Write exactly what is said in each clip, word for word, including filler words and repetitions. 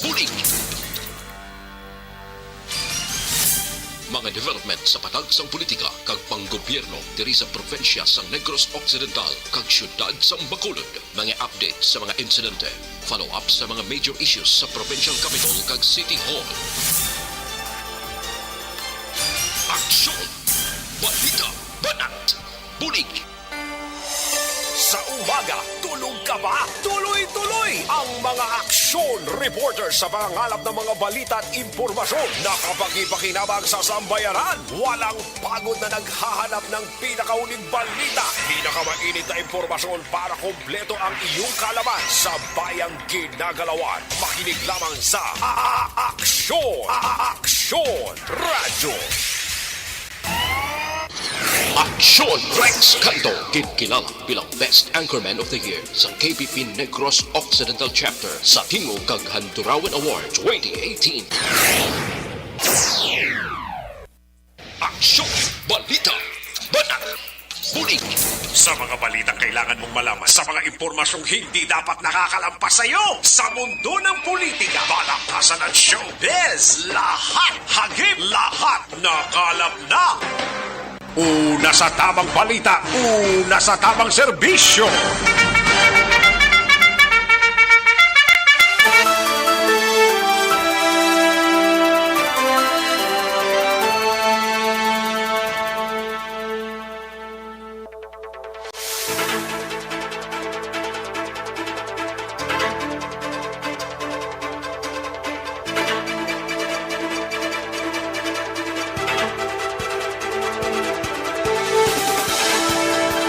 Bulig! Mga development sa patag sang politika kag panggobyerno diri sa probinsya sang Negros Occidental kag siyudad sang Bacolod. Mga update sa mga insidente, follow-up sa mga major issues sa provincial capital kag city hall. Aksyon! Balita! Banat! Bulig! Sa umaga, tulog ka ba? Tuloy-tuloy ang mga aksyon reporter sa pangangalap ng mga balita at impormasyon na kapakipakinabang sa sambayanan. Walang pagod na naghahanap ng pinakahuling balita, pinakamainit na impormasyon para kompleto ang iyong kaalaman sa bayang ginagalawan. Makinig lamang sa A-, A-, Aksyon! A-, A-, Aksyon Radyo! Aksyon! Rex Canto, ginkilala bilang Best Anchorman of the Year sa K B P Negros Occidental Chapter sa Tingog kag Handurawan Award twenty eighteen. Aksyon! Balita! Banat! Bulig! Sa mga balitang kailangan mong malaman, sa mga impormasyong hindi dapat nakakalampas sa iyo, sa mundo ng politika, balakasan at showbiz, lahat hagip, lahat nakalap na. Una sa tamang balita, una sa tamang serbisyo.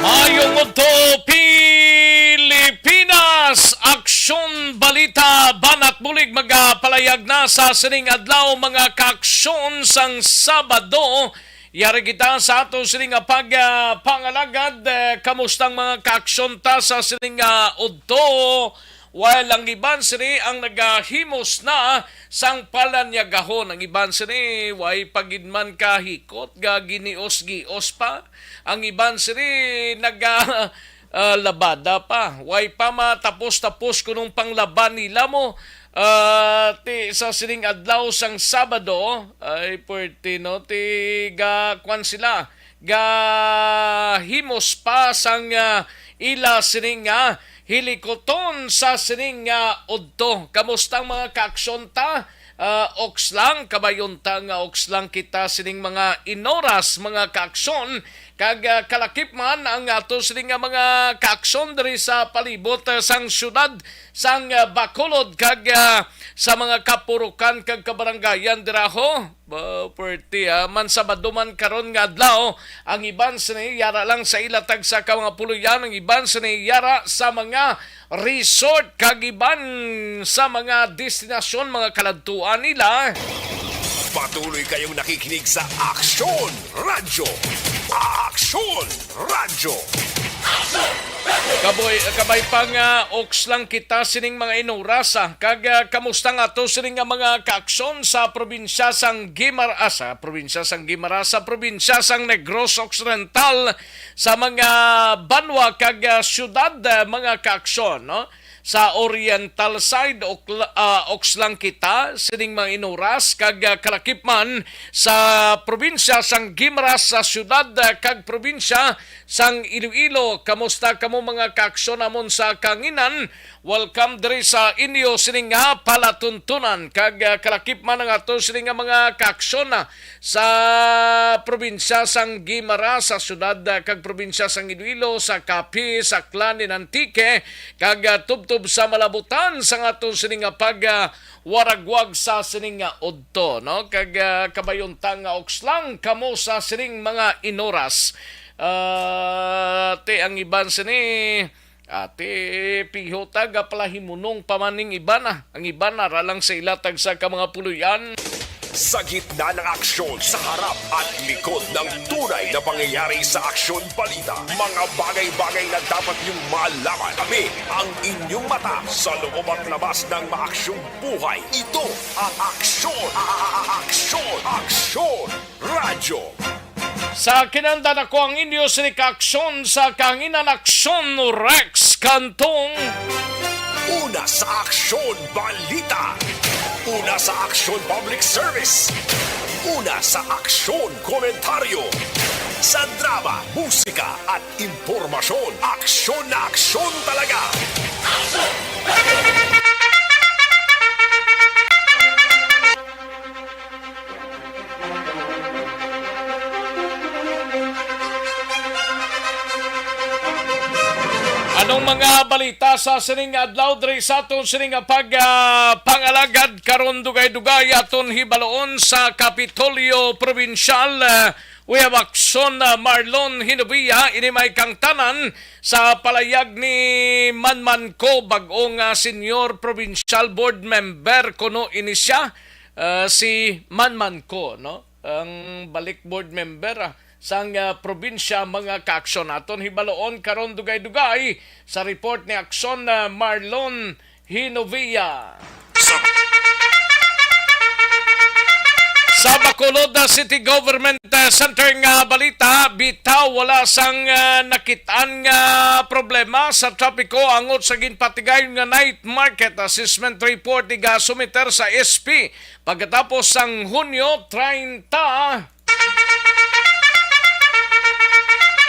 Maayong udto, Pilipinas! Aksyon Balita, Banat Bulig, magapalayag na sa sining adlaw, mga kaaksyon, sang Sabado. Yari kita sa ato sini nga pag, ah, pangalagad. Eh, kamusta ang mga kaaksyon ta sa sini nga udto? While ang iban sini ang nagahimos na sang palanyagahon, ang iban sini way pa gid man kahikot, ga ginios-gios pa. Ang iban sini naga, ah, labada pa. Way pa matapos-tapos kunong panglaba nila mo. Ah, ti, sa sining adlaw sang Sabado, ay, puwerte, no? Ti, ga, kwan sila, gahimos pa sang, ah, ila sining, ah, hilikoton sa sining, ah, udto. Kamusta ang mga kaaksyon ta? Ah, oks lang, kabayon ta nga oks lang kita sining mga inoras, mga kaaksyon. Kag, ah, kalakip man ang ato sini nga mga kaaksyon diri sa palibot, ah, sang siyudad sang, ah, Bacolod kag, ah, sa mga kapurukan kag kabarangayan dira ho. Ba, puwerte, ah. Man Sabado man karon nga adlaw, ang iban sini yara lang sa ila tagsa ka mga puloy-an, ang iban sini yara sa mga resort kag iban sa mga destinasyon, mga kaladtuan nila. Patuloy kayong nakikinig sa Aksyon Radyo. Aksyon Radyo. Kaboy, kabay pa nga oks lang kita sining mga inoras, ah. Kag, ah, kamusta nga to sining nga mga kaaksyon sa probinsya sang Guimar-, ah, sa probinsya sang Guimaras, sa probinsya sang Negros Occidental, sa mga banwa kag, ah, siyudad, ah, mga kaaksyon, no? Sa Oriental side, okla-, ah, oks lang kita sining mga inoras, kag, ah, kalakip man sa probinsya sang Guimaras, sa siyudad, ah, kag probinsya sang Iloilo. Kamusta kamo, mga kaaksyon namon sa kanginan? Welcome diri sa inyo sining nga palatuntunan, kag, ah, kalakip man ang ato sining nga mga kaaksyon, ah, sa probinsya sang Guimaras, sa siyudad, ah, kag probinsya sang Iloilo, sa Capiz, Aklan, and Antique, kag, ah, tubtob sa malabutan sang ato sini nga pag, ah, waragwag sa sini nga udto, no? Kag, ah, kabayon ta nga oks lang kamo sa sining mga inoras. Ah, ti ang iban sini, ati, piho ta, gapalahimunong pa man ning iban, ah. Ang iban, ara lang sa ila tagsa ka mga puloy-an. Sa gitna ng aksyon, sa harap at likod ng tunay na pangyayari sa Aksyon Balita, mga bagay-bagay na dapat niyong malaman. Kami ang inyong mata sa loob at labas ng maaksyong buhay. Ito ang Aksyon, a-, a-, a-, Aksyon, Aksyon Radyo. Sa kinahanglan, ako ang inyo sini ka aksyon sa kanginan, Aksyon Rex Cantong. Una sa Aksyon Balita. Una sa Aksyon Public Service. Una sa Aksyon Komentaryo. Sa drama, musika, at impormasyon, aksyon na aksyon talaga. Anong mga balita sa sining adlaw diri sa aton sining pag, ah, pangalagad karon? Dugay-dugay aton hibaloon sa Kapitolyo Probinsyal. Ah, we have Aksyon, ah, Marlon Hinovia, ini may kangtanan sa palayag ni Manman Ko, bag-o nga senior provincial board member kuno ini siya, ah, si Manman Ko, no? Ang balik board member, ah, sang, ah, probinsya, mga kaaksyon. Aton hibaloon karon dugay-dugay sa report ni Aksyon, ah, Marlon Hinovia. Sa, sa Bacolod, ah, City Government, ah, Center nga balita, bitaw wala sang, ah, nakit-an nga problema sa trapiko angot sa ginpatigayon nga night market. Assessment report igasumiter sa S P pagkatapos sang Hunyo treinta.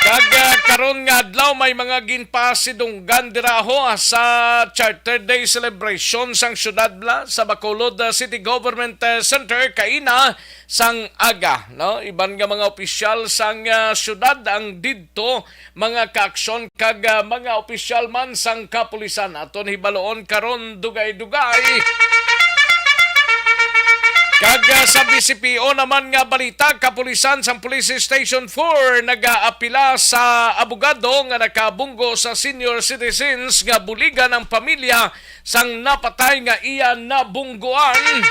Kag, ah, karon nga adlaw may mga ginpasidunggan dira ho, ah, sa Charter Day celebration sang syudad bala sa Bacolod, ah, City Government, ah, Center kaina sang aga, no? Iban nga mga opisyal sang, ah, syudad ang didto, mga kaaksyon kag, ah, mga opisyal man sang kapulisan. Aton hibaloon karon dugay-dugay. Kag, ah, sa B C P O naman nga balita, kapulisan sang Police Station four nagaapila sa abogado nga nakabunggo sa senior citizens nga buligan ang pamilya sang napatay nga iya nabungguan.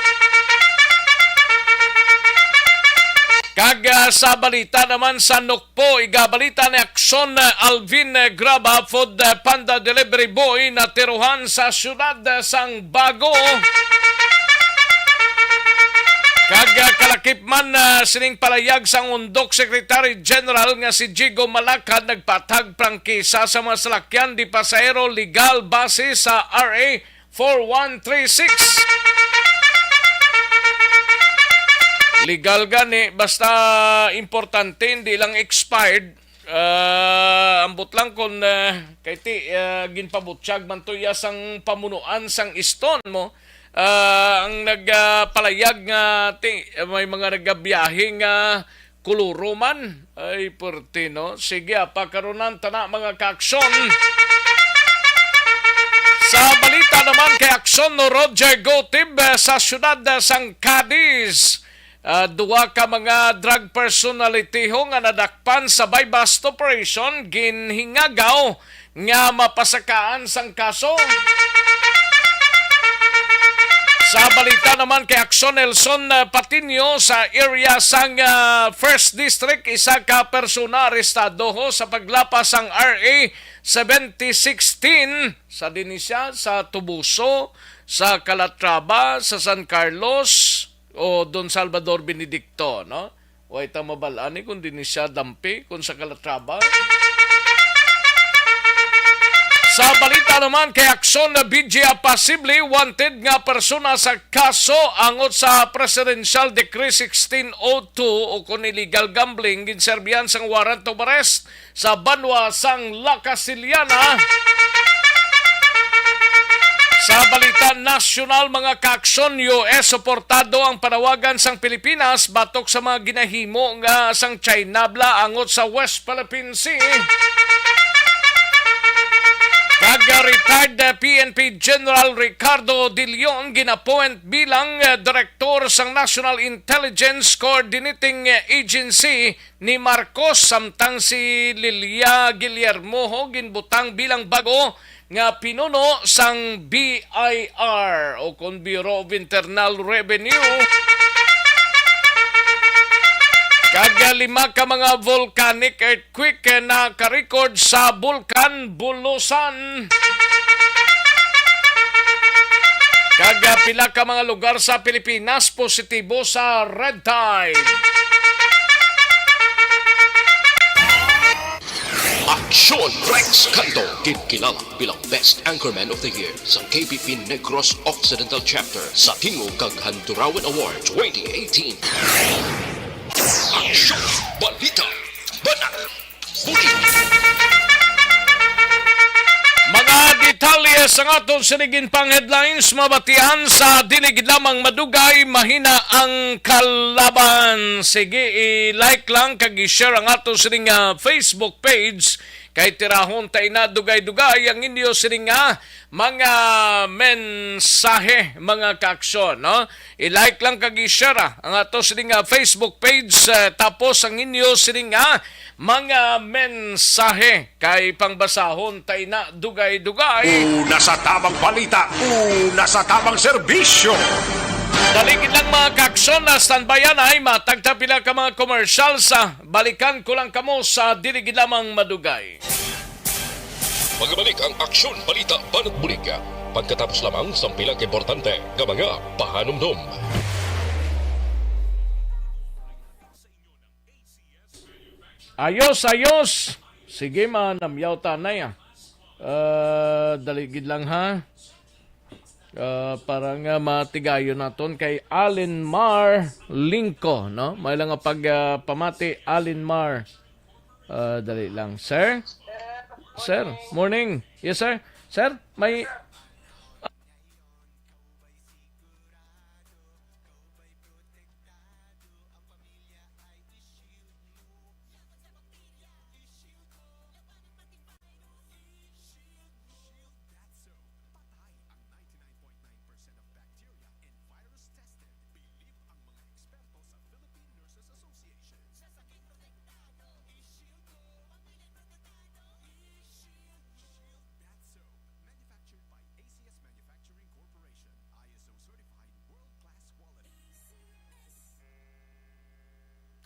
Kag, ah, sa balita naman sa Nokpo, igabalita ni Aksyon, ah, Alvin, ah, Graba, food, ah, panda delivery boy, natirohan sa siyudad, ah, sang Bago. Kag, ah, kalakip man, ah, sining palayag sang Undok Secretary General nga si Jigo Malacad, nagpatag prangkisa sa mga salakyan di pasahero legal base sa R A four one three six. Legal gani, basta importante, hindi lang expired. Ah, ambot lang kung, ah, kay ti, ah, ginpabutyag man to iya sang pamunuan sang iston mo. Ah, ang nagpalayag nga ti, may mga nagabiyahe nga Kuluro man. Ay, pwerte, no? Sige, ah, pakarunan ta na, mga kaaksyon. Sa balita naman kay Aksyon, no, Roger Gotib, eh, sa siyudad, eh, sang Cadiz. Ah, duha ka mga drug personality ho nga nadakpan sa buy-bust operation, ginhingagaw nga mapasakaan sang kaso. Sa balita naman kay Aksyon, Nelson, uh, Patiño, sa area sang, uh, First District, isa ka persona arestado ho sa paglapas sang R A seventy sixteen sa dinhi siya sa Toboso, sa Calatrava, sa San Carlos, o Don Salvador Benedicto, no? Way ta mabal-an ni kung dinhi siya dampi, kung sa Calatrava. Sa balita naman kay Aksyon, na B G A, posible wanted nga persona sa kaso angot sa Presidential Decree sixteen oh two o kung illegal gambling, ginserbihan sang warrant of arrest sa banwa sang La Casillana. Sa balita nasyonal, mga kaaksyon, U S suportado ang panawagan sang Pilipinas batok sa mga ginahimo nga sang China bala angot sa West Philippine Sea. Kag retired P N P General Ricardo De Leon gin-appoint bilang, eh, direktor sang National Intelligence Coordinating Agency ni Marcos, samtang si Lilia Guillermoho ginbutang bilang bag-o nga pinuno sang B I R o kon Bureau of Internal Revenue. Kag lima ka mga volcanic earthquake na ka-record sa Bulkan Bulusan. Kag pila ka mga lugar sa Pilipinas positibo sa red tide. Aksyon Rex Cantó, gid kilala bilang Best Anchorman of the Year sang K P P Negros Occidental Chapter sa Tingog kag Handurawan Award twenty eighteen. Aksyon! Balita! Banat! Bulig! Mga detalye sang aton sining pang headlines mabatian sa dili gid lamang madugay, mahina ang kalaban. Sige, i-like lang kag i-share ang aton sining, ah, Facebook page. Kay tirahon ta ina dugay-dugay ang inyo sining nga mga mensahe, mga kaaksyon, no? I-like lang kag i-share, ah, ang ato sining nga Facebook page, eh, tapos ang inyo sining nga mga mensahe kay pangbasahon ta ina dugay-dugay. Una sa tamang balita, una sa tamang serbisyo. Dali gid lang, mga kaaksyon, na standbyan ay matagta pila ka mga commercial sa Balikan ko lang kamo sa dili gid lamang madugay. Magabalik ang Aksyon Balita Banat Bulig pagkatapos lamang sang pila ka importante nga mga pahanumdom. Ayos, ayos. Sige, manamyaw tanay, ah. Ah, dali gid lang, ha. Ah, para nga matigayon naton kay Allen Mar Lingko, no? May lang nga pag, ah, pamati, Allen Mar. Ah, dali lang, sir. Sir, morning. Yes, sir. Sir, may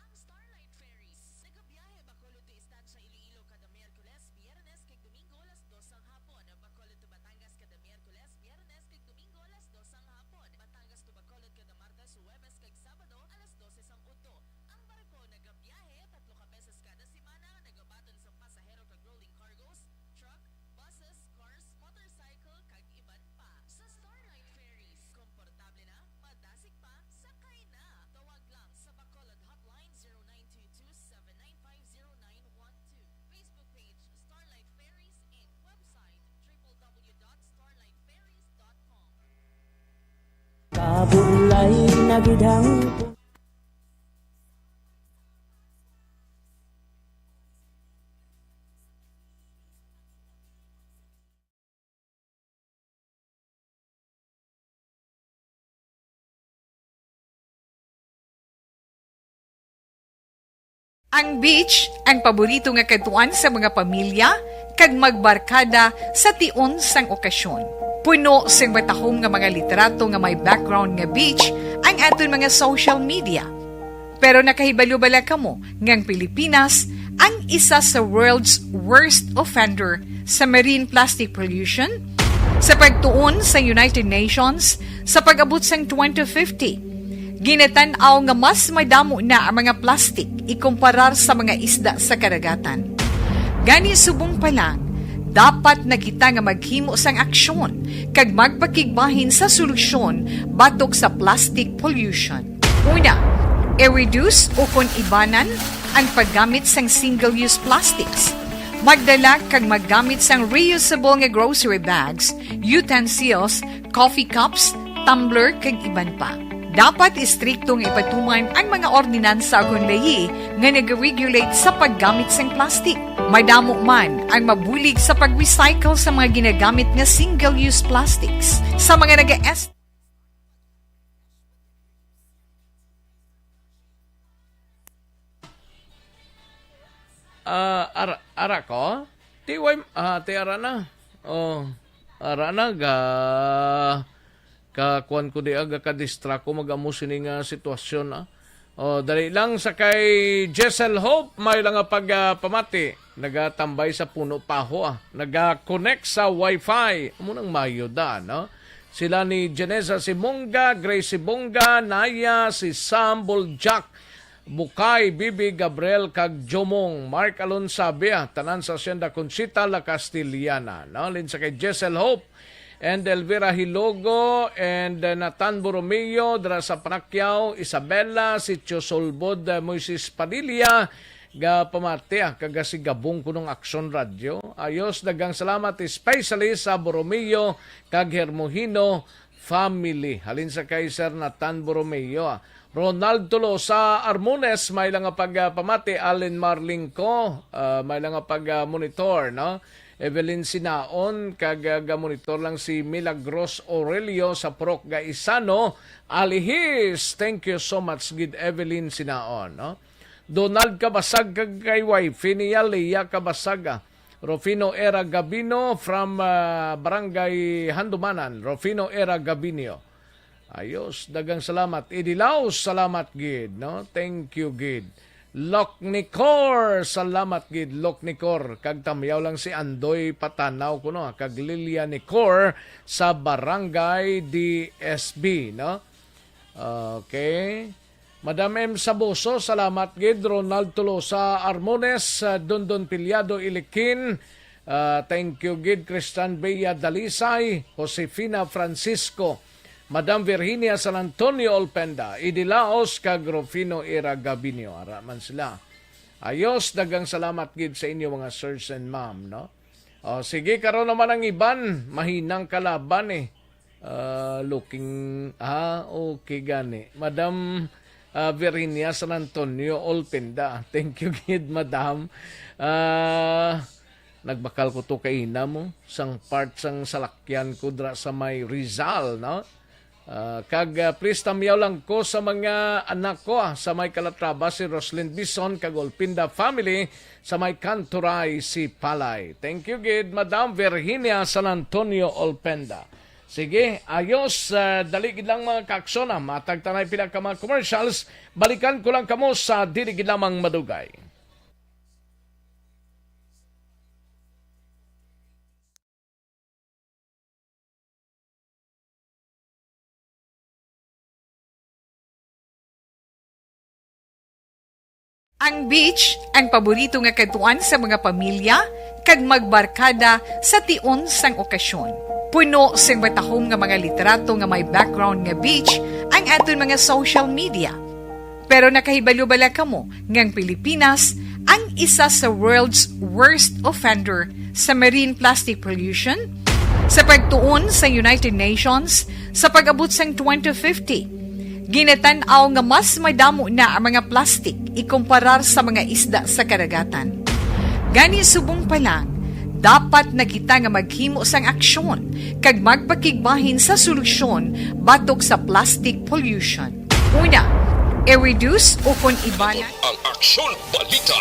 Ang Starlight Ferries nagabiyahe Bacolod to Estancia, Iloilo kada Miyerkules, Biyernes, kag Domingo alas dos sang hapon. Bacolod to Batangas kada Miyerkules, Biyernes, kag Domingo alas dos sang hapon. Batangas to Bacolod kada Martes, Huwebes, kag Sabado alas dose sang udto. Ang barko nagabiyahe tatlo ka beses kada semana, nagabaton sang pasahero kag rolling cargos, truck, buses, cars, motorcycle, kag iban pa. Sa Starlight Ferries, komportable na, madasig pa, sakay na. Tawag lang sa Bacolod Hotline zero nine two two seven nine five zero nine one two. Facebook page, Starlight Ferries, Inc. Website, triple W dot starlight ferries dot com. Kabulay na gid ang Ang beach ang paborito nga kadtuan sa mga pamilya kag magbarkada sa tion sang okasyon. Puno sing matahom nga mga litrato nga may background nga beach ang aton mga social media. Pero nakahibalo bala kamo nga ang Pilipinas ang isa sa world's worst offender sa marine plastic pollution? Sa pagtuon sa United Nations, sa pag-abot sang twenty fifty, ginatan-aw nga mas madamo na ang mga plastic ikumparar sa mga isda sa kadagatan. Gani, subong pa lang, dapat na kita nga maghimo sang aksyon kag magpakigbahin sa solusyon batok sa plastic pollution. Una, i-reduce ukon ibanan ang paggamit sang single-use plastics. Magdala kag maggamit sang reusable nga grocery bags, utensils, coffee cups, tumbler, kag iban pa. Dapat istrikto nga ipatuman ang mga ordinansa ukon layi nga nag-regulate sa paggamit sang plastic. Madamo man ang mabulig sa pag-recycle sa mga ginagamit nga single-use plastics. Sa mga naga-est- Ah, ara, ara ko? Ti, way, ah, ti, ara na. Oh, ara na, ga, ka, kuwan ko di, aga ka distract ko, mag-amo sini nga sitwasyon, ah. Oh, dali lang sa kay Jessel Hope, may lang nga pag, ah, pamati. Nagatambay sa Puno Paho, ah. Naga-connect sa wifi. Amo nang mayo da, no? Sila ni Janessa Simonga, Grace Simonga, Naya, si Sam Boljak, Bukay, Bibi, Gabriel, kag Jomong, Mark Alonsabe, ah, tanan sa Hacienda Conchita, La Castellana, no? Halin sa kay Jessel Hope and Elvira Hilogo and, uh, Nathan Borromeo, dira sa Panakyaw, Isabela, Sitio Solbod, uh, Moises Padilla, ga pamati, ah, kag si Gabong kunong Aksyon Radyo. Ayos, daghang salamat, especially sa Borromeo kag Hermohino family. Halin sa kay Sir Nathan Borromeo, ah. Ronald Tolosa Armones, may lang nga pag, ah, pamati. Allen Marlingco, ah, may lang nga pag, ah, monitor, no? Evelyn Sinaon, kag, ah, ga-monitor lang si Milagros Aurelio sa Purok Gaisano, Alihis. Thank you so much, gid Evelyn Sinaon, no? Donald Kabasag kag kay wife niya, Leah Kabasag, ah. Rufino Era Gabino from, ah, Barangay Handumanan. Rufino Era Gabino. Ayos, daghang salamat. Idilaos, salamat gid, no? Thank you gid. Lok Nicor, salamat gid, Lok Nicor. Kag tamyaw lang si Andoy Patanaw kuno, ah, kag Lilia Nicor sa Barangay D S B, no? Okay. Madam M Saboso, salamat gid. Ronald Tolosa Armones, uh, Dondon Piliado Ilikin, uh, thank you gid. Christian Bea Dalisay, Josefina Francisco, Madam Virginia San Antonio Olpenda, Idilaos, kag Rufino Ira Gabinio. Ara man sila. Ayos, daghang salamat gid sa inyo, mga sirs and ma'am, no? O, sige, karon naman ang iban, mahinang kalaban, eh. Ah, looking, ah, okay gani. Madam, ah, Virginia San Antonio Olpenda. Thank you gid, madam. Ah, nagbakal ko to kaina mo, sang part sang salakyan ko dira sa may Rizal, no? Ah, kag, ah, please tamyaw lang ko sa mga anak ko, ah, sa may Calatrava, si Roslyn Bison kag Olpenda family sa may Kanturay, Sipalay. Thank you gid, Madam Virginia San Antonio Olpenda. Sige, ayos, ah, dali gid lang, mga kaaksyon, ah. Matag tanay pila ka mga commercials, balikan ko lang kamo sa dili gid lamang madugay. Ang beach ang paborito nga kadtuan sa mga pamilya kag magbarkada sa tion sang okasyon. Puno sing matahom nga mga litrato nga may background nga beach ang aton mga social media. Pero nakahibalo bala kamo nga ang Pilipinas ang isa sa world's worst offender sa marine plastic pollution? Sa pagtuon sa United Nations, sa pag-abot sang twenty fifty, ginatan-aw nga mas madamo na ang mga plastik ikumparar sa mga isda sa kadagatan. Gani, subong pa lang, dapat na kita nga maghimo sang aksyon kag magpakigbahin sa solusyon batok sa plastic pollution. Una, i-reduce o kon ibanan. Ang Aksyon Balita,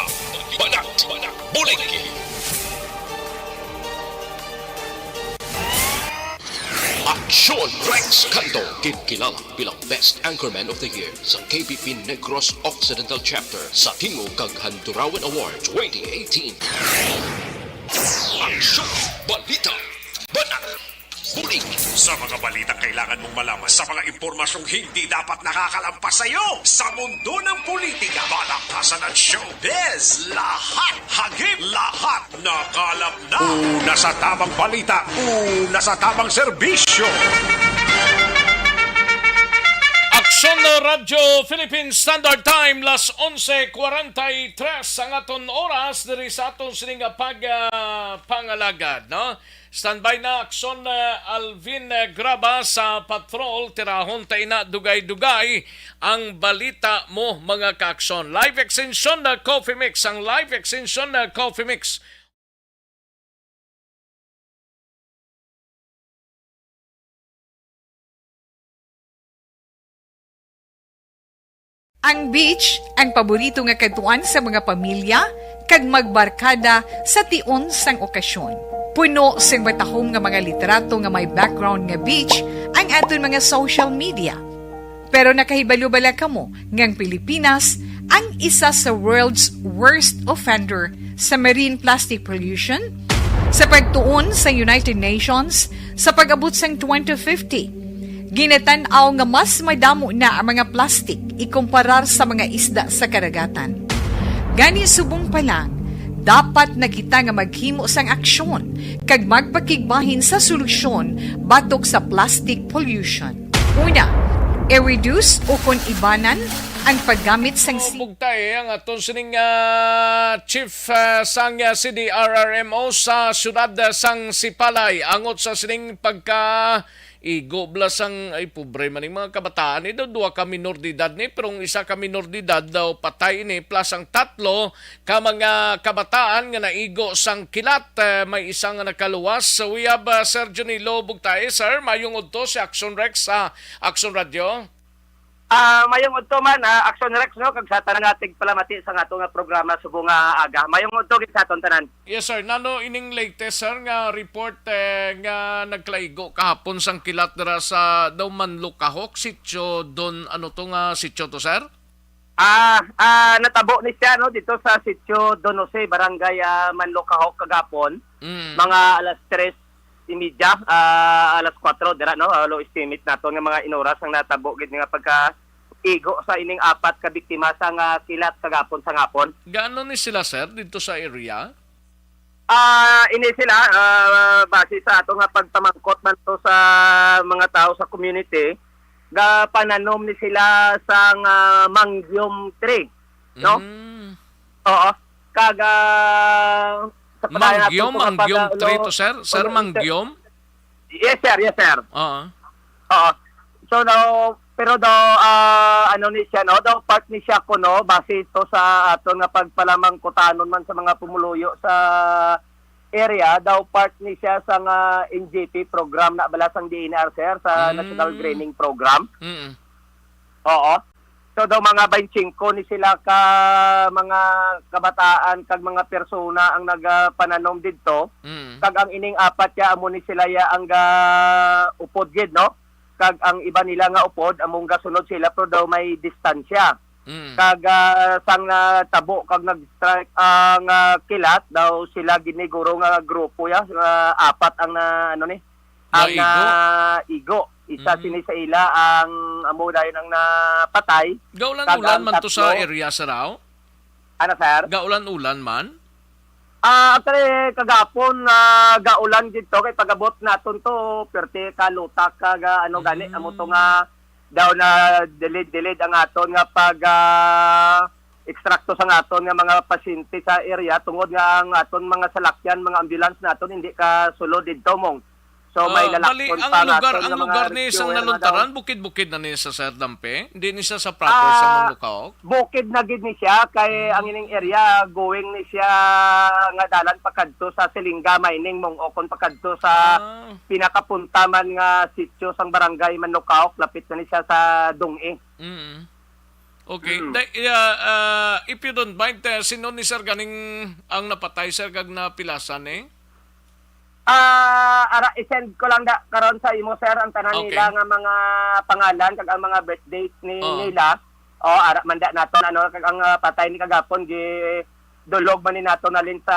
Banat, Buligi. Aksyon Rex Canto, ginkilala bilang Best Anchorman of the Year sa K B P Negros Occidental Chapter sa Tingog kag Handurawan Award twenty eighteen. Aksyon Balita, Banat, Bulig. Sa mga balitang kailangan mong malaman, sa mga impormasyong hindi dapat nakakalampas sa iyo, sa mundo ng politika, balaktasan at showbiz, lahat, hagip, lahat, nakalap na. Una sa tamang balita, una sa tamang serbisyo. Aksyon na Radyo Philippine Standard Time, las onse cuarenta y tres ang aton oras diri sa aton sining nga pag, ah, pangalagad, no? Standby na, Aksyon, ah, Alvin, ah, Graba sa Patrol. Tirahon ta ina dugay-dugay ang balita mo, mga kaaksyon. Live extension na Coffee Mix, ang live extension na Coffee Mix. Ang beach ang paborito nga kadtuan sa mga pamilya kag magbarkada sa tion sang okasyon. Puno sing matahom nga mga litrato nga may background nga beach ang aton mga social media. Pero nakahibalo bala kamo nga ang Pilipinas ang isa sa world's worst offender sa marine plastic pollution? Sa pagtuon sa United Nations, sa pag-abot sang twenty fifty, Ginatan-aw nga mas madamo na ang mga plastik ikumparar sa mga isda sa kadagatan. Gani, subong pa lang, dapat na kita nga maghimo sang aksyon kag magpakigbahin sa solusyon batok sa plastic pollution. Una, i-reduce o kon ibanan ang paggamit sang si- Bugtae ang aton sining, ah, chief, ah, sang, ah, C D R R M O sa siyudad, ah, sang Sipalay, angot sa sining pagka igo bala sang, ay, pobre man ning mga kabataan ni daw, duha ka minor de edad ni, pero ang isa ka minor de edad daw patay ini, plus ang tatlo ka mga kabataan nga naigo sang kilat, eh, may isa nga nakaluwas. So, we have, uh, Sir Junilo Bugtae. Sir, mayong udto si Action Rex sa Action Radio. Ah, mayong udto man, ah, Action Rex, no, kag sa tanan nga tigpalamati sa ato nga programa subong nga aga. Mayong udto gid sa aton tanan. Yes, sir. Nano ining latest, sir, nga report, eh, nga nagkalaigo kahapon sang kilat dira sa daw Manlukahok, sitio Don, ano to nga sitio to, sir? Ah, ah, natabo ni siya, no, dito sa sitio Don Jose, barangay, ah, Manlukahok kagapon, Mm. mga alas tres y media, ah, alas kuwatro dira, no, ah, low estimate naton nga mga inoras ang natabo gid nga pagka igo sa ining apat ka biktima sa nga kilat kagapon sa ngapon. Gaano ni sila, sir, dito sa area? Ah, ini sila, ah, base sa ato nga pagpamangkot man to sa mga tao sa community, gapananom ni sila sang, ah, mangyom tree, no? Mm. Oo. Kag, ah, sa padayon nato Mangyom, kung mangyom mapag-, tree to, sir? Sir, ano, mangyom? Yes, sir. Yes, sir. Oo. Oo. So, no, pero daw, ah, ano ni siya, no? Daw part ni siya kuno, base ito sa aton nga pagpalamangkutanon man sa mga pumuluyo sa area, daw part ni siya sa nga N G P program na bala sang D N R, sir, sa Mm. National Greening Program. Mm. Oo. So, daw mga baynte singko ni sila ka mga kabataan kag mga persona ang nagapananom didto. Mm. Kag ang ining apat ya amo ni sila ya ang ga-upod gid, no? Kag ang iba nila nga upod, among gasunod sila, pero daw may distansya. Mm. Kag, ah, sang natabo kag nag-strike ang, ah, kilat, daw sila gid ni guro nga grupo ya, ah, apat ang na, ano ni, ang Naigo? naigo. Isa Mm. sini sa ila ang amo dayon ang napatay. Kag Gaulan-ulan ang man to sa tatlo area, sir, aw? Ano, sir? Gaulan-ulan man? Ah, actually, kagapon, ah, gaulan gid to, kay pag-abot naton to, perte ka lutak ka ga, ano gani, amo to Mm. nga daw na delayed-delayed ang aton nga pag, ah, ekstrakto sa aton nga mga pasyente sa area, tungod nga ang aton mga salakyan, mga ambulance naton, hindi ka sulod didto, mong. So, may Ah, bali, lalakton ang pa lugar, naton ang nga mga lugar ni sang rescuer nga daw. Naluntaran, bukid-bukid na ni sa Sir Dampe? Hindi ni siya sa proper sa Ah, Manlukahok? Bukid na gid ni siya, kay ang Mm. ining area, going ni siya nga dalan pakadto sa Silinga Mining, mong, o kon pakadto sa Ah. pinakapunta man nga sitio sang barangay Manlukahok, lapit na ni siya sa Dong-e. Mm. Okay. Mm. Day, ah, ah, if you don't mind, eh, sino ni sir ganing ang napatay, sir, kag napilasan, eh? Ah, ara, i-send ko lang da, karon sa imo, sir, ang tanan Okay. nila nga mga pangalan kag ang mga birth date ni, Oo. nila. O, ara, manda naton, ano, kag ang, ah, patay ni kagapon, gi-, dulog man ni nato nalin sa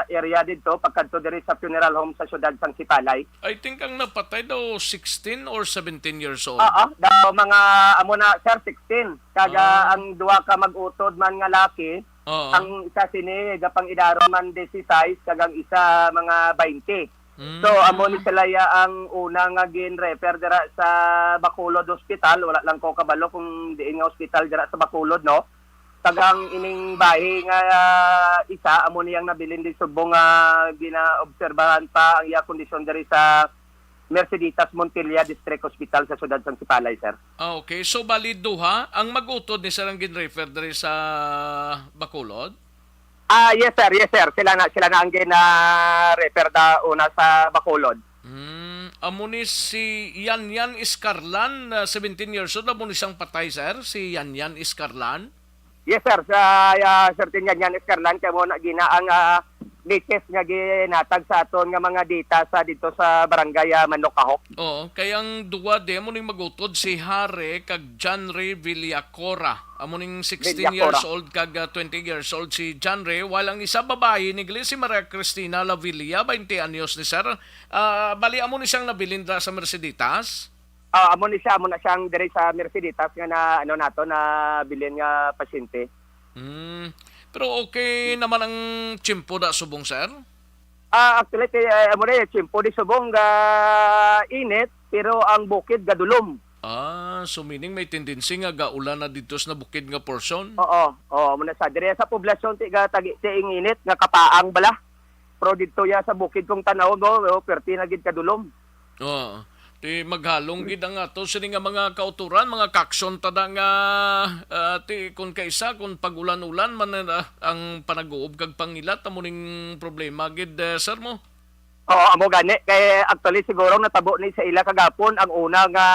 area didto, pagkadto diri sa funeral home sa siyudad sang Sipalay. I think ang napatay daw sixteen or seventeen years old. Oo, daw mga, amo na, sir, sixteen. Kag, ah, Ah. ang duha ka mag-utod man nga laki, Oo. ang isa sini, gapang-idaron man dieciséis, kag ang isa mga baynte. Mm. So, amo ni sila ya ang una nga gin-refer dira sa Bacolod Hospital. Wala lang ko kabalo kung diin nga hospital dira sa Bacolod, no? Kag ang ining bahi nga, ah, isa, amo niyang nabilin di subong nga ginaobserbahan pa ang iya kondisyon diri sa Merceditas Montilla District Hospital sa siyudad sang Sipalay, sir. Ah, okay. So, bali duha ang mag-utod ni sir ang gin-refer diri sa Bacolod? Ah, yes, sir. Yes, sir. Sila na, sila na ang gina-refer da una sa Bacolod. Hmm, amo ni si Yan Yan Iscarlan, ah, seventeen years old, amo ni siyang patay, sir, si Yan Yan Iscarlan? Yes, sir. Sa, ah, certain Yan Yan Iscarlan, kay mo na gina ang, ah, latest nga ginatag sa aton nga mga data sa dito sa barangay, ah, Manlukahok. Oo, kay ang duwa di amo ning mag-utod si Hare kag John Ray Villacora. Amo ning sixteen Villacora. years old kag, ah, twenty years old si John Ray, while ang isa babayi ni gali si Maria Cristina Lavilla, twenty anyos ni sir. Ah, bali amo ni siyang nabilin dira sa Merceditas. Ah, amo ni siya, amo na siyang diri sa Merceditas nga na, ano nato, na bilin nga pasyente. Hmm. Pero okay naman ang tiyempo da subong, sir? Ah, actually, ti-, eh, amo na, eh, tiyempo di subong ga init, pero ang bukid gadulom. Ah, so meaning may tendency nga gaulan na dito sa bukid nga portion? Oo, oo, amo na sa dire sa poblasyon ti ga tagi ti init nga kapaang bala. Pero dito ya sa bukid kung tanawon mo, oh, perti na gid kadulom. Oo. Ti maghalong gid ang ato sini nga mga kauturan, mga kakson tada nga, ah, ti kun kaisa kun pag-ulan-ulan man, ah, ang panag-uob kag pangilat amo ning problema gid, eh, sir mo. Oo, amo gani kay actually siguro natabo ni sa ila kagapon ang una nga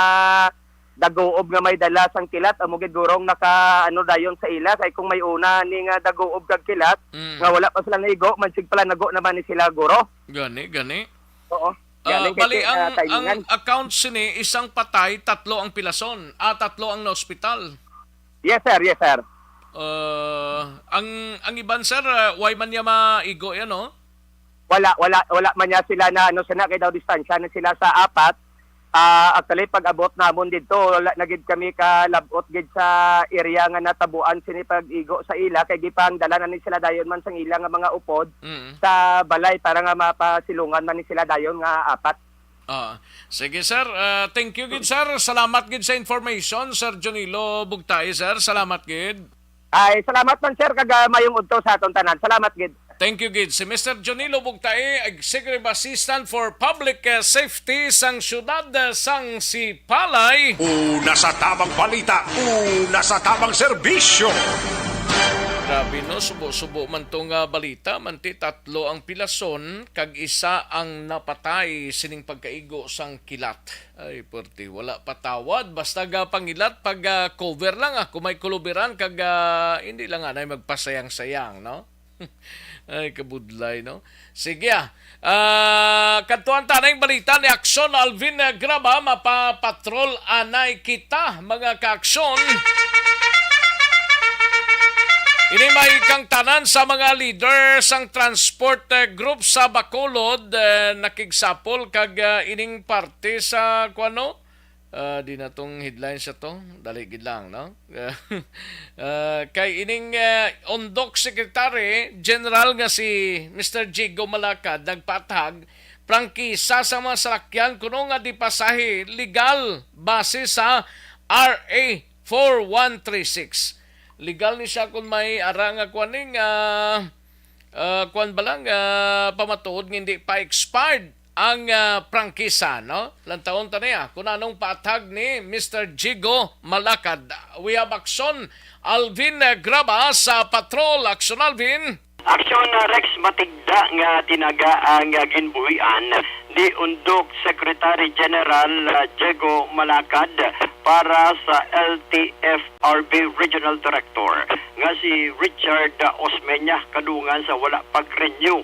daguob nga may dala sang kilat, amo gid gurong naka ano dayon sa ila kay kung may una ni nga daguob kag kilat Mm. nga wala pa sila naigo, mansig pala nago naman ni sila guro. Gani, gani. Oo. Ah, Gani kay bali ti-, ang ah, ang timingan. Account sini isang patay, tatlo ang pilason. Ah, tatlo ang naospital. Yes, sir. Yes, sir. Ah, ang ang iban, sir, ah, way man niya maigo yan, no? Wala, wala, wala man niya sila na ano sina kay daw distansya na sila sa apat. Ah, actually pag-abot namon didto, wala na gid kami kalab-ot gid sa area nga natabuan sini pag-igo sa ila kay gipangdala na ni sila dayon man sang ila nga mga upod Mm. sa balay para nga mapasilungan man ni sila dayon nga apat. Ah, sige, sir. Ah, thank you gid, sir. Salamat gid sa information, Sir Jonilo Bugtay, sir. Salamat gid. Ay, salamat man, sir, kag, ah, mayong udto sa aton tanan. Salamat gid. Thank you gid. Si Mister Jonilo Bugtay, Executive Assistant for Public, ah, Safety sang siyudad, ah, sang Sipalay. Una sa tamang balita, una sa tamang serbisyo. Grabe, no? Subo-subo man to nga balita. Manti tatlo ang pilason, kag isa ang napatay sining pagkaigo sang kilat. Ay, perti, wala patawad. Basta ga pangilat, pag, ah, cover lang, ah, kung may kulubiran, kag, ah, hindi lang anay magpasayang-sayang, no? Ay, kabudlay, no? Sige, ah. Ah, kadtuan ta na yung balita ni Aksyon Alvin, ah, Graba, mapapatrol anay kita, mga ka-aksyon. Ini may kangtanan sa mga leader sang transport, eh, group sa Bacolod, eh, nakigsapol kag, ah, ining parte sa, kuwan, no? Ah, di na tong headline sa to. Dali gid lang, no? Ah, kay ining, eh, Undok Secretary General nga si Mister Jigo Malacad nagpaathag prangkisa sa mga salakyan kuno nga di pasahe legal base sa R A four one three six. Legal ni siya kung may ara nga kuan ning, ah, ah, kuan ba lang, ah, pamatuod nga hindi pa expired ang, ah, prangkisa, no? Lantawon ta niya kung anong paathag ni Mister Jigo Malakad. We have action. Alvin, ah, Graba sa Patrol. Action, Alvin. Action, ah, Rex, matigda nga tinaga ang, ah, ginbuhian ni Undok Secretary General, ah, Diego Malacad para sa L T F R B Regional Director nga si Richard, ah, Osmeña kadungan sa wala pag-renew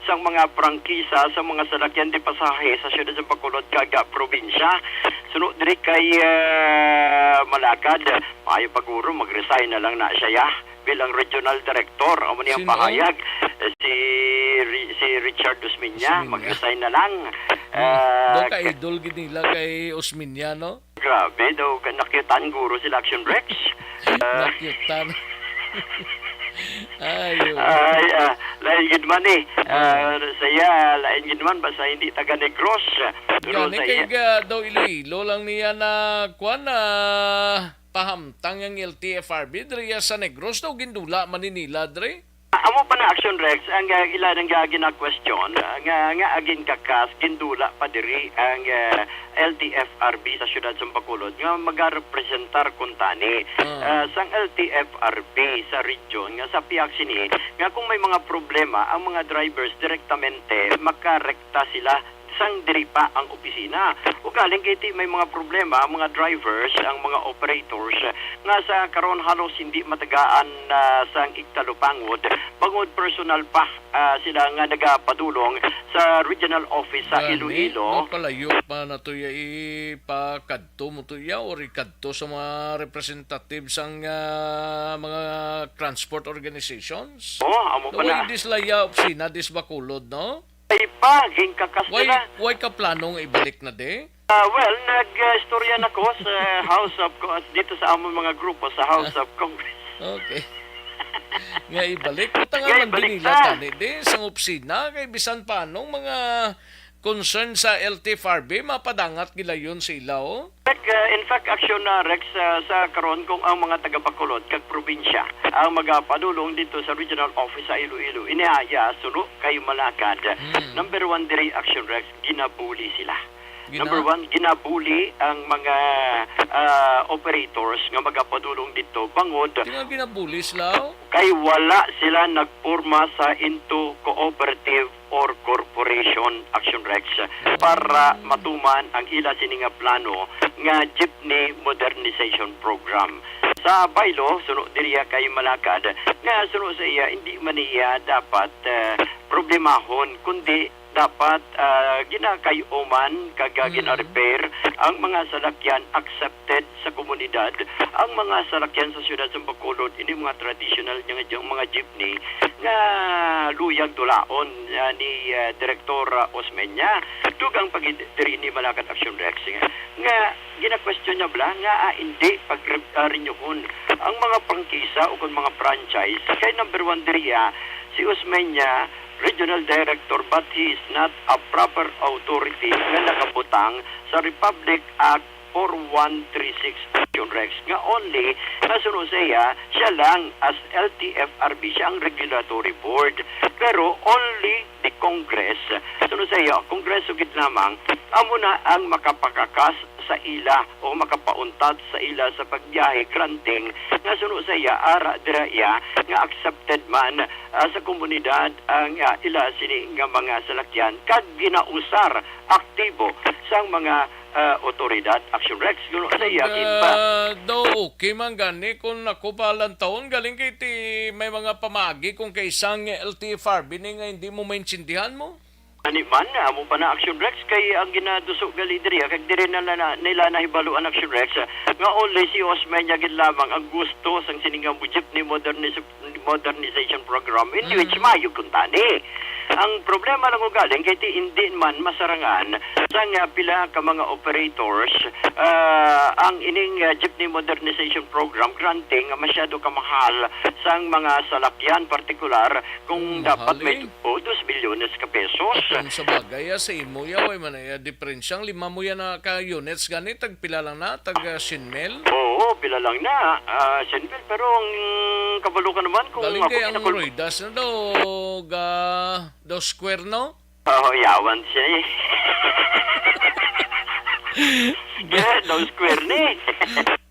sang mga prangkisa sa mga salakyan di pasahe sa siyudad sa Bacolod kag, ah, probinsya. Suno diri kay, ah, Malacad, maayo pa guro mag-resign na lang na siya, ya, bilang regional director. Amo niyang Sino? Pahayag, eh, si Ri-, si Richard Osmeña, Osmeña. Mag-resign na lang. Hmm. Ah, Daw ka-, ka-, idol gid nila kay Osmeña, no? Grabe daw, ka-, nakyutan guro sila, Action Rex. Ah. Nakyutan. Ay, oh. Ay, ah, lain gid man eh. Ah. Ah, sa iya, lain gid man, basta hindi taga Negros. Pero gani sa kay iya ga-, daw Iloilo lang niya na, kuwan, na pahamtang ang L T F R B, diri sa Negros daw, gindula man ni nila, dre. Amo pa na, Action Rex, ang, ah, ila nang, ah, gina-question, ah, nga, nga agin kakas, gindula pa diri ang, ah, L T F R B sa siyudad sa Bacolod nga magarepresentar kuntani, ah, sang L T F R B sa region nga sa pihak sini nga kung may mga problema ang mga drivers direktamente makarekta sila sang diri pa ang opisina. Ugaling kay ti may mga problema ang mga drivers, ang mga operators nga sa karon halos hindi matagaan na sang igtalupangod bangod personal pa, ah, sila nga nagapadulong sa regional office sa Iloilo. Gani, mapalayo pa na to ya ipakadto mo to ya or ikadto sa mga representative sang, ah, mga transport organizations? Oh, amo pa na. Hindi sila ya opisina dis Bacolod, no? Ay pa, ginkakas nila. Way ka plano nga ibalik na di? Ah, well, nag-istorya na ko sa House of Co-, dito sa among mga grupo sa House of Congress. Okay. Nga ibalik. Butangan Nga man ibalik din nila na. tani. Di, sa opisina, kay bisan pa anong mga concern sa L T F R B, mapadangat nila yun sa ila, oh. Fact, uh, in fact, action na, Rex, uh, sa karon kung ang mga taga-Bacolod kag probinsya ang magapadulong dito sa regional office sa Iloilo, iniaya suno kay Malakad. Hmm. Number one diri, action, Rex, ginabuli sila. Gina- Number one, ginabuli ang mga ah, operators nga magapadulong dito bangod Di nga ginabuli sila, oh. kay wala sila nagporma sa into cooperative or corporation, action, Rex, para matuman ang ila sini nga plano nga jeepney modernization program. Sa bylaw, suno diriya kay Malakad, nga suno sa iya, hindi man niya dapat ah, problemahon, kundi dapat ah, ginakay-uman kag ah, Mm. gina-repair ang mga salakyan accepted sa komunidad. Ang mga salakyan sa siyudad sa Bacolod, ini mga traditional nga diyang mga jeepney nga luyag dulaon ah, ni ah, Direktor ah, Osmeña. Dugang pag diri ni Malakad, action, Rex, nga gina-questionable nga ah, hindi pag-renew-on ang mga prangkisa o kung mga franchise. Kay number one diriya si Osmeña, regional director, but he is not a proper authority nga nakabutang sa Republic Act four one three six, action, Rex, nga only nga suno sa iya, siya lang as L T F R B, siya ang regulatory board. Pero only the Congress, suno sa iya, Kongreso gid lamang, amo na ang makapakakas sa ila o makapauntat sa ila sa pagbiyahe granting nga suno sa iya, ara dira iya nga accepted man ah, sa komunidad ang ah, ila sini nga mga salakyan kag ginausar aktibo sang mga ah, otoridad, action, Rex, suno sa iya ginba. Ah, daw okay man gani kung ako pa lang taon, galing kay ti may mga pamagi kung kaisang L T F R B ni nga hindi mo maintindihan mo. Ani man, amo pa na, action, Rex, kay ang ginaduso gali diri, ah, kag diri na, na nila nahibalo ang, action, Rex, ah, nga only si Osmeña gid lamang ang gusto sang sini nga jeepney moderniz-, modernization program, in Mm. which maayo kuntani. Ang problema lang ugaling kay ti hindi man masarangan sang ah, pila ka mga operators ah, ang ining ah, jeepney modernization program granting nga masyado kamahal sang mga salakyan, partikular kung Mm, dapat mahal, may eh. O, dos milyones ka pesos. Kung sa bagay, ah, sa imo ya, way man ay, ah, diferensya. Ang lima mo yan na ka units gani, tag pila lang na, tag ah, sien mil? Oo, pila lang na, ah, sien mil. Pero ang kabalo ka naman kung Galing ako kay ang ginakul- ruedas na daw, ga, daw square, no? Oo, yawan siya eh. Yeah, daw square ni.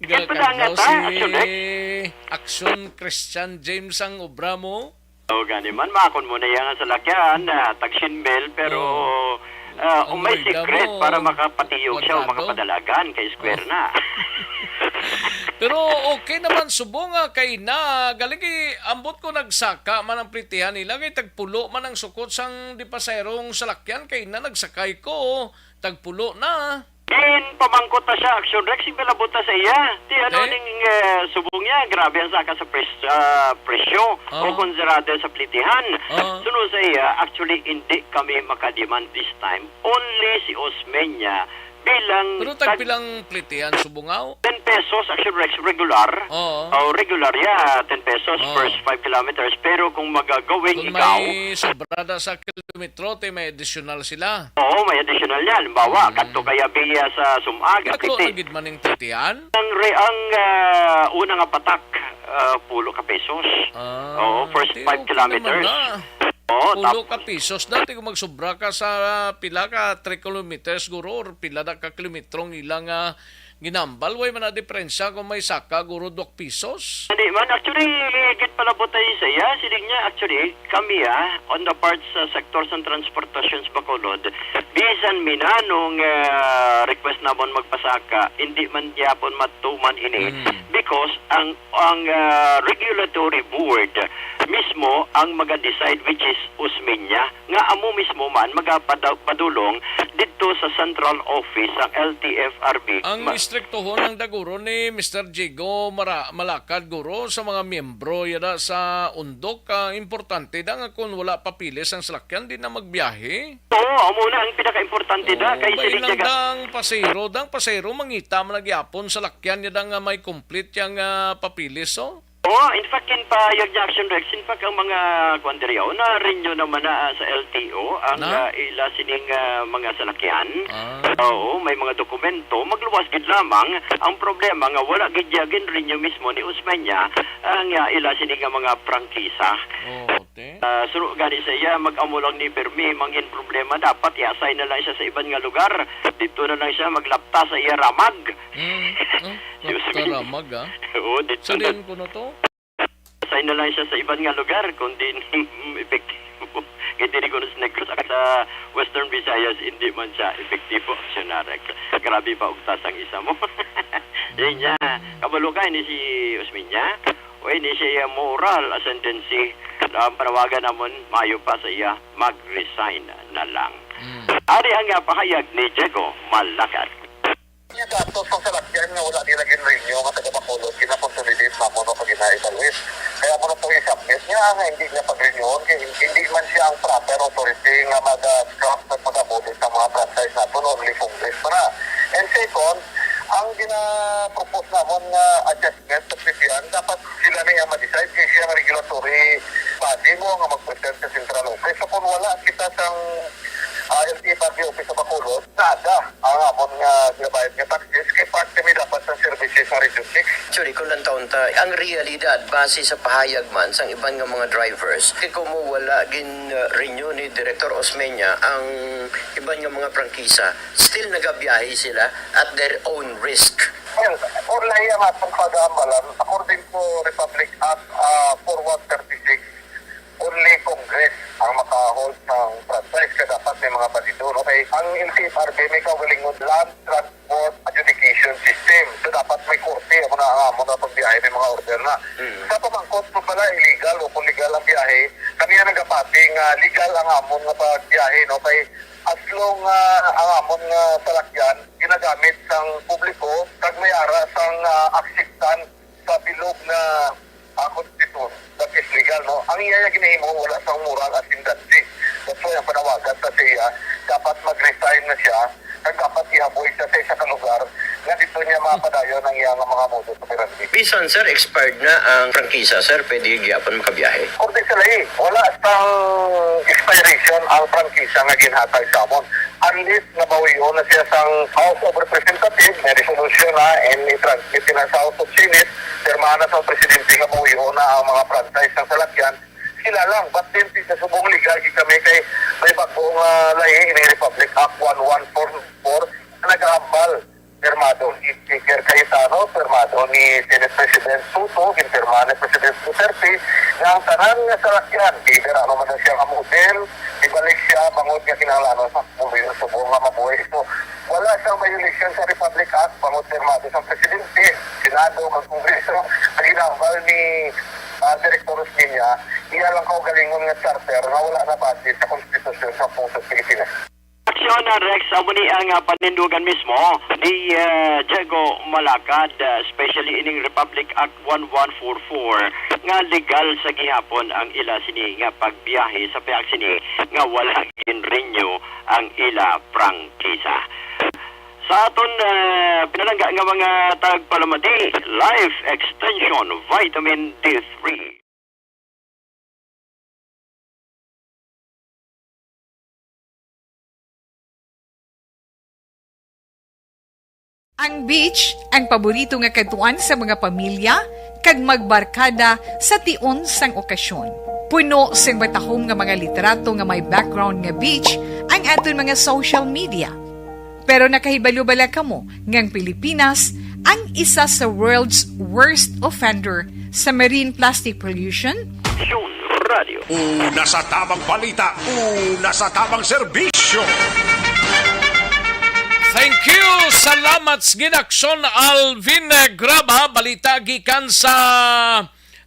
Ga, Ito na nga daw ta, si action, eh. Action Christian James ang obra mo. O gani man, makon mo na yang salakyan, ah, tag sien mil, pero Oo. ah, Ang may rueda secret mo, para makapatiyog siya o kwadrado. makapadalagan kay square na. Pero okay naman, subong nga kay na, galing kay ambot ko nagsaka man ang plitihan nila, kay tagpulo man ang sukot sang di pasaherong salakyan, kay na nagsakay ko, tagpulo na. Din pamangkot na siya, action, Rex, yung palabot na sa iya. Di ano Okay. ning eh, subong niya, grabe ang saka sa pres, ah, presyo Ah. o konsiderado sa plitihan. Ah. Suno sa iya, actually, hindi kami makademand this time. Only si Osmeña bilang Pero tag- tagpilang plitihan, subong nga, oh. ten pesos, action, Rex, regular. Oo. Oh, regular ya, ten pesos Oo. first five kilometers. Pero kung magagawing Kung ikaw, may sobra na sa kilometro, te, may additional sila. Oo, may additional yan. Halimbawa, Mm. kadto kaya biya sa Sumag, Naglo Apliti. na gid man ning plitihan. Ang, re, ang ah, una nga patak, ah, pulo ka pesos. Ah, Oo, first di five okay kilometers. naman na. Oo, Pulo tap- ka pesos na, di kung magsobra ka sa pila ka three kilometers, guro, or pila na ka kilometrong ilang ah, ginambal, way man na diferensya kung may saka, guro, dua pesos. Hindi man, actually, gid palabot tayo sa iya. Siling niya, actually, kami ah, on the part sa sector sa transportasyon sa Bacolod, bisan minanong ah, request namon magpasaka, hindi man gyapon matuman ini Mm. because ang ang ah, regulatory board mismo ang maga-decide, which is Osmeña, nga amo mismo man magapadulong didto sa central office sa L T F R B. Ang Ma- Striktohon ang daguro ni Mister Jigo Mara-, Malakad, guro, sa mga miyembro yada sa undok. Ah, importante da nga kung wala papeles ang salakyan, di na magbiyahe. Oo, amo na ang pinakaimportante da. Oo, kay bain sila lang jaga- dang pasero, dang pasero, mangita man nagyapon salakyan yada nga may complete yang, ah, papeles, oh. Oo, in fact, in pahayag niya, Action Rex, in fact, ang mga, kuwan diri, oh, na-renew naman na, ah, sa L T O ang, Na? ah, ila sining, ah, mga salakyan. Ah. Oo, may mga dokumento. Magluwas gid lamang ang problema nga wala gid niya gin-renew mismo ni Osmeña ang, ah, ila sini nga mga prangkisa. Oh, te. Ah, suno gani sa iya, mag-amo lang ni Bermi, mangin problema, dapat i-assign na lang siya sa iban nga lugar. Dito na lang siya maglapta sa iya ramag. Mm, oh, Diyos ko. Lapta ramag, ah. Oo, dito So, na. Din ko na to? Assign na lang siya sa iban nga lugar, kung di epektibo. Kay diri ko sa Negros, sa Western Visayas, hindi man siya epektibo, Action Rex. Grabe pa, ugtas ang isa mo. Di niya, kabalo ka, ini si Osmeña. O ini siya moral ascendancy. Ang panawagan namon, mayo pa sa iya, mag-resign na lang. Mm. Ari ang, ah, pahayag ni Diego Malakad. Yung datos sa salakyan nga wala nila gin-renew nga taga Bacolod, gina-consolidate namon o pag gina-evaluate. Kaya mo na po i-submit niya nga hindi niya pag-renew kay hindi man siya ang proper authority nga mag-, ah, scrap at mag-abolish sa mga franchise nato, only Congress pa na. And second, ang gina-propose namon nga adjustment sa P P R, dapat sila na yung ma-decide kay siya ang regulatory body mo nga mag-present sa central office. So kung wala kita sang, ah, L T F R B office sa Bacolod, nada ang amon nga ginabayad nga taxes kay parte mi dapat sa services sa Region six. Actually, kung lantawon ta, ang realidad, base sa pahayag man sang iban nga mga drivers, kay kung mo wala gin, uh, renew ni Director Osmeña ang iban nga mga prangkisa, still nagabiyahe sila at their own risk. Well, only ang atong pag-aambalan, according to Republic Act, ah, four one thirty-six, only Congress ang maka-hold sang franchise, kaya dapat may mga balido, no? Kay ang L T F R B may kaugalingon, Land Transport Adjudication System. So, dapat may korte, amo na ang amo na pagbiyahe, may mga order na. Mm. Sa pamangkot kung pala illegal o kung legal ang biyahe, kami ang nagapati nga legal ang amon nga pagbiyahe, no? Kay as long, ah, ang amon nga salakyan ginagamit sang publiko kag may ara sang, ah, acceptance sa bilog nga, ah, constitute, that is legal, no? Ang iya nga ginahimo wala sang moral ascendancy. That's why ang panawagan sa siya, dapat mag-resign na siya, kag dapat ihaboy siya sa isa ka lugar nga dito niya mapadayon ang iya nga mga modus operandi. Bisan, sir, expired na ang prangkisa, sir, pwede gyapon makabiyahe? Korte sa lahi, wala sang expiration ang prangkisa nga ginhatag sa amon. Unless nabawion na siya sang House of Representatives, may resolution na, and i-transmit nila sa House of Senate, pirmahan na sa presidente nga bawion na ang mga franchise sang salakyan, sila lang. But then, sa subong legal, di kami kay may bago nga lahi, ini Republic Act one one four four, na nag-aambal. Pirmado ni Speaker Cayetano, pirmado ni Senate President Soto, ginpirma ni President Duterte, nga ang tanan nga salakyan, either ano man na siya nga model, ibalik siya bangod nga kinahanglanon sa pamilya subong nga mabuhi. So, wala siyang violation sa Republic Act, bangod pirmado sa Presidente, Senado, kag Kongreso, ang ginambal ni, ah, Director Osmeña, iya lang kaugalingon nga charter nga wala na base sa Konstitusyon sa Pilipinas. Aksyon, ah, Rex, amo ni ang, ah, panindugan mismo ni, ah, Diego Malacad, ah, especially ining Republic Act one one four four, nga legal sa gihapon ang ila sini nga pagbiyahe sa pihak sini nga wala gin-renew ang ila prangkisa. Sa aton, ah, pinalangga nga mga tagpalamati, Life Extension Vitamin D three. Ang beach, ang paborito nga kadtuan sa mga pamilya kag magbarkada sa tion sang okasyon. Puno sing matahom nga mga litrato nga may background nga beach ang aton mga social media. Pero nakahibalo bala kamo nga ang Pilipinas ang isa sa world's worst offender sa marine plastic pollution? Aksyon Radio. Una sa tamang balita, una sa tamang serbisyo. Thank you. Salamat sa ginaksyon, Alvin Graba. Balita gikan sa,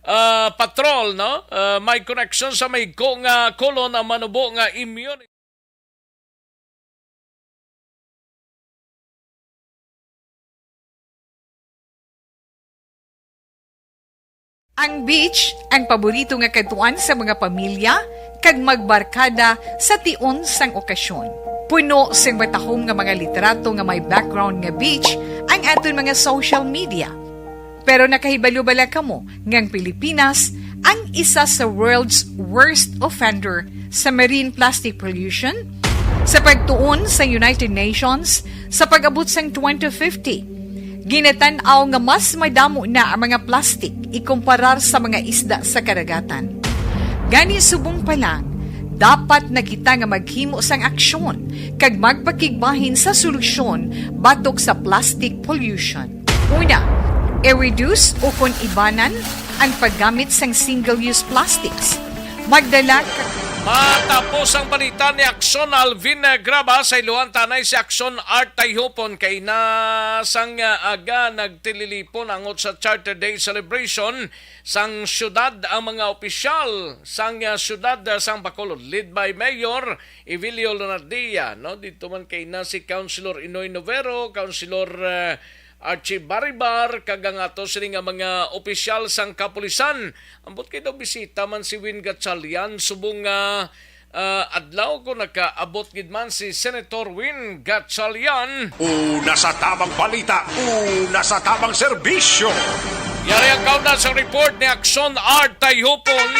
ah, patrol, no? Ah, may koneksyon sa mahigko nga kolon ang manubo nga immune. Ang beach ang paborito nga kadtuan sa mga pamilya kag magbarkada sa tion sang okasyon. Puno sing matahom nga mga litrato nga may background nga beach ang aton mga social media. Pero nakahibalo bala kamo nga ang Pilipinas ang isa sa world's worst offender sa marine plastic pollution? Sa pagtuon sa United Nations, sa pag-abot sang twenty fifty, ginatan-aw nga mas madamo na ang mga plastic ikumparar sa mga isda sa kadagatan. Gani, subong pa lang, dapat na kita nga maghimo sang aksyon kag magpakigbahin sa solusyon batok sa plastic pollution. Una, i-reduce o kon ibanan ang paggamit sang single-use plastics. Magdala ka Matapos ang balita ni Action Alvin, eh, Graba, sa iluhan tanay si Action Art Tayhupon kay na sang, ah, aga nagtililipon angot sa Charter Day celebration sang syudad ang mga opisyal sang, ah, syudad, ah, sang Bacolod, led by Mayor Evilio Leonardia, no? Dito man kay na si Councilor Inoy Novero, Councilor, ah, Archie Baribar, kag ang ato sini nga mga opisyal sang kapulisan. Ambot kay daw bisita man si Win Gatchalian subong nga, ah, adlaw ko nakaabot gid man si Senator Win Gatchalian. Una sa tamang balita, una sa tamang serbisyo. Yari ang kauna sa report ni Action Art Tayhupon.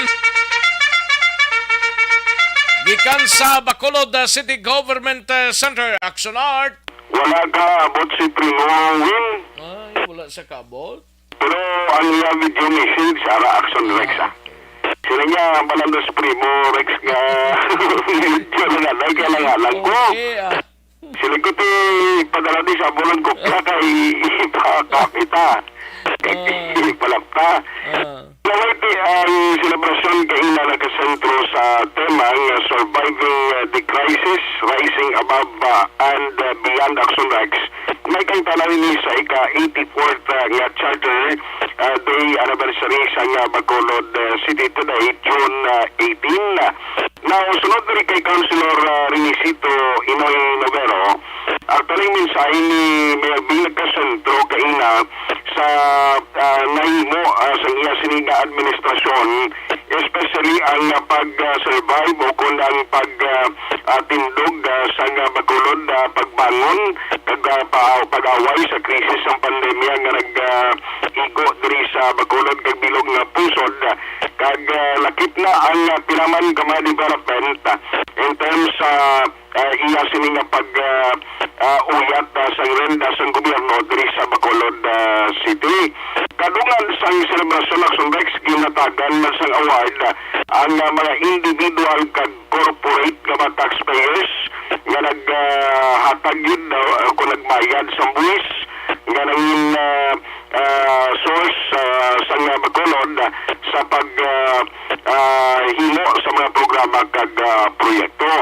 Gikan sa Bacolod, ah, City Government, ah, Center, Action Art. Wala ka abot si Primo Win. Ay, wala sa kabot. Pero ang iya video message, ara Action Rex, ah. Sila niya, balandos Primo Rex nga video na nga, dahil kaya lang, alam ko. Okay, ah. Sila ko ti padala di sa bulan ko, kaya kay ipakapit, ah. Kay Ah. ipalapta. Ah. Naway ti ang selebrasyon kay ina nakasentro sa tema nga Surviving, uh, the Crisis, Rising Above, uh, and, uh, Beyond Action Rex. May kang tanan ini sa ika eighty-fourth, uh, nga Charter, uh, Day Anniversary sa nga Bacolod, uh, City today, June, uh, eighteen. Now, sunod diri kay Councilor, uh, Renisito Inoy Novero, actually, mensahe ni Mayor Bill nagkasentro kaina sa, ah, nahimo, ah, sa iya sini nga administrasyon, especially ang, ah, pag, ah, survive o kun ang pag, ah, ah, tindog, ah, sa nga Bacolod, ah, pagbangon, pag, ah, pa-, pag-away sa krisis sang pandemya nga nag, ah, igo diri sa Bacolod kag bilog nga pungsod, ah, kag, ah, lakip na ang, ah, pila man ka mga development, ah, in terms sa ah, iya sini nga pag, ah, ah, uyat, ah, sang renda sang gobyerno diri sa Bacolod, ah, City. Kadungan sang selebrasyon, Action Rex, ginhatagan man sang award, ah, ang, ah, mga individual kag corporate nga mga taxpayers nga nag, ah, hatag gid, ah, kung nagbayad sang buwis nga nangin, ah, ah, source, ah, sang, ah, Bacolod sa pag, ah, ah, himo sa mga programa kag, ah, proyekto.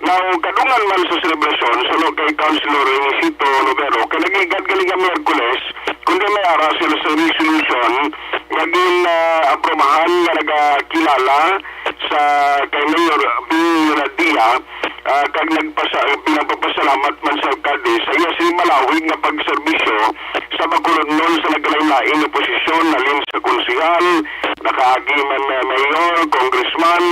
Now, kadungan man sa selebrasyon, suno kay Councilor Renisito Novero, kay nagligad gali nga Miyerkules, kundi may ara sila sa resolution nga gin, ah, aprobahan nga nagakilala sa kay Mayor Bill Radia, ah, kag nagpasa-, pinapapasalamat man sa alkalde sa iya sing malawig nga pagserbisyo sa Bacolodnon sa nagkalain-lain nga posisyon, halin sa konsehal, nakaagi man, ah, mayor, congressman,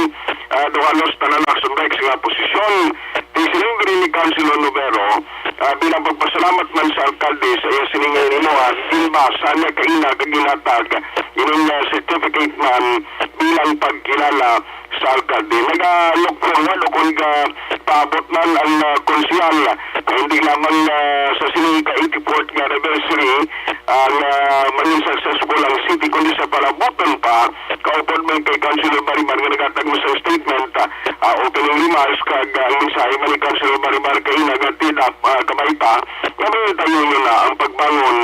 ah, daw halos tanan Action Rex nga posisyon. Ti siling diri ni Councilor Novero, ah, bilang pagpasalamat man sa alkalde sa iya sining nga hinimuan, ginbasa niya kaina kag ginhatag ining, ah, certificate man bilang pagkilala sa alkalde. Naga-look forward o kung ka paabot man ang, ah, konsehal, ah, hindi lamang, ah, sa sining ka eighty-fourth nga anniversary, ah, nga maging successful ang city, kundi sa palabuton pa, kaupod man kay Councilor Baribar nga naghatag mo sa statement, ah, ah, opening remarks, kag, ah, ang mensahe man ni Councilor Baribar kay ina nga tidap, ah, kabay pa, nga may tayo na ang pagbangon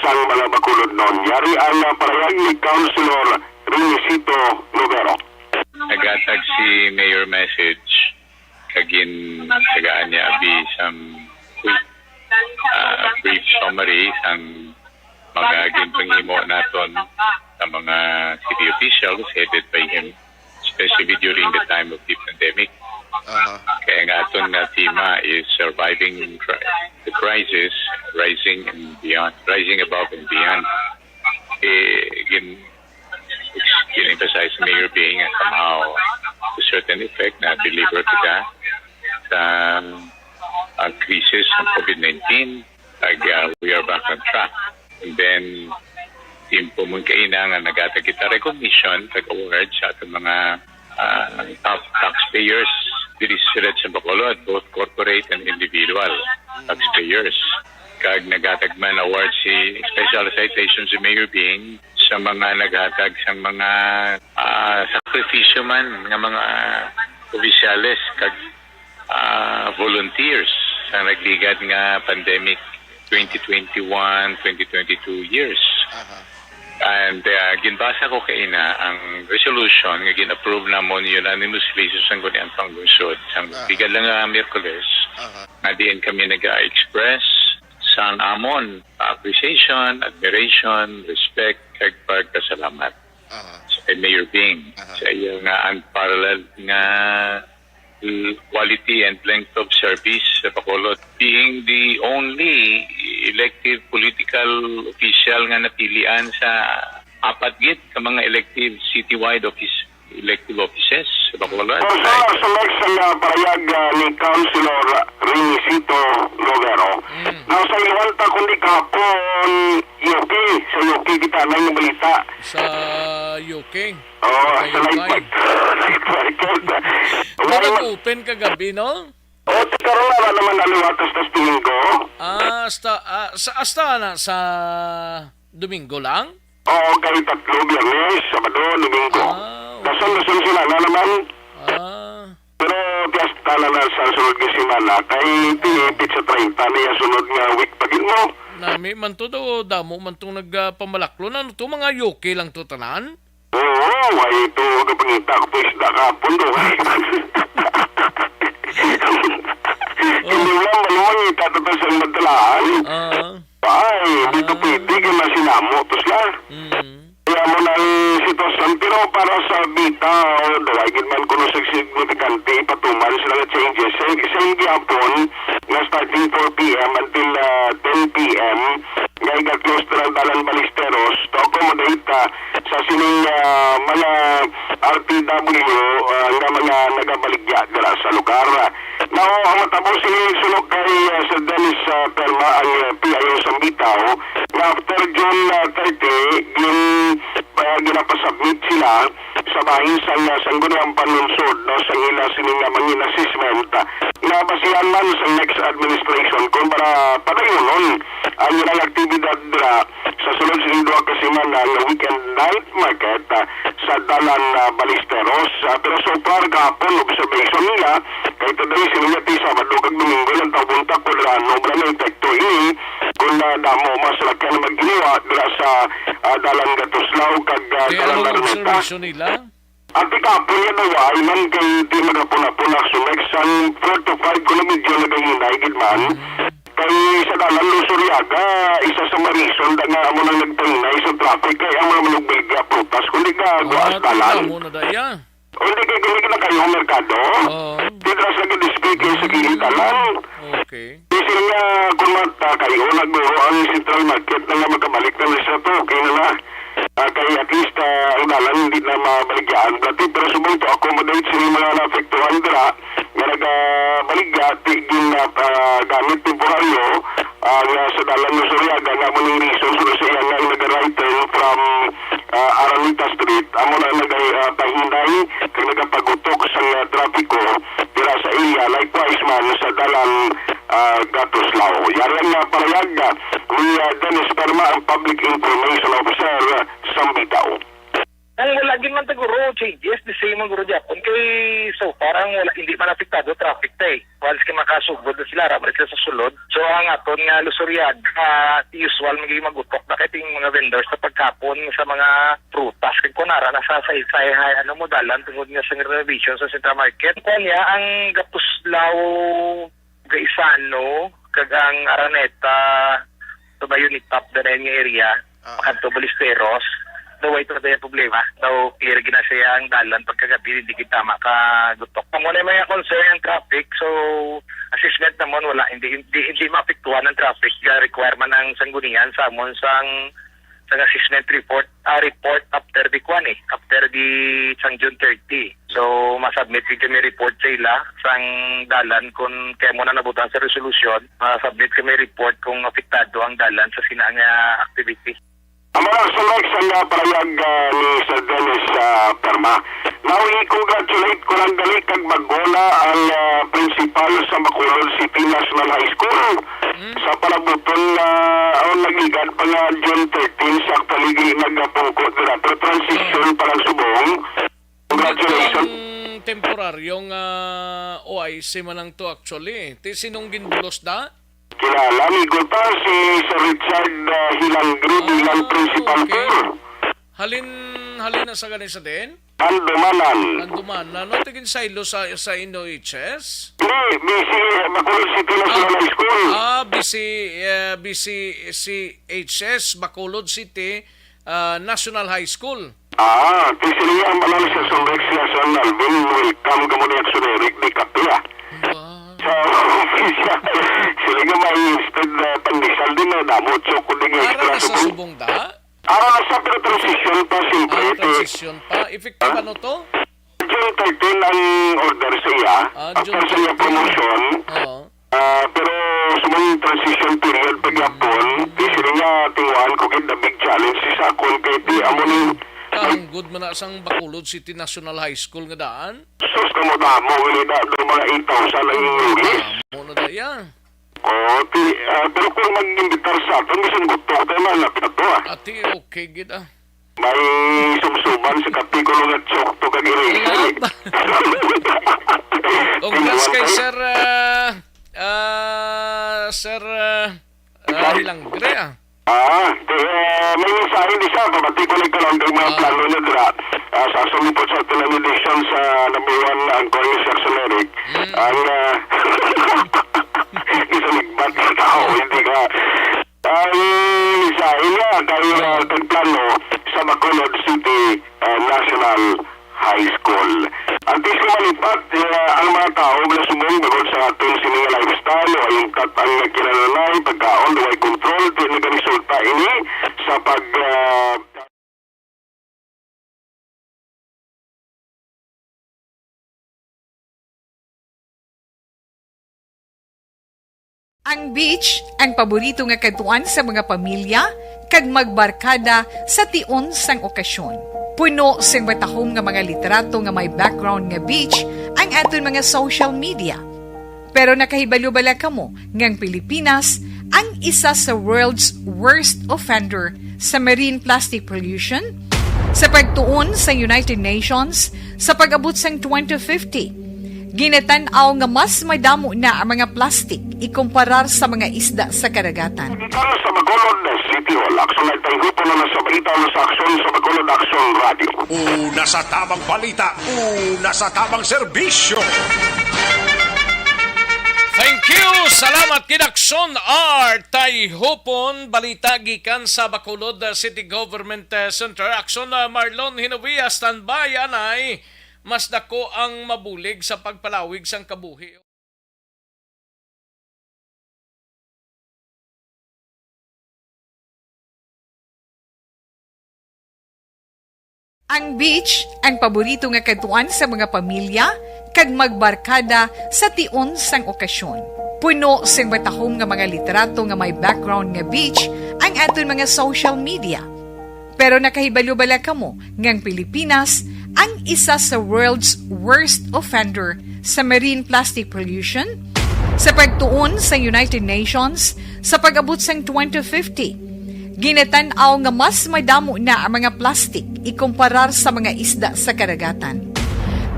sang mga Bacolodnon. Yari ang, ah, parayag ni Councilor Renisito Novero. Naghatag si Mayor message, kag gintagaan niya abi sang quick, ah, brief summary sang mga ginpanghimo naton sa mga city officials headed by him, especially during the time of the pandemic. Aha. Kaya nga aton nga tema is surviving cri-, the crisis, rising and beyond, rising above and beyond. Eh, gin-, Emphasize Mayor Bing nga somehow to certain effect na deliver kita sa, ah, crisis ng covid nineteen. Ag, ah, we are back on track. And then, timpo man kaina nga naghatag kita recognition kag award sa aton mga, ah, top taxpayers diri sa siyudad sa Bacolod, both corporate and individual taxpayers. Kag naghatag man award si special citation si Mayor Bing sa mga naghatag sang mga, ah, sakripisyo man nga mga opisyales kag, ah, volunteers sa nagligad nga pandemic twenty twenty-one, twenty twenty-two years. Aha. And, ah, ginbasa ko kaina ang resolution nga gin-approve namon unanimously sa Sangguniang Panglungsod. Sang Aha. Tigad lang nga Miyerkules, Aha. nga diin kami nag-express sang amon appreciation, admiration, respect, kag pagpasalamat Aha. kay Mayor Bing Aha. sa iya nga unparalleled nga, mm, quality and length of service sa Bacolod, being the only elective political official nga napilian sa apat gid ka mga elective citywide office, elective offices sa Bacolod. Kung sa, sa next nga parayag, ah, ni Councilor Renisito Romero, Mm. nasa iluhan ta kundi kahapon, U K, sa U K kita na yung balita. Sa U K? Oo, Sa sa U K. Live market. Live market. Wala Wala man. Open kagabi, no? O, sa karon na naman naliwatas tas Domingo. Ah, hasta, ah, sa, hasta na sa Domingo lang? Oo, kay tatlo, Biyernes, Sabado, Domingo. Ah, okay. Dason, dason sila na naman. Ah. Pero piyesta na na sa sunod nga semana, kay pinipit sa treinta na yung sunod nga week pa gid mo. Nami man to daw, damo man tong nagpamalaklon. Ano to, mga U K lang to tanan? Oo, ay ito, kapangita ko po isda kahapon do. Oh. Hindi lang, maluwang ita to sa madalaan. Ah. Ay, dito Ah. pwede ka masinamo to sila. Mm. Kaya mo na ang sitwasyon, pero para sa bita, o daw, ay gid man kuno sig-, signifikante ipatuman sila nga changes. Sa, sa gihapon, nga starting four P M until, ah, ten P M, nga iga-close na ang dalan Ballesteros to accommodate, ah, sa sining, ah, mga R T W, ah, nga mga nagabaligya dira sa lugar. Now, ang matabo sini sulok kay, ah, Sir Dennis, ah, Perma, ang, ah, P I O sa Bitaw, nga after June, ah, thirty, gin-, ah, ginapasubmit sila sa bahin sang, ah, Sangguniang Panlungsod, no, sa ila sini nga mangin assessment, ah, nga basihan man sa next administration kung para padayonon ang ilang aktibidad dira sa sulod sini duha ka semana nga weekend night market, ah, sa Dalan, ah, Ballesteros. Ah, pero so far, kahapon, observation nila, kay today, sini nga ti Sabado kag Domingo lang, tawon ta kung ano, wala may epekto ini, kung, ah, damo mas lakyan na magginawa dira sa, ah, Dalan Gatuslao kag, ah, Kaya Dalan anong Araneta. Observation nila? Ang pikapon nga daw ay man kay di maghapon-hapon na sumek sang four to five kilometro nagahinay gid man. Mm. Kay sa dalan Luzuriaga, isa sa mga reason da nga amo nang nagpahinay sa traffic kay ang mga manugbilga prutas kundi ka Ah, guas dalan. Tama mo na daya. O, hindi kay kundi na kayo ang merkado. Oo. Di dras lagi display kayo sa kilid dalan. Okay. Di sila nga kung mata kayo, nagduro ang Central Market na nga magkabalik na sa to. Okay na na. Ah, kay at least, ah, ang dalan hindi na mabaligyaan. Dati, pero subong to accommodate sa mga naapektuhan dira nga nagabaligya, ti gin, ah, gamit temporaryo, ah, nga sa dalan nga Suryaga, nga mo ning reason sa siya nga naga-right turn from, ah, Araneta Street, amo na nagay, ah, pahinay kag nagapagutok sa, ah, trapiko dira sa area. Likewise man sa dalan, ah, Gatuslao. Yari ang, ah, parayag, ah, ni, ah, Dennis Perma, ang Public Information Officer, ah, sa Bitaw. Ang wala gid man ta guro changes, the same man guro gyapon. Kay so far, ang wala, hindi man apektado traffic ta eh. Once kay makasugod na sila, ra man sila sa sulod. So, ang aton nga Luzuriaga, ah, usual, magiging magutok na kay ting mga vendors sa pagkapon sa mga prutas. Kay kunara na sa, sa, sa, ano mo, dalan tungod nga sa renovation sa Central Market. Kuan niya, ang Gatuslao, Gaisano, kag ang Araneta, sa Bayonitap, the nga area, Ah. Makanto Ballesteros, the way to the problema. Daw clear gina siya ang dalan pagkagabi, hindi kita makagutok. Amo na yung mga concern ang traffic, so assessment namon wala, hindi, hindi, hindi maapektuhan ang traffic, ah, requirement ng sanggunian sa amon sang, Ang assessment report, ah, report after the kwan eh, after the sang June thirty. So, masubmit gid kami report sa ila, sang dalan kung kaya mo na nabutang sa resolusyon, masubmit kami report kung apektado ang dalan sa sina nga activity. Ang mga sunod sa nga parayag, ah, ni Sir Dennis, ah, Perma. Now, i-congratulate ko lang gali kag maguna ang, ah, principal sa Bacolod City National High School Mm. sa palabuton nga, o nagligad pa nga June thirteen, sa actually nagapungko dira. Pero transition pa lang subong. Congratulations. Ito ang temporaryong, ah, O I C man lang to actually. Ti sinong ginbulos da? Kilala, amigo ta, si Sir Richard, ah, Hilangre Ah, bilang principal okay. Tour. Halin, halin na sa gani sa din? Andumanan. Andumanan. Ano tigin saylo sa, sa N O H S? Hindi, B C, Bacolod City National Ah, High School. ah, B C, eh, B C C H S, Bacolod City, ah, National High School. Ah, ti sila ang mga sa Sumrex nga San Alvin, welcome ka mo ni Action Eric, di kape, ah. Wow. So, sila nga may instead, ah, pandesal din, ah, damo, chok, di nga Ara extra na sa subong. Subong da? Ara na sa, pero transition pa, siyempre, Ah, ti transition pa. Effective Ha? ano to? June thirteen ang order sa iya. Ah, After June sa iya thirteen. Promotion, Oo. Ah, pero sa mga transition period pa gyapon, di sila nga tinguhaan ko gid the big challenge sa akon kay di amo ni Kaanggod man na sang Bacolod City National High School nga daan. Sus, kamo damo, wala na, do mga eight thousand ang enrollees. Damo na daya. Oh, ti, ah, pero kung mag-imbitar sa aton, bisan gutok tayo, malapit na to, ah. Ati, okay gid, ah. May sumsuman sa kapikulo nga chok to kag eraser, eh. Lab. Congrats kay Sir, ah, ah, Sir, ah, ah, Hilangre, ah. Ah, di, ah, may mensahe di sa, pabati ko lang kalang kay mga Ah. plano na dira. Ah, sa sumipot sa aton ang edisyon sa number one, ang Corner Section Eric. Mm. Ang, ah, di sa ligbat sa tao, hindi ka. Ang mensahe niya kay, ah, kag plano sa Bacolod City, ah, National High School. Antes ko malipat, ah, ang mga tao nga subong bangod sa aton sini nga lifestyle, o ang tat ang kinahanglan, pagkaon, way control, di nagaresulta ini sa pag, ah, Ang beach, ang paborito nga kadtuan sa mga pamilya kag magbarkada sa tion sang okasyon. Puno sing matahom nga mga litrato nga may background nga beach ang aton mga social media. Pero nakahibalo bala kamo nga ang Pilipinas ang isa sa world's worst offender sa marine plastic pollution? Sa pagtuon sa United Nations, sa pag-abot sang twenty fifty, ginatan-aw nga mas madamo na ang mga plastic ikumparar sa mga isda sa kadagatan. Para sa Bacolod City Hall, Action Night, ang grupo na nasa balita na sa Aksyon sa Bacolod Action Radio. Una sa tamang balita, una sa tamang serbisyo. Thank you. Salamat, Kidakson R. Tayhupon, balita gikan sa Bacolod City Government, eh, Center. Aksyon, ah, Marlon Hinovia, standby, anay. Mas dako ang mabulig sa pagpalawig sang kabuhi. Ang beach, ang paborito nga kadtuan sa mga pamilya kag magbarkada sa tion sang okasyon. Puno sing matahom nga mga litrato nga may background nga beach ang aton mga social media. Pero nakahibalo bala kamo nga ang Pilipinas ang isa sa world's worst offender sa marine plastic pollution? Sa pagtuon sa United Nations, sa pag-abot sang twenty fifty, ginatan-aw nga mas madamo na ang mga plastic ikumparar sa mga isda sa kadagatan.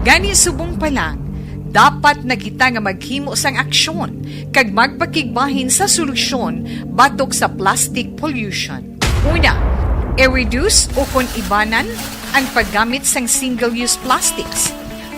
Gani, subong pa lang, dapat na kita nga maghimo sang aksyon kag magpakigbahin sa solusyon batok sa plastic pollution. Una, i-reduce o kon ibanan ang paggamit sang single-use plastics.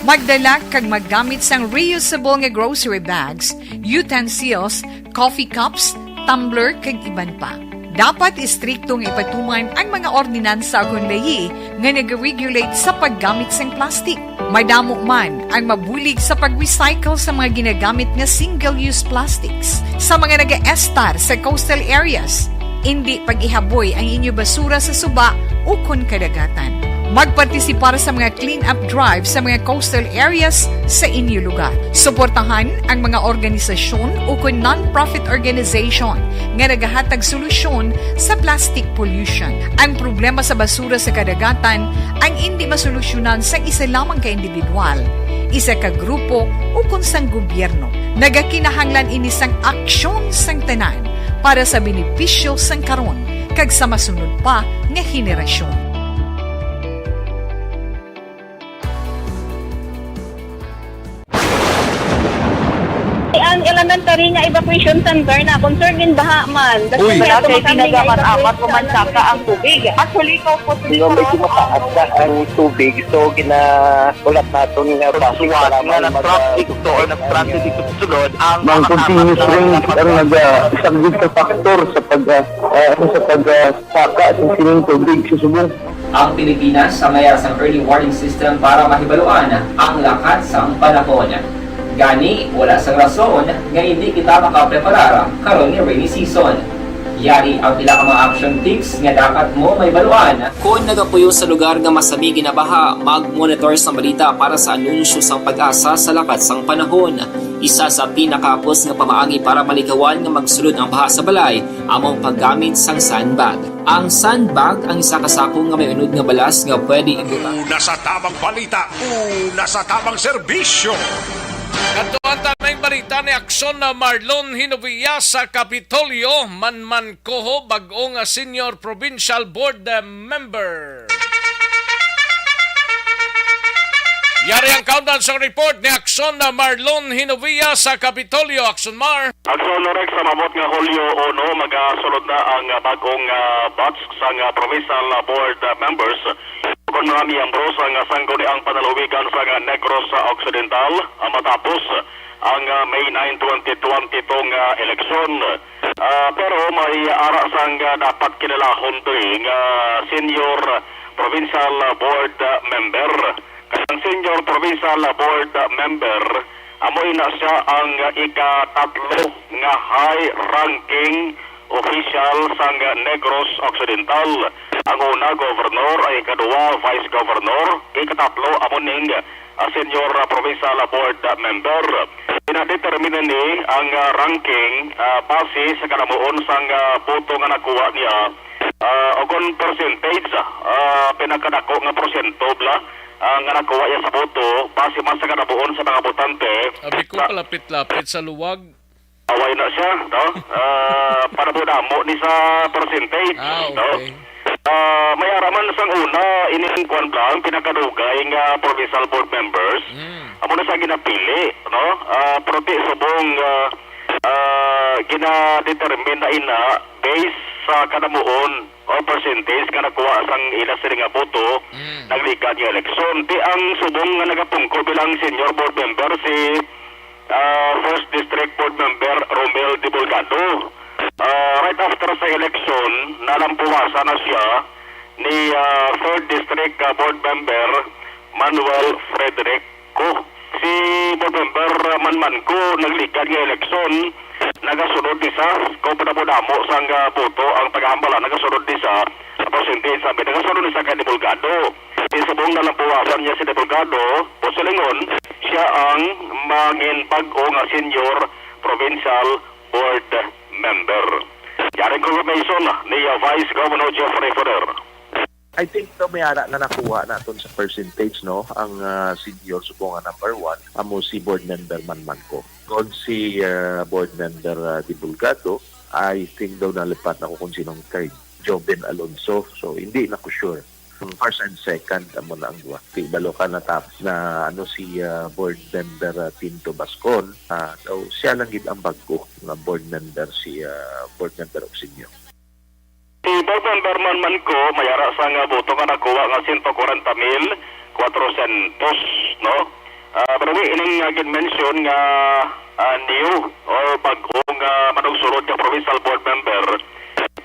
Magdala kag maggamit sang reusable nga grocery bags, utensils, coffee cups, tumbler, kag iban pa. Dapat istrikto nga ipatuman ang mga ordinansa kon layi nga nag-regulate sa paggamit sang plastic. Madamo man ang mabulig sa pag-recycle sa mga ginagamit nga single-use plastics sa mga nagaestar sa coastal areas. Indi pag-ihaboy ang inyo basura sa suba ukon kadagatan. Magpartisipar sa mga clean-up drive sa mga coastal areas sa inyo lugar. Suportahan ang mga organisasyon ukon non-profit organization nga nagahatag solusyon sa plastic pollution. Ang problema sa basura sa kadagatan ang indi masolusyonan sang isa lamang ka individual, isa ka grupo, ukon sang gobyerno. Nagakinahanglan ini sang aksyon sang tanan para sa benepisyo sang karon kag sa masunod pa nga henerasyon. Ang elementary nga evacuation center na concern gin baha man. Uy. Wala kay tinaga man amat o mansaka ang tubig. Actually, ikaw po, Di ba, medyo mataas na ang tubig, so ginahulat naton nga basi nga mag-, nag-transit to or nag-transit dito sa sulod ang mga continuous rain ang nag-, ah, isang good factor sa pag, ah, ah, ano, sa pag, ah, saka sa sining tubig sa subong. Ang Pilipinas sa mayara sang early warning system para mahibaluan ang lakat sang panahon. Gani, wala sang rason nga hindi kita makapreparar karon nga rainy season. Yari ang pila ka mga action tips nga dapat mo mahibaluan. Kon nagapuyo sa lugar nga masami ginabaha, mag-monitor sa balita para sa anunsyo sang PAGASA sa lakat sang panahon. Isa sa pinakahapos nga pamaagi para malikawan nga magsulod ang baha sa balay amo ang paggamit sang sandbag. Ang sandbag ang isa ka sako nga may unod nga balas nga pwede ibutang. Una sa tamang balita, una sa tamang serbisyo. Kadtuan ta na ang balita ni Aksyon na Marlon Hinovia sa Kapitolyo, manmankoho bag-o nga Senior Provincial Board, eh, Member. Yari ang countdown sa report ni Aksyon na Marlon Hinovia sa Kapitolyo. Aksyon Mar. Aksyon Rex, sa maabot nga Hulyo uno, magasulod na ang, ah, bag-ong, ah, batch sang, ah, provincial, ah, board, ah, members. Kon mga miyembro sang, ah, Sangguniang Panalawigan sang, ah, Negros, ah, Occidental, ah, matapos ang, ah, May nine, twenty twenty-two nga eleksyon. Ah, pero may ara sang, ah, dapat kilalaon diri nga senior provincial, ah, board, ah, member. Kay ang senior provincial, ah, board, ah, member, amo ina sia ang, ah, ikatatlo nga high ranking official sang, ah, Negros Occidental. Ang una, governor, ang ikaduha, vice governor, ikatatlo, amo ning, ah, senior, ah, provincial, ah, board, ah, member. Pinadetermina ni ang, ah, ranking, ah, base sa kalamuon sang, ah, boto nga nakuha niya, ah, o kon percentage, ah, pinakadako nga porsyento bala, ah, nga nakuha niya sa boto base man sa kalamuon sa mga botante. Abi ko, sa kalapit-lapit sa luwag. Away na siya, no? Ah, para mo damo ni sa percentage, ah, no? Okay. Ah, may ara man sang una, ining kwan lang, pinakadugay nga provincial board members. Mm. Amo na sa ginapili, no? Ah, pero ti subong, ah, ah, ginadetermine na ina based sa kalamuon o percentage nga nakuha sang ila sila nga boto, mm, nagligad nga eleksyon. Ti ang subong nga nagapungko bilang senior board member si ah, First District Board Member Romel Dibulgado. Ah, right after sa eleksyon, nalampuwasan na siya ni, ah, Third District, ah, Board Member Manuel Frederick Co. Si Board Member Manman Co nagligad nga eleksyon, nagasunod ni sa, kung padamo-damo sang, ah, boto ang tagahambala, nagasunod ni sa, sa percentage, sabi, nagasunod ni sa kay Dibulgado. Sa subong nalampuwasan niya si Dibulgado, posilingon, siya ang mangin bag-o nga senior provincial board member. Yari confirmation ni, uh, Vice Governor Jeffrey Ferrer. I think, no, may ara nga nakuha naton sa percentage, no, ang, uh, senior subong nga number one, amo si Board Member Manman Co. Kon si, uh, Board Member, uh, Dibulgado, I think daw nalipat na ko kung sinong third, Joven Alonso. So, hindi na ko sure. First and second, amo na ang duha. Di balo ka natapos na, ano, si, ah, Board Member, ah, Tinto Bascon. Ah, so, siya lang gid ang bag-o nga board member, si, ah, Board Member Oxenio. Si Board Member Manman Co, may ara sa nga boto nga nakuha nga sento kwarenta mil kwatrosyentos, no? Ah, pero di ining, ah, gin-mention nga, ah, new or bag-o nga manugsulod nga provincial board member,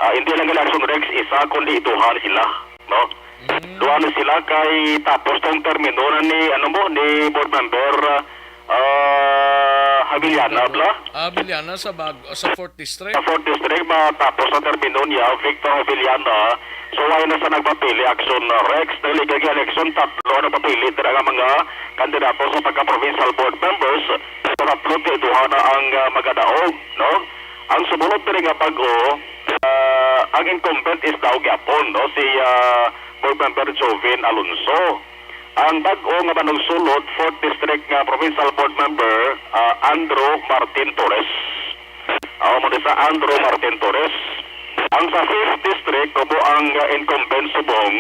ah, hindi lang gid Action Rex isa, kundi duha na sila, no? Mm. Duha na sila kay tapos tong termino na ni, ano mo, ni board member, ah, Abellana, bala? Ah, Abellana sa Bag-, sa fourth District. Sa fourth District, matapos sa termino niya, Victor Abellana. So, wala na sa nagpapili, Action, uh, Rex. Naligang election, tatlo ang nagpapili dira nga mga kandidato sa pagka-provincial board members. So, tatlo ti duha na ang, uh, magadaog, no? Ang sumulod diri nga bag-o, uh, ang incumbent is daw gyapon, no? Si, uh, Board Member Jovin Alonso. Ang bag-o nga manugsulod, fourth District nga Provincial Board Member, ah, Andrew Martin Torres. Amo ni sa Andrew Martin Torres. Ang sa fifth District, kumo ang, ah, incumbent subong,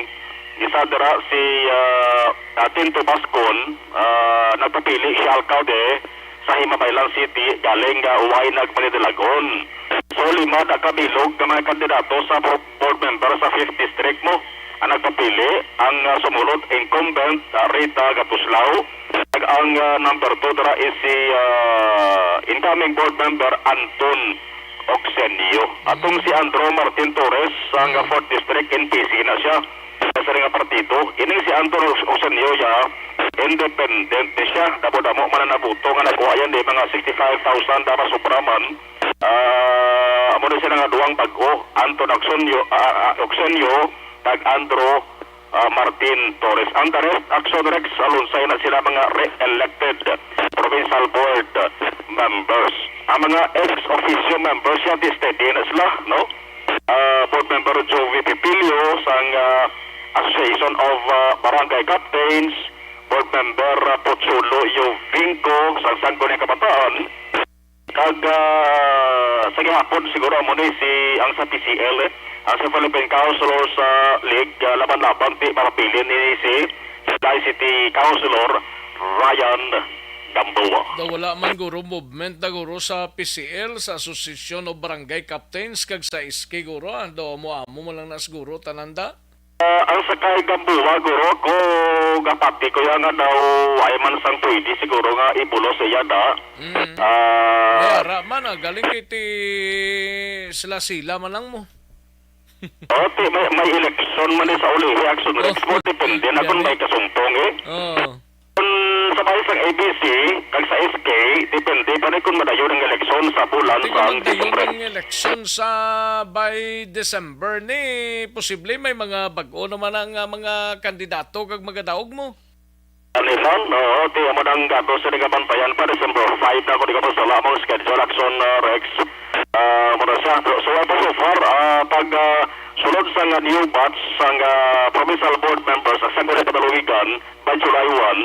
isa dira si, ah, ah, Tinto Bascon, ah, nagpapili siya alkalde sa Himabaylan City, galing, ah, Huway nagpanidalagon. So, lima na kabilog nga mga kandidato sa pro-, board member sa fifth District mo ang nagpapili. Ang, ah, sumulod, incumbent, ah, Rita Gatuslao. Kag ang, ah, number two dira is si, ah, incoming board member Anton Oxenio. Atong si Andrew Martin Torres, ang, ah, fourth District, N P C na siya. Sa nga partido, ining si Anton Ox-, Oxenio ya, independent ni siya. Damo-damo man ang nabuto nga nakuha yan, di mga sixty-five thousand, dapat sobra man. Ah, amo na sila nga duwang bag-o, Anton Oxenio, ah, ah, Oxenio, kag Andrew, ah, Martin Torres. Ang the rest, Action Rex, alunsay na sila mga re-elected provincial board members. Ang mga ex officio members, yan, steady na sila, no? Ah, Board Member Jovi Pipilio sang, ah, Association of, ah, Barangay Captains, Board Member, ah, Pochulo Yovinco sang Sangguniang Kabataan, kag, ah, sa gihapon siguro amo ni si ang sa P C L, eh, ang sa Philippine Councilors, ah, League, ah, laban-laban ti mapapili ni si July City Councilor Ryan Gamboa. Daw wala man guro movement na guro sa P C L, sa Association of Barangay Captains, kag sa S K guro, ah, daw amo-amo man lang na siguro tanan da. Ah, ang sa kay Gamboa, guro, ko gapati ko ya nga daw ay man sang pwede siguro nga ibulos iya da. Mm. Ah, may ara man, ah, galing kay ti sila-sila man lang mo. Oh, ti, may, may election man ni sa ulihi, Action Rex. Oh. Mo, depende na kung may kasumpong, eh. Oh. Kung sa bahay sang A B C, kag sa S K, depende pa ni kung madayon ang eleksyon sa bulan. Di ko sa magdayon Disyembre. Ang eleksyon sa by December ni, posible may mga bag-o naman ang, ah, mga kandidato kag magadaog mo. Ano man, oo, ti, amo nang gato sa nagabantayan pa, December five na, kung di ka masala, among schedule, Action, ah, Rex. Ah, muna siya. So, so, so far, ah, pag, ah, sulod sa nga new batch, sa nga provincial board members, sa Sangguniang Padaluwigan, by July one,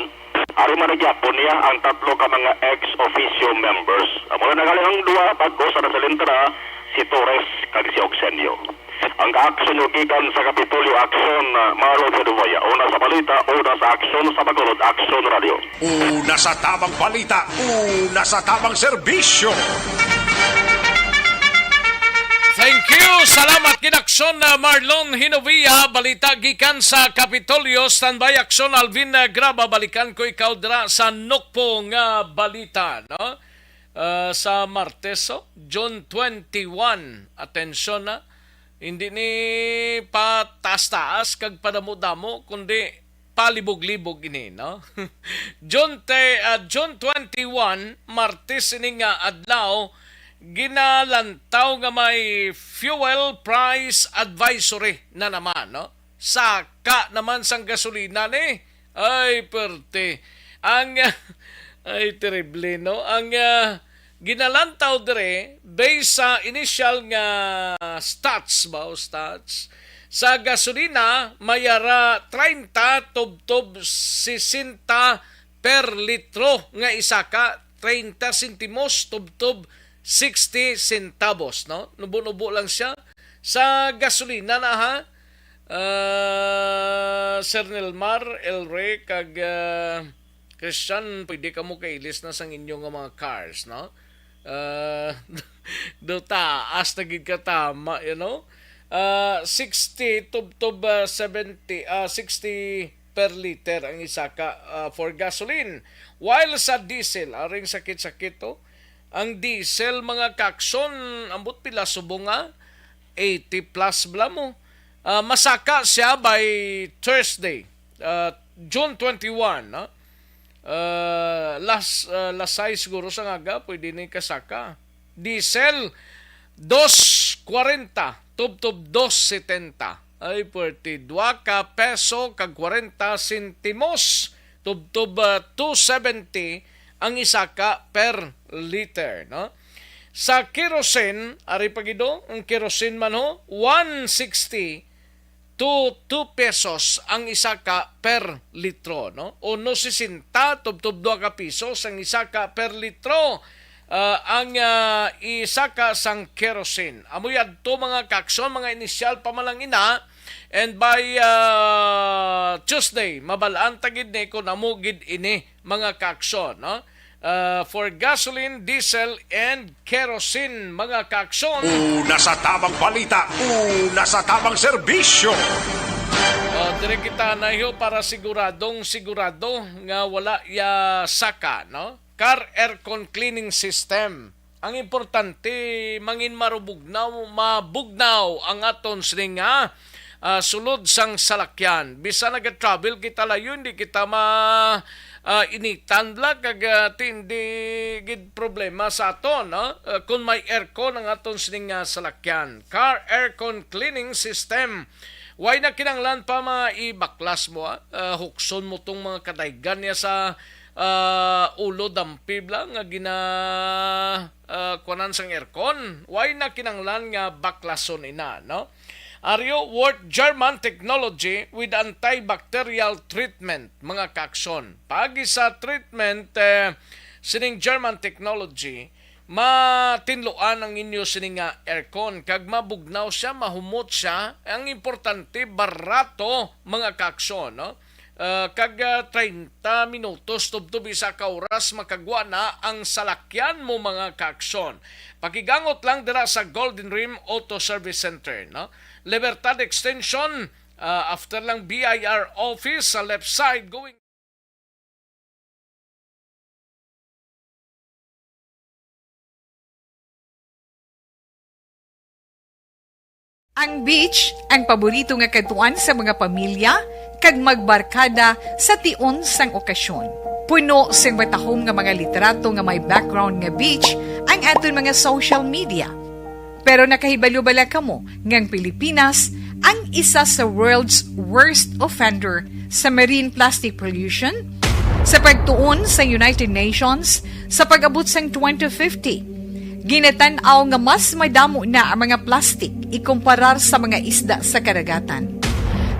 ari man nagyapon niya ang tatlo ka mga ex officio members. Amo na nagaling ang duha, bag-o sa nasalin dira, si Torres kag si Oxenio. Ang ka-action nyo gikan sa Kapitolyo Action, ah, Marlon Fedovaya. Una sa balita, una sa aksyon, sa Bacolod Action Radio. Una sa tamang balita, una sa tamang serbisyo. Thank you. Salamat gid, Aksyon, uh, Marlon Hinovia. Balita gikan sa Kapitolyo. Standby, Aksyon Alvin, uh, Graba. Balikan ko ikaw dira sa nukpo nga balita, no? Uh, sa Martes, oh, June twenty-one. Atensyon na. Hindi ni pataas-taas kag padamo-damo, kundi palibog-libog ini, no? June te-, ah, June twenty-one, Martes ini nga adlaw, ginalantaw nga may fuel price advisory na naman, no? Saka naman sang gasolina ni. Ay, perte. Ang, ay, terrible, no? Ang, ah, ginalantaw dire, based sa initial nga stats ba o stats, sa gasolina, may ara treinta tubtob sesenta per litro nga isaka, treinta sentimos tubtob sixty centavos, no? Nubo-nubo lang siya. Sa gasolina na, ha? Ah, Sir Nelmar, El Rey, kag, ah, Christian, pwede kamo kailis na sang inyo nga mga cars, no? Ah, do taas na gid ka tama, you know? Ah, sixty tubtob, ah, seventy, ah, sixty per liter ang isa ka, ah, for gasoline. While sa diesel, aring sakit-sakit to, ang diesel, mga kakson, ambot pila subong nga? Eighty plus bala mo. Ah, masaka siya by Thursday, ah, June twenty-one, no? Ah, las, ah, lasay siguro sa ngaga, pwede ni kasaka. Diesel, dos kwarenta, tubtob dos setenta. Ay, pwerte. Dua ka peso kag kwarenta sentimos, tubtob, ah, two seventy ang isa ka per liter, no? Sa kerosene, ari pa gid, oh, ang kerosene man, ho, one sixty to two pesos ang isa ka per litro, no? Uno sesenta, tubtob dua ka pisos ang isa ka per litro, ah, ang, ah, isa ka sang kerosene. Amoy adto, mga kaakson, mga inisyal pa man lang ina, and by, ah, Tuesday, mabal-an ta gid ni kung amo gid ini, mga kaakson, no? Ah, for gasoline, diesel, and kerosene, mga kaakson. Una sa tamang balita, una sa tamang serbisyo. Ah, dire kita, Naiho, para siguradong sigurado nga wala ya saka, no? Car aircon cleaning system. Ang importante, mangin marubugnaw, mabugnaw ang aton sining nga, ah, sulod sang salakyan. Bisan naga-travel kita layo, hindi kita ma, ah, initan la kag, ah, ti hindi gid problema sa aton, no? Ah, kung may aircon ang aton sining nga salakyan. Car aircon cleaning system. Way na kinahanglan pa maibaklas mo, ah. Ah, hukson mo tong mga kadaygan niya sa, ah, ulo, dampib lang nga gina, ah, kuwanan sang aircon. Way na kinahanglan nga baklason ina, no? Ario, Wort German technology with antibacterial treatment, mga kaakson. Paagi sa treatment, eh, sining German technology, matinluan ang inyo sini nga aircon, kag mabugnaw siya, mahumot siya. Ang importante, barato, mga kaakson, no? Ah, kag, ah, treinta minutos tubtob isa ka oras makagwa na ang salakyan mo, mga kaakson. Pakigangot lang dira sa Golden Rim Auto Service Center, no? Libertad Extension, ah, after lang B I R office sa left side going Ang beach, ang paborito nga kadtuan sa mga pamilya kag magbarkada sa tion sang okasyon. Puno sing matahom nga mga litrato nga may background nga beach ang aton mga social media. Pero nakahibalo bala kamo nga ang Pilipinas ang isa sa world's worst offender sa marine plastic pollution? Sa pagtuon sa United Nations, sa pag-abot sang twenty fifty, ginatan-aw nga mas madamo na ang mga plastic ikumparar sa mga isda sa kadagatan.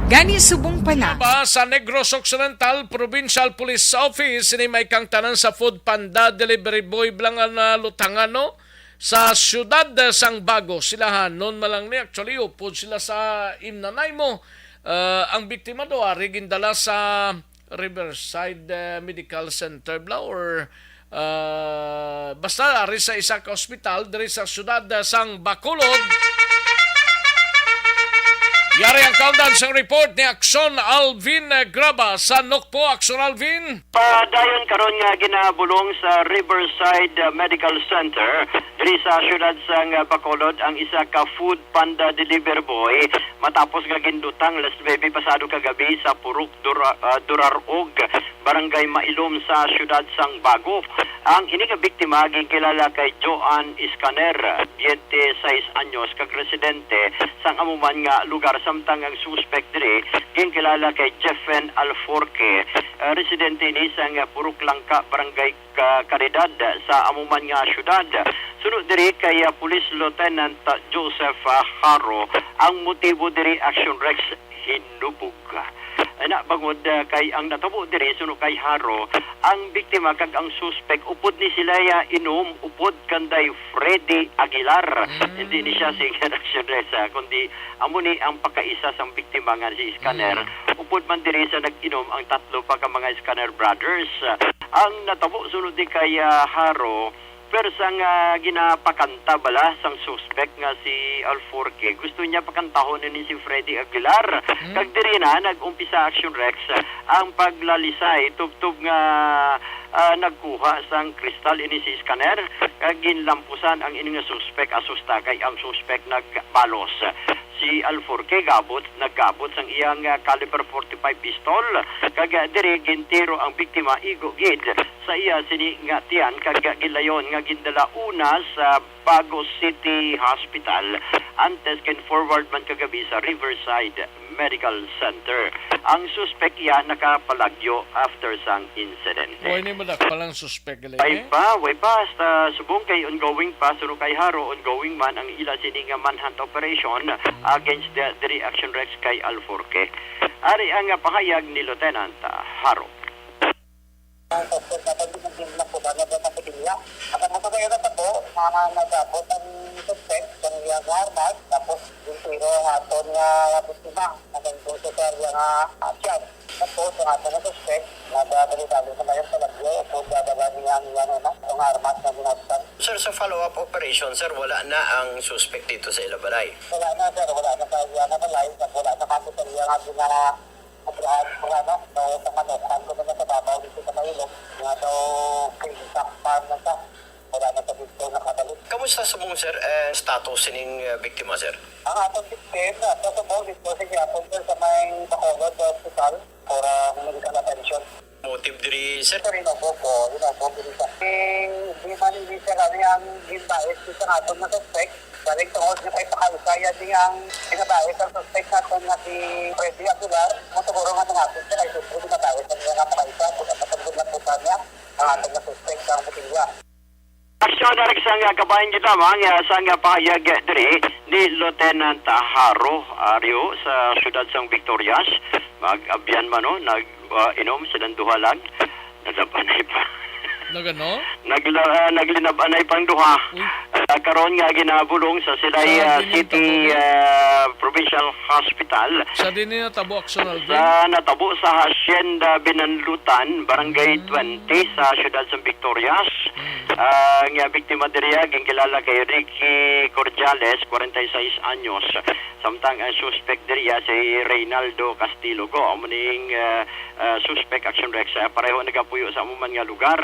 Gani, subong pa na. Ba sa Negros Occidental Provincial Police Office, ini may kangtanan sa Food Panda Delivery Boy bala nga nalutangan, no? Sa siyudad sang Bago, sila hanon malang ni, actually, upod sila sa imnanay mo. Ah, ang biktima daw ari gindala sa Riverside, eh, Medical Center bala, or, ah, basta ari sa isa ka ospital diri sa siyudad, eh, sang Bacolod. Yari ang kaundan sang report ni Akson Alvin, eh, Graba sa Nokpo. Akson Alvin. Padayon karon nga ginabulong sa Riverside, uh, Medical Center diri sa siyudad sang, uh, Bacolod ang isa ka Food Panda delivery boy matapos nga gindutang last Biyernes pasado kagabi sa Purok Dura-, uh, Durarog, Barangay Mailom sa siyudad sang Bago. Ang ini nga biktima ginkilala kay Joan Iscaner, twenty-sais anyos, kag residente sang amo man nga lugar, samtang ang suspek diri ginkilala kay Jeffen Alforque, ah, residente ini sang Purok Langka, Barangay Ka-, Caridad, sa amo man nga syudad. Suno diri kay, ah, Police Lieutenant, ah, Joseph, ah, Haro, ang motibo diri, Action Rex, hinubog. Ana, bangod, ah, kay ang natabo diri, suno kay Haro, ang biktima kag ang suspek, upod ni sila ya inom, upod kanday Freddy Aguilar. Mm. Hindi ni siya si Action Rex, ah, kundi amo ni ang pakaisa sang biktima nga si Scanner. Mm. Upod man diri sa nag-inom ang tatlo pa ka mga Scanner brothers. Ang natabo sunod ni kay, ah, Haro, pwersa nga ginapakanta bala sang suspek nga si Alforque. Gusto niya pakantahon ini si Freddy Aguilar. Mm. Kag diri na nag-umpisa, Action Rex, ang paglalisay tubtob nga, ah, nagkuha sang kristal ini si Scanner, kag ginlampusan ang ini nga suspek, asusta kay ang suspek nagbalos. Si Alforque gabot, nagkabot sang iyang, ah, caliber forty-five pistol, kag, ah, diri gintiro ang biktima igo gid sa iya sini nga tiyan, kag, ah, gilayon nga gindala una sa Bago City Hospital, antes gin-forward man kagabi sa Riverside Medical Center. Ang suspek iya nakapalagyo after sang insidente. Way ni madakpal ang suspek gali, Way eh? pa, way pa. Sa subong kay ongoing pa, suno kay Haro, ongoing man ang ila sini nga manhunt operation against the, the reaction Rex kay Alforque. Ari ang, ah, pahayag ni Lieutenant, ah, Haro. Ang suspect naton, di nagdinla po ba na sa pamilya? At ang matubayan na po, na nag-abot ang suspect, ang iyang armas, tapos yung tiro ang aton nga biktima, naging puso sa iyang, ah, tiyan. Tapos, ang aton nga suspect, nagdali-dali sa mayong palagyo, kung dadala niya ang iyang, ano, ang armas na ginastan. Sir, sa follow-up operation, sir, wala na ang suspect dito sa ila balay? Wala na, sir, wala na sa iyang balay, wala na kami sa iyang gina-, Abraham, ano, no, sa Manok, ang ganda sa babaw dito sa Mailog, nga daw kay Isaac Farm na siya. Wala na sa dito nakabalik. Kamusta sa mong, sir, eh, status sining, eh, biktima, sir? Ang atong victim, ah, sa subong dito sa Quiapo, sir, sa may Bacolod Hospital for, ah, medical attention. Motive diri, sir? Sir, inubog ko, inubog diri sa. Eh, di man, hindi, sir, ano yung ginbais sa atong na suspect? Galing tungod nga kay pakausaya ni ang pinabais ang suspect naton nga si Freddy Aguilar, ang siguro nga nangapit siya kay siyempre pinabais ang mga pakaisa, kung napatagod na po niya ang atong na suspect sa ang botelya. Aksyon, Alex, ang, ah, kabahin kita, mga, ah, sa, ah, pahayag, eh, diri ni Lieutenant, ah, Haro Ario sa siyudad sang Victorias. Mag-abyan man, no? Nag, ah, inom silang duha lang. Naglabanay pa. Nagano? Nagla-, ah, naglinab-anay pang duha. Uy. Ah, karon nga ginabulong sa sila'y, Sa ah, diin ang City, tabo, no? ah, Provincial Hospital. Sa diin ang natabo, Aksyon Alvin? Sa natabo sa Hacienda Binanlutan, Barangay Mm. twenty sa siyudad sa Victorias. Mm. Ah, nga biktima diri, ah, ginkilala kay Ricky Cordiales, kwarenta y seis anyos. Samtang ang suspect diri, ah, si Reynaldo Castilogo, amo ning, ah, ah, suspect, Action Rex, ah, pareho nagapuyo sa amo man nga lugar.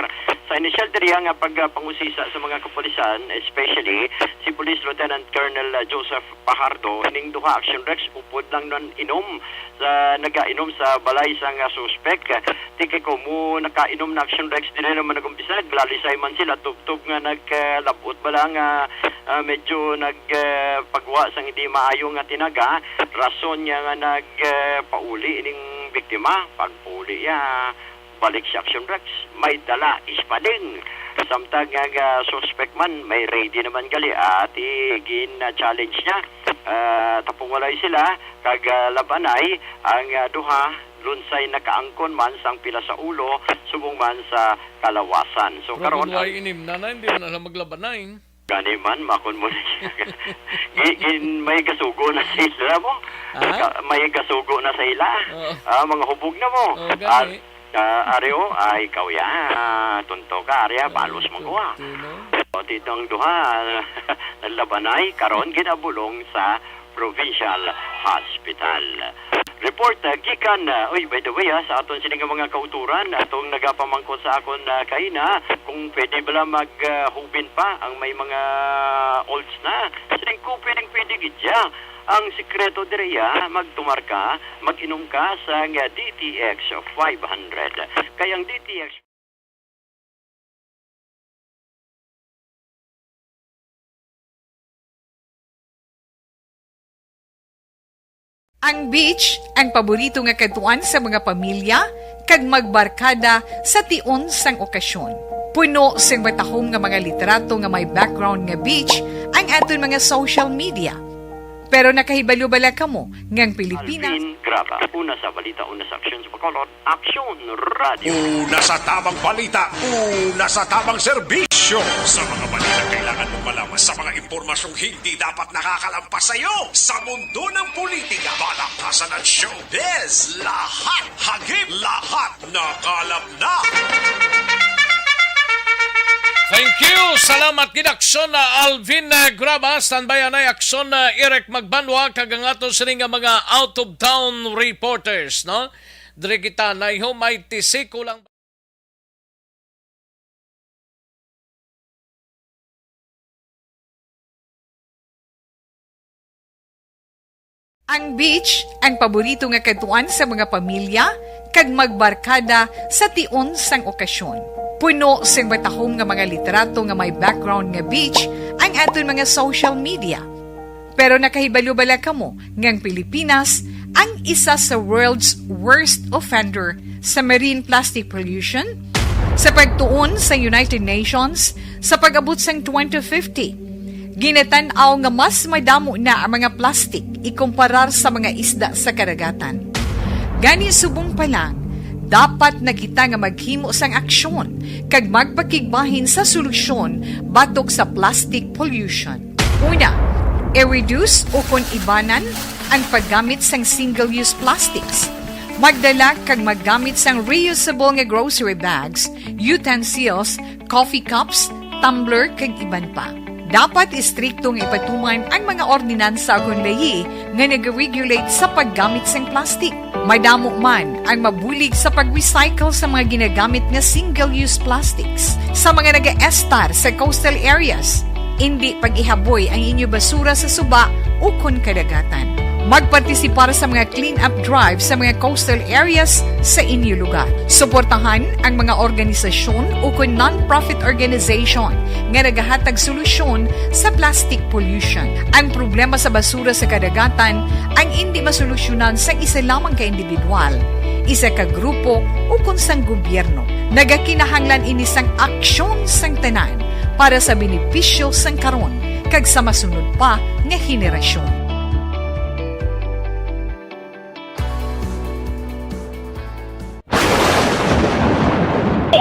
Sa inisyal diri nga pagpangusisa sa mga kapulisan, especially si Police Lieutenant Colonel, ah, Joseph Pajardo, ning duha, Action Rex, upod lang nan inom sa, nagainom sa balay sang, ah, suspect. Tiki ko mo nakainom na, Action Rex, diri naman nag-umpisa, naglalisay man sila, tubtob nga naglabot ba lang, ah, ah, medyo nag, ah, pagwa sang hindi maayo nga tinaga, rason niya nga nag, ah, pauli ning biktima. Pagpauli niya, balik si Action Rex, may dala espading. Samtang nga, nga suspect man, may ready naman gali, ati gin-challenge niya. Ah, tapong walay sila, kag, ah, labanay ang, ah, duha, lunsay nakaangkon man sang pila sa ulo, subong man sa kalawasan. So, Pero karon kung ang way inim na, na, hindi na lang maglabanay. Gani man, makon mo na siya. Gi-, gin-, may gasugo na sa ila mo. Ha? Ka-, may gasugo na sa ila. Oo. Ah, mga hubog na mo. Oo, Ah, gani. ah, Ari, oh, ay, ikaw ya. Ah, tunto ka, Ari, ah, Ay, balos mo ko, ah. tunto, no? O, dito ang duha, naglabanay, karon ginabulong sa Provincial Hospital. Report, ah, gikan, ah, uy, by the way, ah, sa aton sini nga mga kauturan, atong nagapamangkot sa akon, ah, kaina, kung pwede bala mag, ah, hubin pa ang may mga olds na. Sining ko, pwedeng pwede gid siya. Ang sikreto diri, ah, magtumar ka, mag-inom ka sa nga D T X five hundred. Kay ang D T X Ang beach, ang paborito nga kadtuan sa mga pamilya kag magbarkada sa tion sang okasyon. Puno sing matahom nga mga litrato nga may background nga beach ang aton mga social media. Pero nakahibalo bala kamo nga ang Pilipina Alvin Graba, una sa balita, una sa aksyon sa Bacolod, Aksyon Radio. Una sa tamang balita, una sa tamang serbisyo. Sa mga balita kailangan mong malaman, sa mga impormasyong hindi dapat nakakalampas sa iyo, sa mundo ng politika, palakpasan at showbiz, lahat hagip, lahat nakalap na. Thank you. Salamat gid, Aksyon, ah, Alvin, ah, Graba. Standby anay, Aksyon, ah, Eric Magbanwa, kag ang ato sini nga mga out of town reporters, no? Diri kita, nahihumay, tisiko lang. Ang beach, ang paborito nga kadtuan sa mga pamilya kag magbarkada sa tion sang okasyon. Puno sing matahom nga mga litrato nga may background nga beach ang aton mga social media. Pero nakahibalo bala kamo nga ang Pilipinas ang isa sa world's worst offender sa marine plastic pollution? Sa pagtuon sa United Nations, sa pag-abot sang twenty fifty, ginatan-aw nga mas madamo na ang mga plastic ikumparar sa mga isda sa kadagatan. Gani, subong pa lang, dapat na kita nga maghimo sang aksyon kag magpakigbahin sa solusyon batok sa plastic pollution. Una, i-reduce ukon ibanan ang paggamit sang single-use plastics. Magdala kag maggamit sang reusable nga grocery bags, utensils, coffee cups, tumbler, kag iban pa. Dapat istrikto nga ipatuman ang mga ordinansa ukon layi nga nag-regulate sa paggamit sang plastic. Madamo man ang mabulig sa pag-recycle sa mga ginagamit nga single-use plastics sa mga nagaestar sa coastal areas. Indi pag-ihaboy ang inyo basura sa suba ukon kadagatan. Magpartisipar sa mga clean-up drive sa mga coastal areas sa inyo lugar. Suportahan ang mga organisasyon ukon non-profit organization nga nagahatag solusyon sa plastic pollution. Ang problema sa basura sa kadagatan ang indi masolusyonan sang isa lamang ka individual, isa ka grupo, ukon sang gobyerno. Nagakinahanglan ini sang aksyon sang tanan para sa benepisyo sang karon kag sa masunod pa nga henerasyon.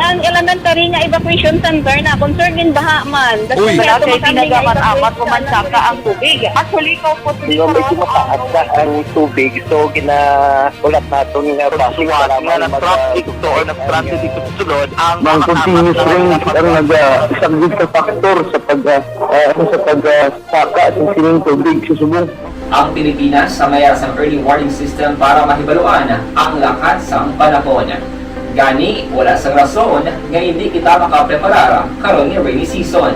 Ang elementary nga evacuation center na concern gid baha man. Uy. Wala kay tinaga man, amat ko man saka ang tubig. Actually, ikaw po, Di ba, medyo mataas na ang tubig, so ginahulat naton nga basi nga para na-traffic to or na-stranded dito sa sulod ang mga continuous rain ang nag-, ah, isang big factor sa pag, ah, ah, ano, sa pag, ah, saka sa sining tubig sa subong. Ang Pilipinas sa mayara sang early warning system para mahibaluan ang lakat sang panahon. Gani, wala sang rason nga hindi kita makapreparar karon nga rainy season.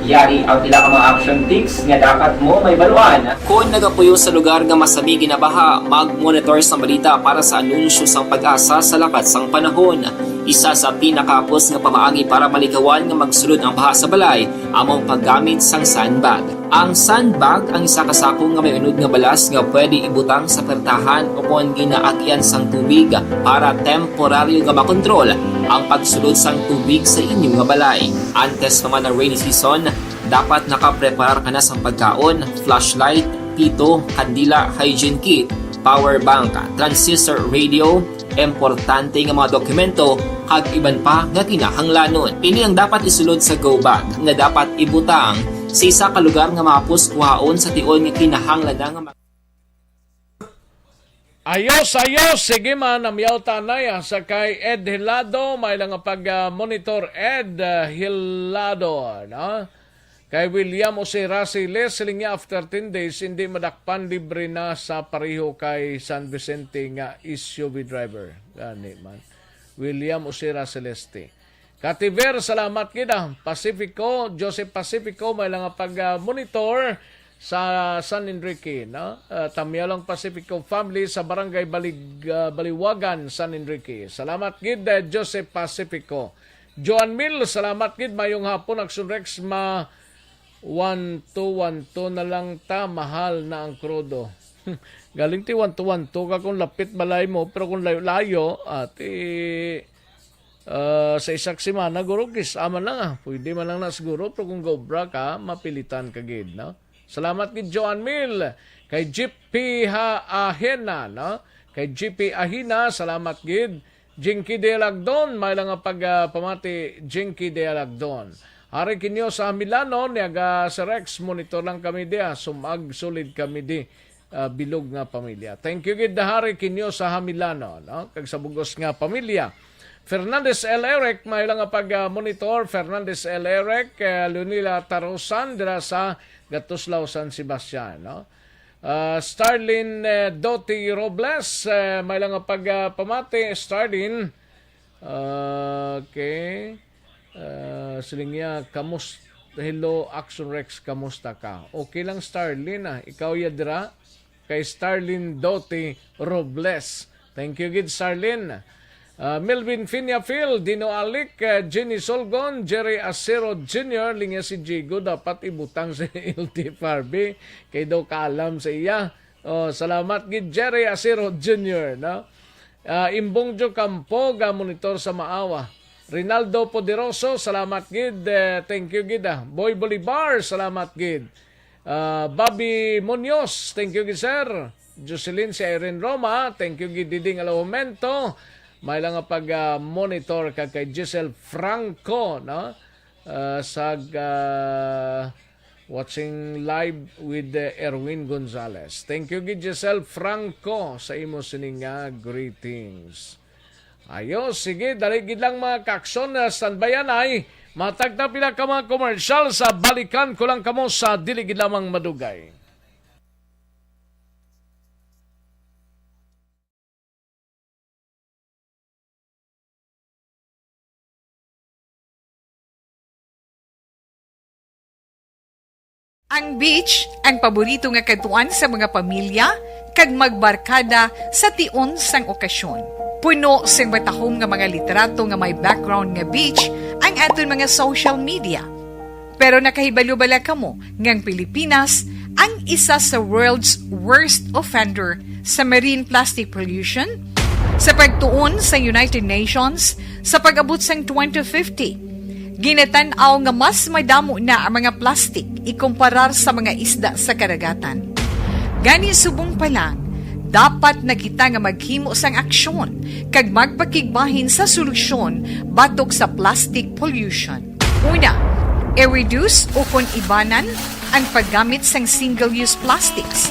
Yari ang pila ka mga action tips nga dapat mo mahibaluan. Kon nagapuyo sa lugar nga masami ginabaha, mag-monitor sang balita para sa anunsyo sang PAGASA sa lakat sang panahon. Isa sa pinakahapos nga pamaagi para malikawan nga magsulod ang baha sa balay amo ang paggamit sang sandbag. Ang sandbag ang isa ka sako nga may unod nga balas nga pwede ibutang sa pertahan o kon ginaagyan sang tubig para temporaryo nga makontrol ang pagsulod sang tubig sa inyo nga balay. Antes pa man ang rainy season, dapat nakapreparar ka na sang pagkaon, flashlight, pito, kandila, hygiene kit, power bank, transistor radio, importante nga mga dokumento, kag iban pa nga kinahanglanon. Ini ang dapat isulod sa go bag nga dapat ibutang sa isa ka lugar nga mahapos kuhaon sa tion nga kinahanglan na nga mag- Ayos, ayos. Sige man, namyaw ta anay, ah, sa kay Ed Hilado, may lang nga pag, ah, monitor. Ed, ah, Hilado, no? Kay William Osira, si Les, siling niya, after ten days, hindi madakpan, libre na sa pareho kay San Vicente nga S U V driver. Gani man. William Osira Celeste. Kativer, salamat gid, ah. Pacifico, Joseph Pacifico, may lang nga pag, ah, monitor sa San Enrique, no? Ah, Tamyalang Pacifico family sa Barangay Balig-, ah, Baliwagan, San Enrique. Salamat gid, eh, Joseph Pacifico. Joan Mil, salamat gid. Mayong hapon, Action Rex, ma one two one two na lang ta, mahal na ang krudo. Galing ti one two one two ka kung lapit balay mo, pero kung layo-layo, ati, ah, sa isa ka semana, guro, kis-a man lang, ah. Pwede man lang na siguro, pero kung gaobra ka, mapilitan ka gid, no? Salamat gid, Joan Mil. Kay G P ha-, Ahena, no? Kay G P Ahina, salamat gid. Jinky de Alagdon, may lang nga pag, ah, pamati, Jinky de Alagdon. Hari Kinyo sa Milano, niyaga sa Rex, monitor lang kami diya, sumag sulid kami di, ah, bilog nga pamilya. Thank you gid, Hari Kinyo sa Hamilano, no? Kag sa bugos nga pamilya. Fernandez L. Eric, may lang nga pag, ah, monitor. Fernandez L. Eric, eh, Leonila Tarosan, dira sa Gatuslao, San Sebastian, no? Ah, Starlin, eh, Doti Robles, eh, may lang nga pag, ah, pamati, Starlin. Ah, okay. Ah, siling niya, kamus-, hello, Action Rex, kamusta ka? Okay lang, Starlin, ah. Ikaw, ya dira? kay Starlin Dote Robles. Thank you gid, Starlin. Ah, Melvin Finia Phil, Dino Alic, ah, Jenny Solgon, Jerry Acero Junior, linya si Jigo, dapat ibutang sa L T F R B, kay daw kaalam sa iya. Oh, salamat gid, Jerry Acero Junior, no? Ah, Imbong Jo Campo, ga monitor sa Maawa. Rinaldo Poderoso, salamat gid. Eh, thank you gid, ah. Boy Bolivar, salamat gid. Ah, Bobby Munoz, thank you gid, sir. Jocelyn, si Irene Roma, thank you gid, Diding Alojamento. May lang nga pag, ah, monitor ka kay Giselle Franco, no? Ah, sag, ah, watching live with, eh, Erwin Gonzalez. Thank you gid, Giselle Franco, sa imo sini nga greetings. Ayo, sige, dali gid lang, mga kakson, ah, standby anay. Matag ta pila ka mga commercial, sa balikan ko lang kamo sa dili gid lamang madugay. Ang beach, ang paborito nga kadtuan sa mga pamilya kag magbarkada sa tion sang okasyon. Puno sing matahom nga mga litrato nga may background nga beach ang aton mga social media. Pero nakahibalo bala kamo nga ang Pilipinas ang isa sa world's worst offender sa marine plastic pollution? Sa pagtuon sa United Nations, sa pag-abot sang twenty fifty, ginatan-aw nga mas madamo na ang mga plastik ikumparar sa mga isda sa kadagatan. Gani, subong pa lang, dapat na kita nga maghimo sang aksyon kag magpakigbahin sa solusyon batok sa plastic pollution. Una, i-reduce ukon ibanan ang paggamit sang single-use plastics.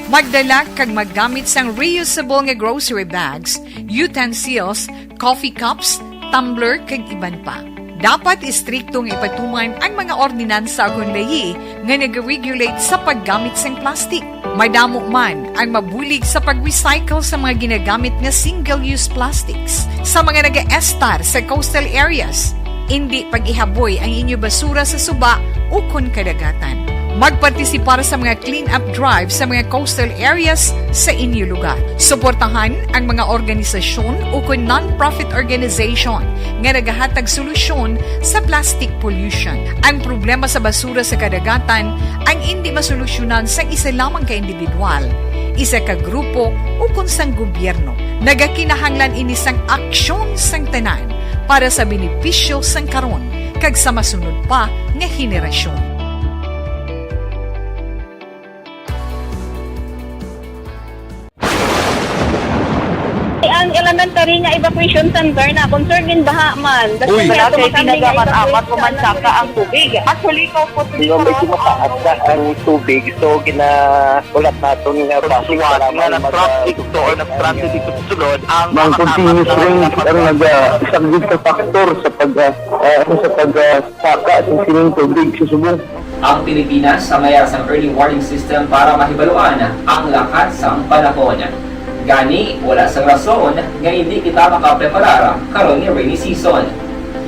Magdala kag maggamit sang reusable nga grocery bags, utensils, coffee cups, tumbler, kag iban pa. Dapat istrikto nga ipatuman ang mga ordinansa ukon layi nga nag-regulate sa paggamit sang plastic. Madamo man ang mabulig sa pag-recycle sa mga ginagamit nga single-use plastics. Sa mga nagaestar sa coastal areas, indi pag-ihaboy ang inyo basura sa suba ukon kadagatan. Magpartisipar sa mga clean-up drive sa mga coastal areas sa inyo lugar. Suportahan ang mga organisasyon ukon non-profit organization nga nagahatag solusyon sa plastic pollution. Ang problema sa basura sa kadagatan ang indi masolusyonan sang isa lamang ka individual, isa ka grupo, ukon sang gobyerno. Nagakinahanglan ini sang aksyon sang tanan para sa benepisyo sang karon kag sa masunod pa nga henerasyon. Ang elementary nga evacuation center na concern din baha man. Uy. Wala kay tinaga man amat ko man saka ang tubig. Actually, ko po. Medyo mataas na ang tubig, so gina-, ulat naton nga traffic nga nag-traffic to or nag-transit dito sa sulod ang mga continuous rains ang naga-, isa gid ka factor sa pag, ah, ah, sa pag, ah, saka sa sining tubig sa subong. Ang Pilipinas ang mayara sang early warning system para mahibaluan ang lakat sang panahon. Gani, wala sang rason nga indi kita makapreparar karon nga rainy season.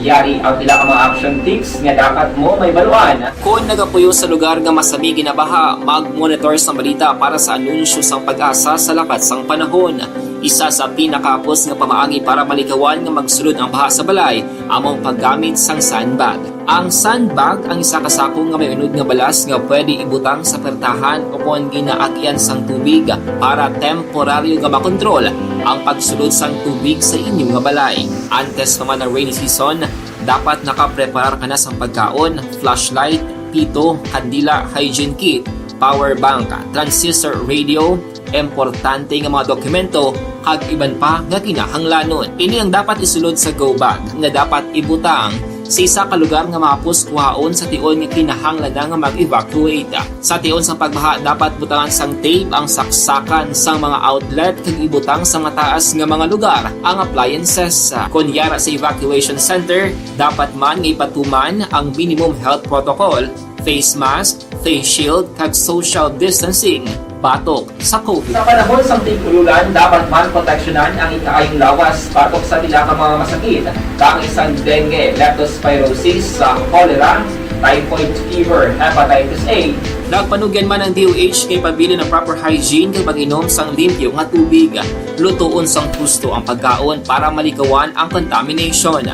Yari ang pila ka mga action tips nga dapat mo mahibaluan. Kon nagapuyo sa lugar nga masami ginabaha, mag-monitor sang balita para sa anunsyo sang PAGASA sa lakat sang panahon. Isa sa pinakahapos nga pamaagi para malikawan nga magsulod ang baha sa balay amo ang paggamit sang sandbag. Ang sandbag ang isa ka sako nga may unod nga balas nga pwede ibutang sa pertahan ukon ginaagian sang tubig para temporaryo nga makontrol ang pagsulod sang tubig sa inyo nga balay. Antes pa man ang rainy season, dapat nakapreparar ka na sang pagkaon, flashlight, pito, kandila, hygiene kit, power bank, transistor radio, importante nga mga dokumento, kag iban pa nga kinahanglanon. Ini ang dapat isulod sa go bag nga dapat ibutang sa isa ka lugar nga mahapos kuhaon sa tion nga kinahanglan na nga mag-evacuate. Sa tion sang pagbaha, dapat butangan sang tape ang saksakan sang mga outlet kag ibutang sa mataas nga mga lugar ang appliances. Kon yara sa evacuation center, dapat man nga ipatuman ang minimum health protocol, face mask, face shield, kag social distancing batok sa COVID. Sa panahon sang tig-ulolan, dapat man proteksyonan ang ikaayong lawas batok sa pila ka mga masakit, kaangay sang dengue, leptospirosis, sa cholera, typhoid fever, hepatitis A. Nagpanugyan man ang D O H kay pabilin ang proper hygiene kag pag-inom sang limpyo nga tubig. Lutoon sang husto ang pagkaon para malikawan ang contamination.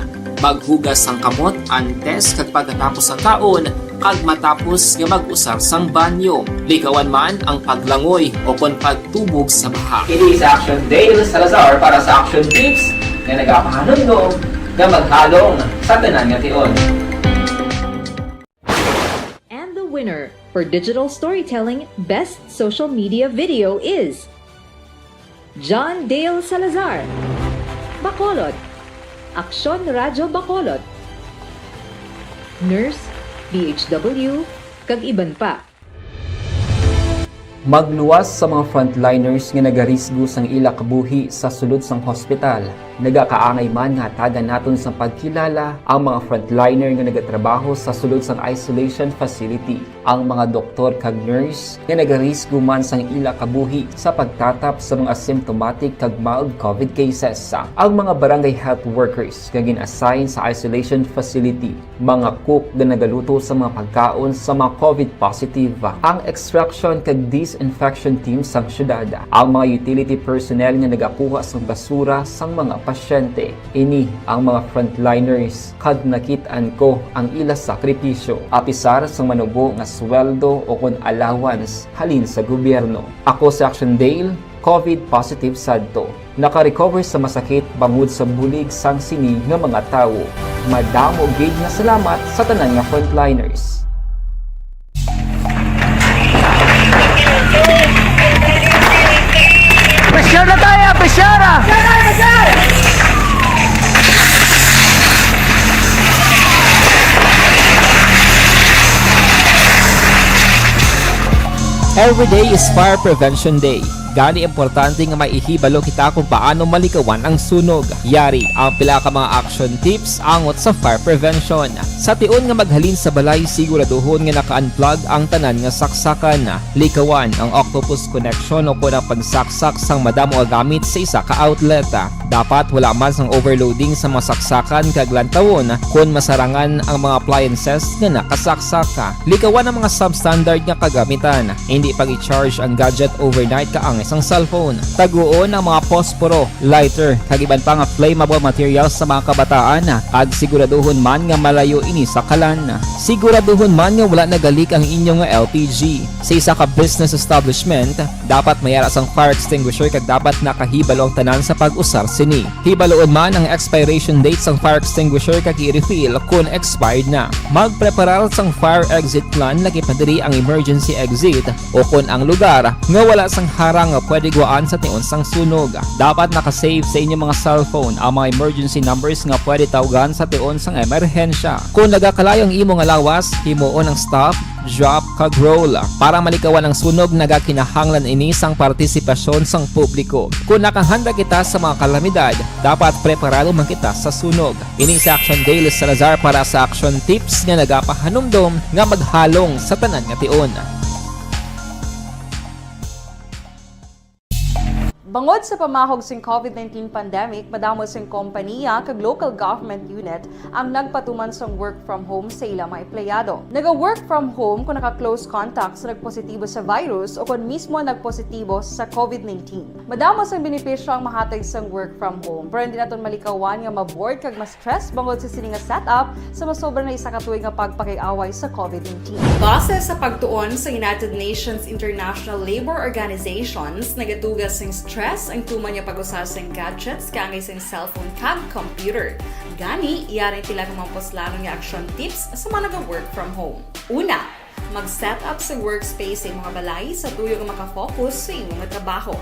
Maghugas sang kamot antes kag pagkatapos sang kaon kag matapos nga mag-usar sang banyo. Likawan man ang paglangoy o kon pagtubog sa baha. Ini si Action Dale Salazar para sa Action Tips nga nagapahanumdom nga maghalong sa tanan nga tion. And the winner for digital storytelling best social media video is John Dale Salazar, Bacolod, Aksyon Radyo Bacolod, Nurse, D H W, kag iban pa. Magluwas sa mga frontliners nga nagarisgo sang ila kabuhi sa sulod sang hospital. Nagakaangay man nga hatagan naton sang pagkilala ang mga frontliner nga nagatrabaho sa sulod sang isolation facility, ang mga doktor kag nurse nga nagarisgo man sang ila kabuhi sa pagtatap sa mga asymptomatic kag mild COVID cases, ang mga barangay health workers nga gin-assign sa isolation facility, mga cook nga nagaluto sa mga pagkaon sa mga COVID positive, ang extraction kag disinfection team sang syudad, ang mga utility personnel nga nagakuha sang basura sang mga pasyente. Ini ang mga frontliners, kag nakit-an ko ang ila sakripisyo, apisar sang manubo nga sweldo o kon allowance halin sa gobyerno. Ako si Action Dale, COVID positive sadto. Naka-recover sa masakit bangod sa bulig sang sini nga mga tawo. Madamo gid nga salamat sa tanan nga frontliners. Pressure na tayo! Pressure! Every day is Fire Prevention Day. Gani importante nga may ihibalo kita kung paano malikawan ang sunog. Yari ang pila ka mga action tips angot sa fire prevention. Sa tion nga maghalin sa balay, siguraduhon nga naka-unplug ang tanan nga saksakan. Likawan ang octopus connection o kon ang pagsaksak sang madamo nga gamit sa isa ka outlet. Dapat wala man sang overloading sa mga saksakan kag lantawon kon masarangan ang mga appliances nga nakasaksak. Likawan ang mga substandard nga kagamitan. Indi pag-i-charge ang gadget overnight kaangay sang cellphone. Taguon ang mga posporo, lighter, kag iban pa nga flammable materials sa mga kabataan, kag siguraduhon man nga malayo ini sa kalan. Siguraduhon man nga wala nagalik ang inyo nga L P G. Sa isa ka business establishment, dapat may ara sang fire extinguisher kag dapat nakahibalo ang tanan sa pag-usar sini. Hibaluon man ang expiration date sang fire extinguisher kag i-refill kon expired na. Magpreparar sang fire exit plan, lakip na diri ang emergency exit o kon ang lugar nga wala sang harang nga pwede guwaan sa tion sang sunog. Dapat naka-save sa inyo mga cellphone ang mga emergency numbers nga pwede tawgan sa tion sang emerhensya. Kon nagakalayo ang imo nga lawas, himuon ang stop, drop, kag roll. Para malikawan ang sunog, nagakinahanglan ini sang partisipasyon sang publiko. Kon nakahanda kita sa mga kalamidad, dapat preparado man kita sa sunog. Ini si Action Dale Salazar para sa Action Tips nga nagapahanumdom nga maghalong sa tanan nga tion. Bangod sa pamahog sing COVID nineteen pandemic, madamo sing kompaniya kag local government unit ang nagpatuman sang work from home sa ila mga empleyado. Naga-work from home kon naka-close contact sa nagpositibo sa virus o kon mismo nagpositibo sa COVID nineteen. Madamo sang benepisyo ang mahatag sang work from home, pero hindi naton malikawan nga ma-bored kag ma-stress bangod sa sini nga setup sa masobra na isa ka tuig nga pagpakig-away sa COVID nineteen. Base sa pagtuon sa United Nations International Labour Organizations, nagaduga sing stress ang tuman nga pag-usa sing gadgets kaangay sing cellphone kag computer. Gani, yari ang pila ka mga puslanon nga action tips sa mga naga-work from home. Una, mag-set up sa workspace sa imong balay sa tuyo nga maka-focus sa imo nga trabaho.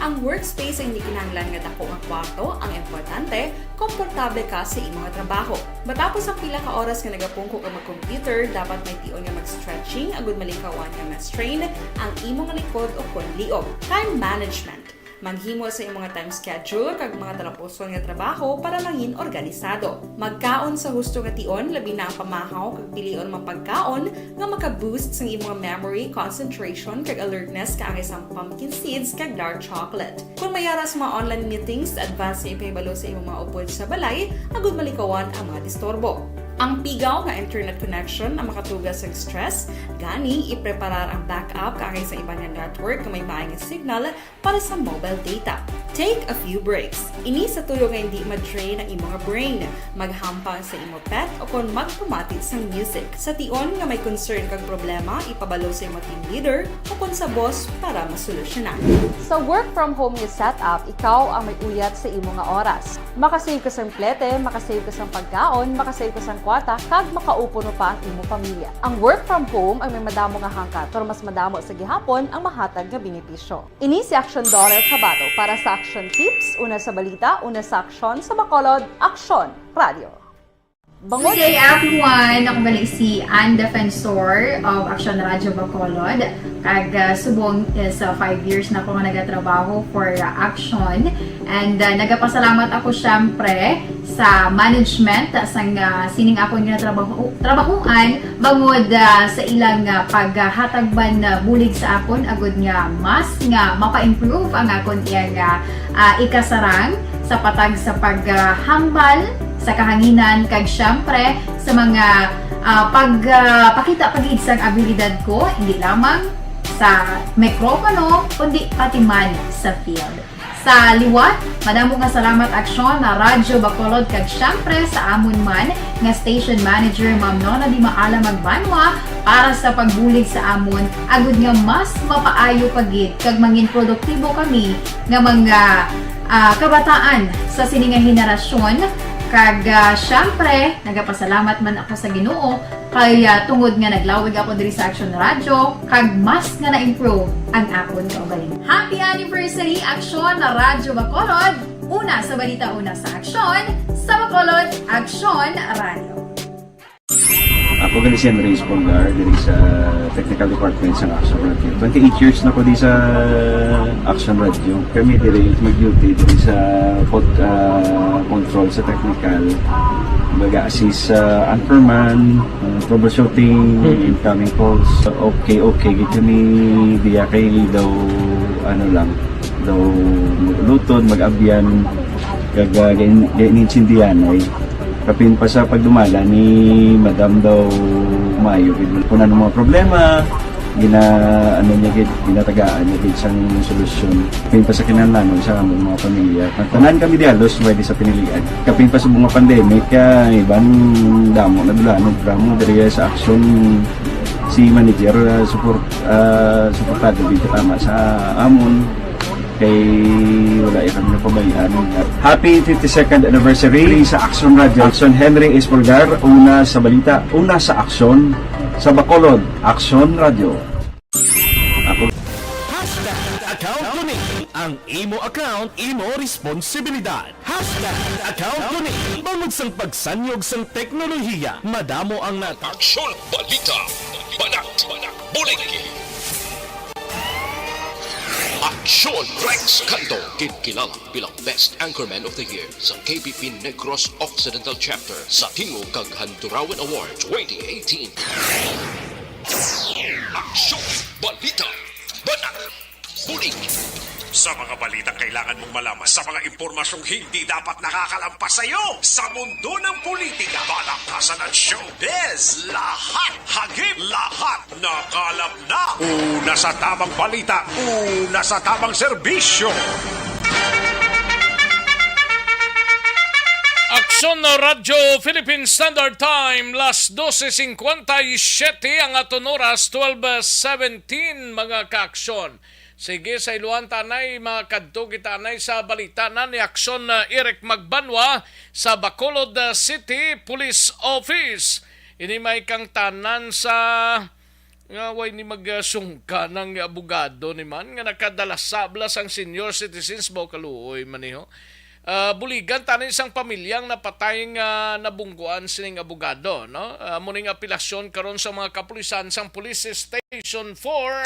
Ang workspace ay hindi kinahanglan nga dako nga kwarto, ang importante, komportable ka sa imo nga trabaho. Matapos ang pila ka oras nga nagapungko ka mag-computer, dapat may tion nga mag-stretching agud malikawan nga ma-strain ang imo nga likod o kon liog. Time management. Maghimo sa imong time schedule kag mga talapuson nga trabaho para mangin organisado. Magkaon sa husto nga tion, labi na ang pamahaw kag pilion mga pagkaon nga maka-boost sang imong memory, concentration, kag alertness kaangay sang pumpkin seeds kag dark chocolate. Kon may ara sa mga online meetings, advance nga ipahibalo sa imong mga upod sa balay agud malikawan ang mga disturbo. Ang pigaw nga internet connection ang makatuga sa stress, gani ipreparar ang backup kaangay sa iban nga network nga may maay nga signal para sa mobile data. Take a few breaks. Ini sa tuyo nga hindi ma-drain ang imo nga brain, maghampang sa imo pet o kon magpamati sang music. Sa tion nga may concern kag problema, ipabalo sa imo team leader o kon sa boss para masolusyonan. Sa work from home nga setup, ikaw ang may uyat sa imo nga oras. Makasave ka sang plete, makasave ka sang pagkaon, makasave ka sang kwarta, kag makaupo pa ang imo pamilya. Ang work from home ang may madamo nga hangkat, pero mas madamo sa gihapon ang mahatag nga benepisyo. Ini si Action Dorel Cabato para sa Action Tips, una sa balita, una sa aksyon, sa Bacolod, Action Radio. Bangod Good day, everyone! Ako bali si Ann Defensor of Action Radio Bacolod. Kag, ah, subong is, ah, five years na ako nga nagatrabaho for, ah, Action. And, ah, nagapasalamat ako, syempre, sa management, ah, sang, ah, sining akon nga trabaho, trabahuan, bangod, ah, sa ilang, ah, paghatag man, ah, bulig sa akon, agud nga mas nga mapa-improve ang akon iyang, ah, ah, ikasarang sa patag sa paghambal sa kahanginan, kag syempre sa mga, ah, pag, ah, pakita pa gid sang abilidad ko, hindi lamang sa mikropono, kundi pati man sa field. Sa liwat, madamo nga salamat, Aksyon na Radyo Bacolod, kag syempre sa amon man nga station manager, Ma'am Nona Di Maala Magbanwa, para sa pagbulig sa amon, agud nga mas mapaayo pa gid kag mangin produktibo kami nga mga, ah, kabataan sa sini nga henerasyon. Kag, ah, syempre, nagapasalamat man ako sa Ginoo kay, ah, tungod nga naglawig ako diri sa Action Radio, kag mas nga na-improve ang akon kaugalingon. Happy anniversary, Action na Radyo Bacolod! Una sa balita, una sa aksyon, sa Bacolod, Action Radio. Ako gali si Henry Espolgar, diri sa Technical Department sa Action Radio. Twenty-eight years na ko di sa Action Radio. Kami diri mag-duty diri sa pod-, ah, control sa technical. Mag-assist sa anchorman, ah, troubleshooting, Mm. incoming calls. Okay, okay, gid kami diya kay daw, ano lang, daw luton, mag-abyan, kag, ah, gin-, gin-, gininsindihan ay kapin pa sa pagdumala ni Madam daw maayo gid. Kung ano mga problema, gina-, ano niya gid, ginatagaan niya gid sang solusyon. Kapin pa sa kinahanglanon sa among mga pamilya. Ang tanan kami dialos, pwede sa pinilian. Kapin pa sa mga pandemic, ah, iban damo na dulanog, damo diri sa aksyon si manager, ah, support, ah, suportado gid tama sa amon. Kay wala ya kami napabayaan. Happy fifty-second anniversary sa Action Radio. Action Henry Espolgar, una sa balita, una sa aksyon, sa Bacolod, Action Radio. Ako. Hashtag account ko ni. Ang imo account, imo responsibilidad. Hashtag account ko ni. Bangod sang pagsanyog sang teknolohiya, madamo ang nat- Aksyon, balita, banat, bulig. Aksyon, Rex Cando, ginkilala bilang Best Anchorman of the Year sa K B P Negros Occidental Chapter sa Tingog kag Handurawan Award twenty eighteen. Aksyon, balita, banat, bulig. Sa mga balitang kailangan mong malaman, sa mga impormasyong hindi dapat nakakalampas sa iyo, sa mundo ng politika, balaktasan at showbiz, lahat, hagip, lahat, nakalap na. Una sa tamang balita, una sa tamang serbisyo. Aksyon na Radyo Philippine Standard Time, las doce cincuenta y siete ang aton oras, twelve seventeen, mga kaaksyon. Sige, sa iluhan tanay, mga kadto kita anay sa balita na ni Aksyon, ah, Eric Magbanwa sa Bacolod, ah, City Police Office. Ini may kang tanan sa nga way ni magsungka ng abogado ni man nga nakadala sabla sang senior citizens ba kaluoy man niho. Ah, buligan tani sang pamilyang napatay nga nabungguan sining abogado, no? Ah, amo ning apelasyon karon sa mga kapulisan sang Police Station four.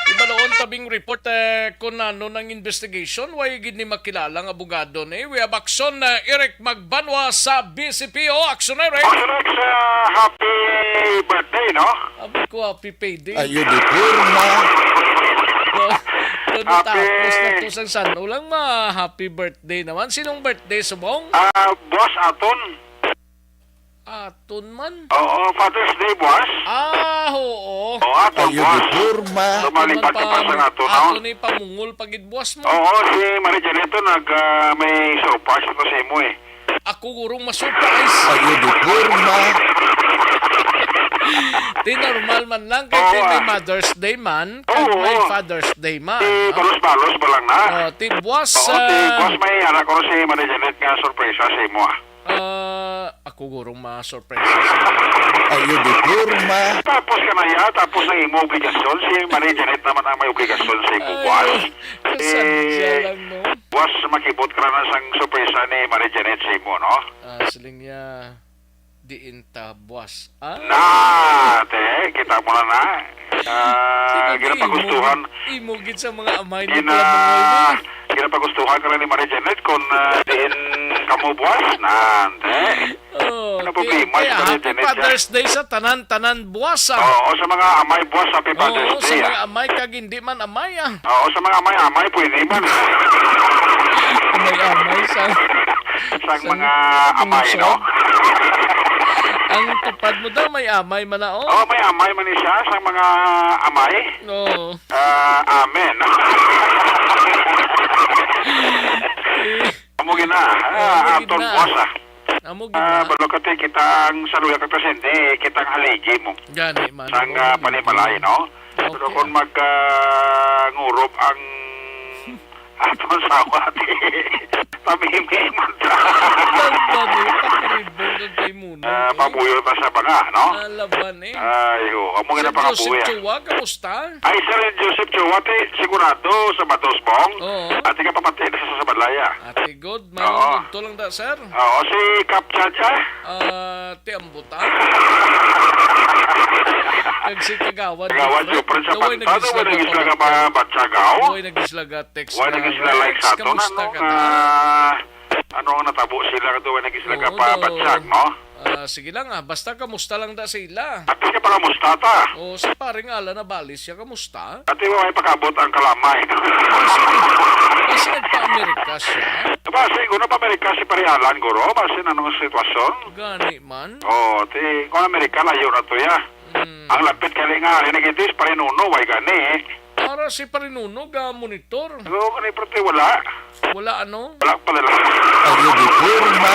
Ibaloon tabing report, eh, kung ano nang investigation, way gid ni makilalang abogado ni. We have action, ah, Eric Magbanwa sa B C P O. Action, Eric! Action, Eric, ah, happy birthday, no? Abi ko, happy payday. Ayo, di pirma. Kun, Happy Tapos na to sang san-o lang ma-happy birthday naman. Sinong birthday, subong? Ah, Boss Aton. Aton man? Oo, Father's Day, Boss. Ah, oo. Oo, Aton, Ayo, Boss. Di forma. Aton man Lumalipat pa, pa sa aton, no? Aton ni pamungol pagid, Boss mo. Oo, si Marie Janet to, nag, ah, may surprise to sa imo eh. Ako gurong ma-surprise. Ayo, di forma. Di normal man lang kay, Oo, kay may ah. Mother's Day man, kag Oo, may oo. Father's Day man, Di no? Balos-balos ba lang na? Oh, ti Buwas, Oo, ti ah, Buwas may anak ko si Marie Janet nga sorpresa sa imo, ah. Ah, ako gurong ma-surprise sa imo. Ayo, di forma. Tapos ka na ya, tapos ang imo obligasyon, si Marie Janet naman ang may obligasyon sa imo, Ay, Buwas. Kasadya Eh, lang, no? Buwas, makibot ka na sang sorpresa ni Marie Janet sa imo, no? Ah, siling niya, diin ta, Buwas. Ah? Na, te, kita mo na na. Ah, Sige, ginapagustuhan. Imo, imo gid sa mga amay ni Gina-, Kuya Bungoy, no? Ginapagustuhan ka na ni Marie Janet kung, ah, diin kamo, Buwas. Na, te. Oh, Ano okay, problema okay. Si Marie Happy Janet, Father's Day sa tanan-tanan, Buwas, ah. Oo, sa mga amay, Buwas, Happy Father's Oo, sa Day, ah. Mga amay kag hindi man amay, ah. Oo, sa mga amay-amay, pwede man. Amay-amay sa, Sa sa mga amay, puso. No? Ang tupad mo daw, may amay man na, oh. Oo, may amay man ni siya sa mga amay. Oo. Ah, amen. Eh, Amo gina. Ah, Amo Anton gina. Boss, ah. Amo Ah, gina. Balo ka, te, kita ang saluya ka presente, kita ang haligi mo. Gani man, Sang, oh, ah, haligi. Panimalay, no? Okay. Pero kung mag, ah, ngurob ang aton asawa, te, pamimi man ta. Laban, eh, pakuribong kag kay Munoy, Ah, eh. Pabuyo ta sa banga, no? Ah, laban, eh. Ay, oh, amo nga Sir Joseph napangabuhi, ah. Chua, kamusta? Ay, Sir Joseph Chua, te, sigurado, sa Batos, Bong? Oo. Ati ka papatid sa, sa Balaya. Ati, good. Oo. May bugto lang da, sir. Oo, si Kap Chacha. Ah, ti ambutan. Kag si Kagawad Kagawad Jeffrey. Jeffrey sa Daw ay Pantado, nagislaga wala pa nagislaga ba, ba, Batsagaw? Daw ay nagislaga text Wala na, nagislaga like Rex, sa ato, kamusta ano ka nga, na? Ano ang natabo sila, daw ay nagislaga Oo, pa, daw. Batsag, no? Ah, sige lang, ah. Basta kamusta lang da sila. At least, kamusta ta? O, si paring Alan Nabali siya, kamusta? Ati mo may pakabot ang kalamay. Kasi, kasi nagpa-Amerika siya. Basi, kung nagpa-Amerika si Pare Alan, guro, basi na nung sitwasyon? Gani man. Oh, ti, kung Amerika, layo na to, ya. Hmm. Ang lapit kali nga, ari na gito, is Pare Nuno, way gani, eh. Para si Pare Nuno, ga monitor. Oo, kani, pero ti wala. Wala, ano? Wala pa nila. Ayo, di forma.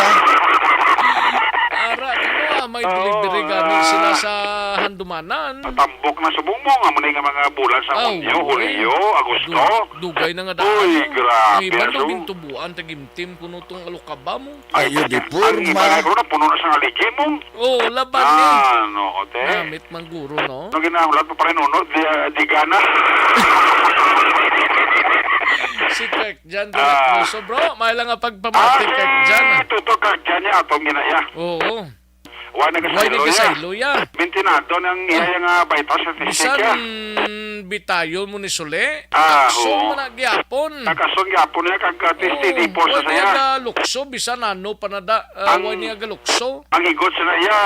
Ara, ano, ah, may Oo, delivery gani ah. Sila sa handumanan. Tambok na subong mo, nga muna nga mga bulan sa Ah, Hunyo, uy. Hulyo, Agosto. Du-, dugay na nga daan, Uy, no? Grabe, Ang iban daw aso. Gintubuan, tagimtim kuno tong alukaba mo. Ayo, di Ang iba forma. Na, guro, puno na sa haligi mo. Oh, laban ni. Ah, no, te. Namit man guro, no? Ano ginahulat mo pa rin, no? Di, ah, di gana. Si Kirk Jan de la Ah. Cruz. So, bro, may lang nga pagpamati, Kirk Jan, ah. Tuto Kirk Jan niya, atong ginaya. Oo. Why Why nagkasaylo ya? Nagkasaylo ya? Mintinado ng iya Ah. Nga vital statistic Bisan ya. Bitayon mo ni Sule, Ah, Takso oo. Man na gyapon. Takso gyapon niya, kag, ah, Oo, steady force why sa niya iya. Galukso, bisan ano pa na da, ah, Ang why niya galukso? Ang igot sa iya,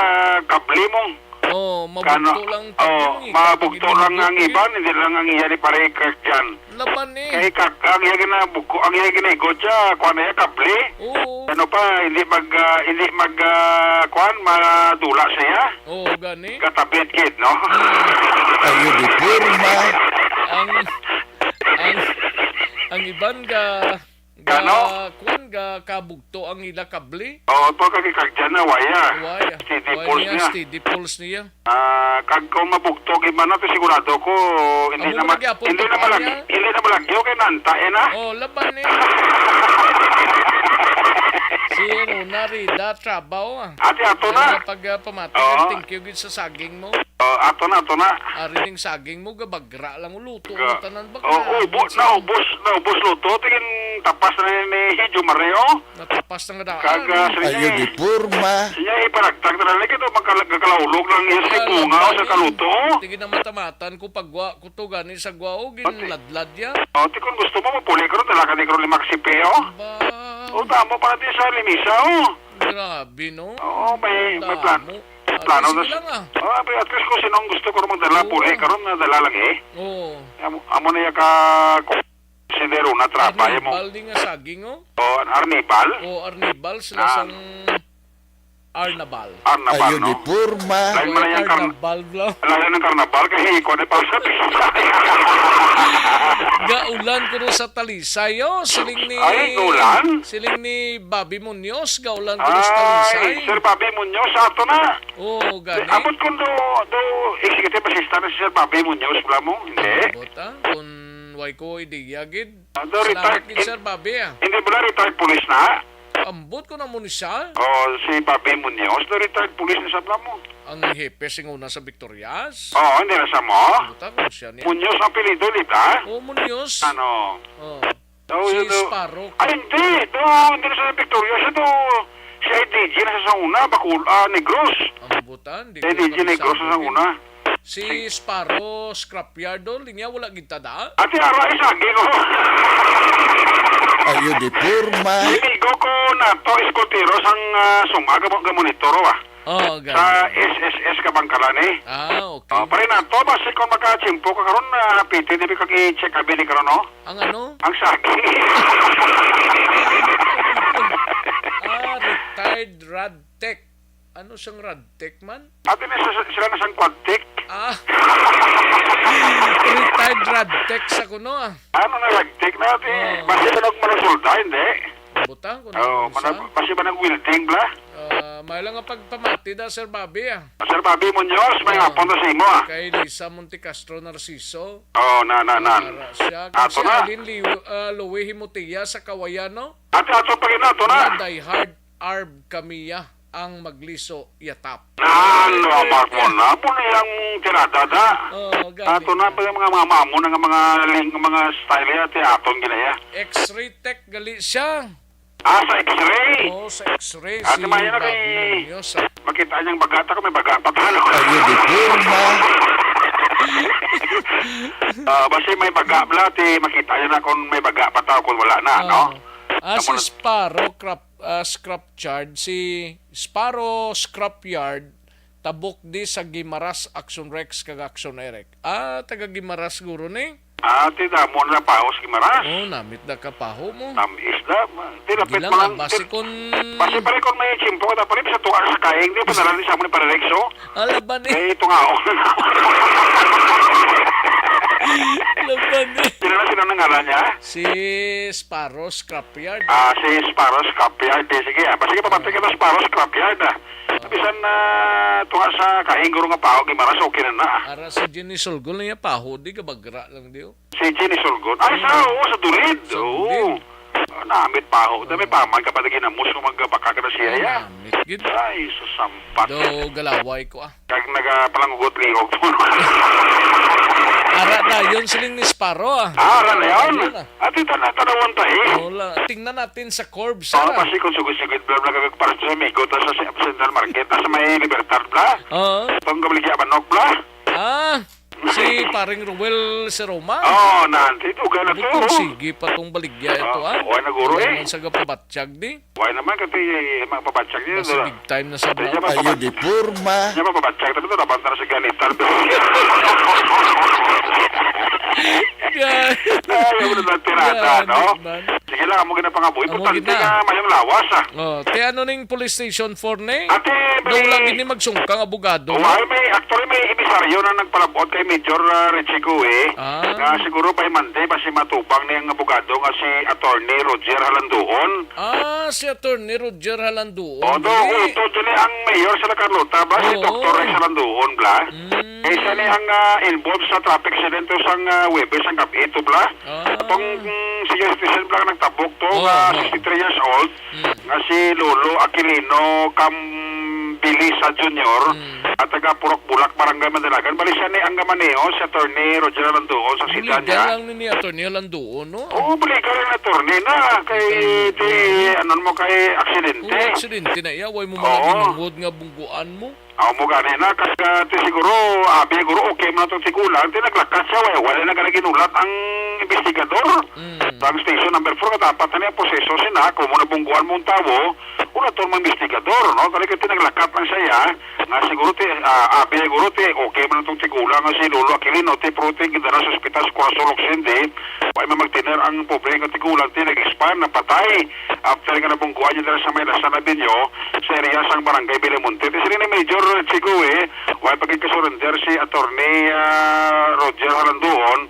kable mo. Oh, mabugto Kano, lang oh, tayo, eh. Mabugto lang ang iban, hindi lang ang iya ni pare Kirk Jan. Laban, eh. Kay kak-, ang iya ginabuko, ang iya ginaigot siya, kuha na iya, kable. Oo. Ano pa, hindi mag, ah, hindi mag, ah, kuwan, madula siya. Oo, gani. Katabit gid, no? Ayo, di forma. Ang, ang, ang iban ga, ga, Gano? Kuwan, ga kabugto ang ila kable. Oo, to, kag kag dyan na, waya. Waya. Steady Waya pulse niya, niya. Steady pulse niya. Ah, kag kung mabugto gid man nato, sigurado ko, hindi Amo na mag-, nagyapon hindi to, na malag-, Anya? Hindi na malagyo kay nanta, eh, na. Oh, laban, eh. Si Rona Rida, trabaw, ah. Ate, ato na. Ano pag, ah, pamati, Oo. Thank you gid sa saging mo. Oh, ato na, ato na. Ari ning saging mo, gabagra lang, uluto Ga-, mo tanan, bagra oh, mo ubos sa na, ubos, na, ubos luto. Tingin tapas na ni, ni Hijo Mario. Natapas na nga daan. Kag, ah, sige. Ayo, di forma. Sige, iparagtag na lang ito. Magkala-, magkalaulog lang yun sa Wala bunga o sa pa ni. Kaluto. Tingin na matamatan ko pagwa ko to gani sa gwa, o, Pati. Ginladlad ya. O, ti kung gusto mo, mapuli ka ron, dala ka ni karon lima ka sipi, o. Ba. O, tamo para di sa limisa, o. Grabe, no? Oo, may, may plan. Damo. May plano At least na lang, ah. O, at least kung sino ang gusto ko ron magdala, Oo. Puli ka ron, dala lang, eh. Oo. Amo, amo na ya ka, Sendero na trapa mo. Arnibal di nga saging, oh. O, Arnibal? O, Arnibal sila Ah. sang Arnabal. Arnabal, Ayo no? di porma. Lain man Ay, ang karn-, Arnabal, bro. lain ang karnabal kay ikaw na para sa pista. Gaulan ko rin sa Talisay, oh. Siling ni, Ay, gaulan? siling ni Bobby Munoz, gaulan ko rin sa Talisay. Ay, Sir Bobby Munoz, ato na. Oo, gani. Abot kung do, do, executive assistant na si Sir Bobby Munoz, wala mo? Hindi. Abot, ah. Kung why ko ideya, gid. Ah, do, Salamat retired gid, in-, Sir Bobby, ah. Hindi ba na retired police na? Ambot ko na mo ni siya. Oh, si Bobby Munoz, do, retired police na sa mo. Ang hepe sing una sa Victorias. Oo, hindi na sa mo. Ambot ako siya niya. Munoz ang apelyido, di ba? Oh, Munoz. Ano? Oh. Oh, Si yun, oh. Sparrow. Ay, hindi. Do, hindi na sa Victorias. Ito, si I D G na sa una, Bacol-, ah, Negros. Ang butan, di Si ko I D G kabisado Negros na sa din. una. Si Sparrow Scrapyard, oh, linya, wala gid ta da? Ate, ara, ay, saging, oh. Ayo di porma. Amigo ko na to, eskoltero sang, ah, sum-, aga mo, ga monitor, oh, ah. Oh, Sa gani. S S S ka bangkalan, eh. Ah, okay. Oh, pare na to, basi kung makachimpo ka karon, ah, hapiti, di ba kag i-check abi ni karon, no? Ang ano? Ang saging. Ah, retired Radtech. Ano siyang Radtech man? Ate, may sa-, sila na sang Quadtech. Ah. Retired Radtech sa kuno, ah. Ano na Radtech na, ate? Oh. Basi ba nag-, malusulda, hindi? Butang ko na Oh, isa. mana-, basi ba nag-welding, bla? Ah, may lang nga pagpamati da, Sir Bobby, ah. Sir Bobby Munoz, may Oh. hapon na sa imo, ah. Kay Lisa Montecastro Narciso. Oh, na, na, na. Ara siya. Ato Kay si na. Alin Liu-, ah, Louie Himotia sa Kawayan, no? Ato, ato pa rin ato na. Na die hard arb kami, ah, ang magliso yatap. Nan, Ay, mamat mo ay. na. Puno yung tirada da. Oh, gani Ato na na. pa yung mga mama mo na nga mga ling-, mga style ya, ti aton ginaya. X-ray tech gali siya. Ah, sa X-ray. Oo, sa X-ray, Ate si Maya na Bobby kay Munoz, ah. Makita niyang baga ta ko, may baga pa talo. Ayo, di porma. Ah, basi may baga bla, ti makita niya na kung may baga pa tao, kung wala na, Oo. no? Ah, Amo si na Sparrow Crap-, ah, Scrapyard, si Sparrow Scrapyard, tabok di sa Guimaras, Action Rex, kag Action Eric. Ah, taga Guimaras siguro ni? Ah, ti damo na paos Guimaras. Oh, namit na kapaho mo. Tamis na. Ti lapit Gila mo nga, lang. basi Ti-, kun basi pare kun may tiyempo ka, pare, sa tuwa sa kaing, di ba, nalang sa mo ni Pare Rex, oh? Ala ba ni? Eh, ito nga, oh. Ala ba ni? Sino na, sino na ngalan niya? Si Sparrow Scrapyard. Ah, si Sparrow Scrapyard. Eh, sige, ah. Basta kapapatay ka na Sparrow Scrapyard, ah. Ah. Bisan na tunga sa kaing guro nga paho, Guimaras, okay na na, ah. Ara si Jenny Sulgol niya, paho, di ka bagra lang, di, oh. Si Jenny Sulgol. Ay, sa, Hmm. oo, sa Dulid. Sa Oo. Dulid. Ah, namit paho. Da, may Oo. paman ka pa, naghinamos kung magpakagana siya, Ay, ya. namit, gid. Ay, susampat. Do, galaway ko, ah. Kag nagapalangugot liog. Ara na, yun siling ni Sparrow, ah. Ah, ara na yun? Yun, ah. Ati, tana-, tanawan ta, eh. Wala. Tingnan natin sa curve, Oh, sir, ah. basi kung sugod-sugod, bla, bla, kag para sa Migo, ta sa, sa Central Market, ta sa may Libertad, bla. Oo. Pang Gabaligya Manok, bla. Ah, si Paring Ruel si Roma. Oh, nanti, ito, gana to, Bukod oh. sige pa tong baligya ito, Ah, ah. wala na, guro, eh. Kailangan sa gapabatyag, di? Why naman, kasi, eh, mapabatyag niya, Mas no? big time na sa Kaya vlog. Ayo, mapabat-, di porma. Niya mapabatyag, tapi ito, dapat na sa ganitan. Yeah. Ay, ang mga tirada, Yeah, no? big man. Sige lang, amo ginapangabuhi. Amo Importante gina. nga mayong lawas, ah. Oh, ti ano ning police station four ni? Ate, Daw may lagi ni magsungkang abogado, Oh, no? ay, may, actually, may emisaryo na nagpalabot kay Major, ah, Richie Cue, Ah. nga siguro pa himante, basi matubang ni ang abogado nga si Attorney Roger Halanduon. Ah, si Attorney Roger Halanduon, Oh, do, dali. uto, dali ang mayor sa La Carlota, ba? Si Oo. Doktor Rex Halanduon, bla? Mm. Eh, siya ni ang, ah, involved sa traffic accident to sang, ah, Webes ang gabi ito, bla? Ah. Itong, mm, senior citizen, bla, nagtabok to, Oo, nga oo. sixty-three years old, Mm. nga si Lolo Aquilino Cambilisa Junior, Mm. at taga Purok Bulak, Barangay Mandalagan. Bali siya ni ang gamaneho, si Attorney Roger Halanduon, sa Ang sita legal niya. lang ni, ni Attorney Halanduon, no? Oo, bali ka rin attorney na. Kay, Attorney. di, ano mo, kay aksidente. Oo, aksidente na iya. Way mo mga Oo. ginungod nga bungguan mo. Aw, mo gani na, kag, ah, ti siguro, abi, siguro, okay man itong tigulang, ti naglakat siya, wala, wala na gani ginulat ang investigador. Mm. Sa station number four, nga dapat na niya proseso sina, kung mo nabungguan mong tawo, Wala to mga investigador, no? Kani kay ti naglakat lang siya, nga siguro ti, ah, abi siguro ti, okay man itong tigulang nga si Lolo Aquilino, ti, pero ti gindala sa ospital sa Corazon Occidente, wa man magtener ang pobre nga tigulang, ti, nag-expire, napatay. After nga nabungguan niya dira sa may Lasal Avenue, sa area sang Barangay Villamonte. Ti, sini ni Major Chico, eh, wa pa gid ka-surrender si Attorney, ah, Roger Halanduon,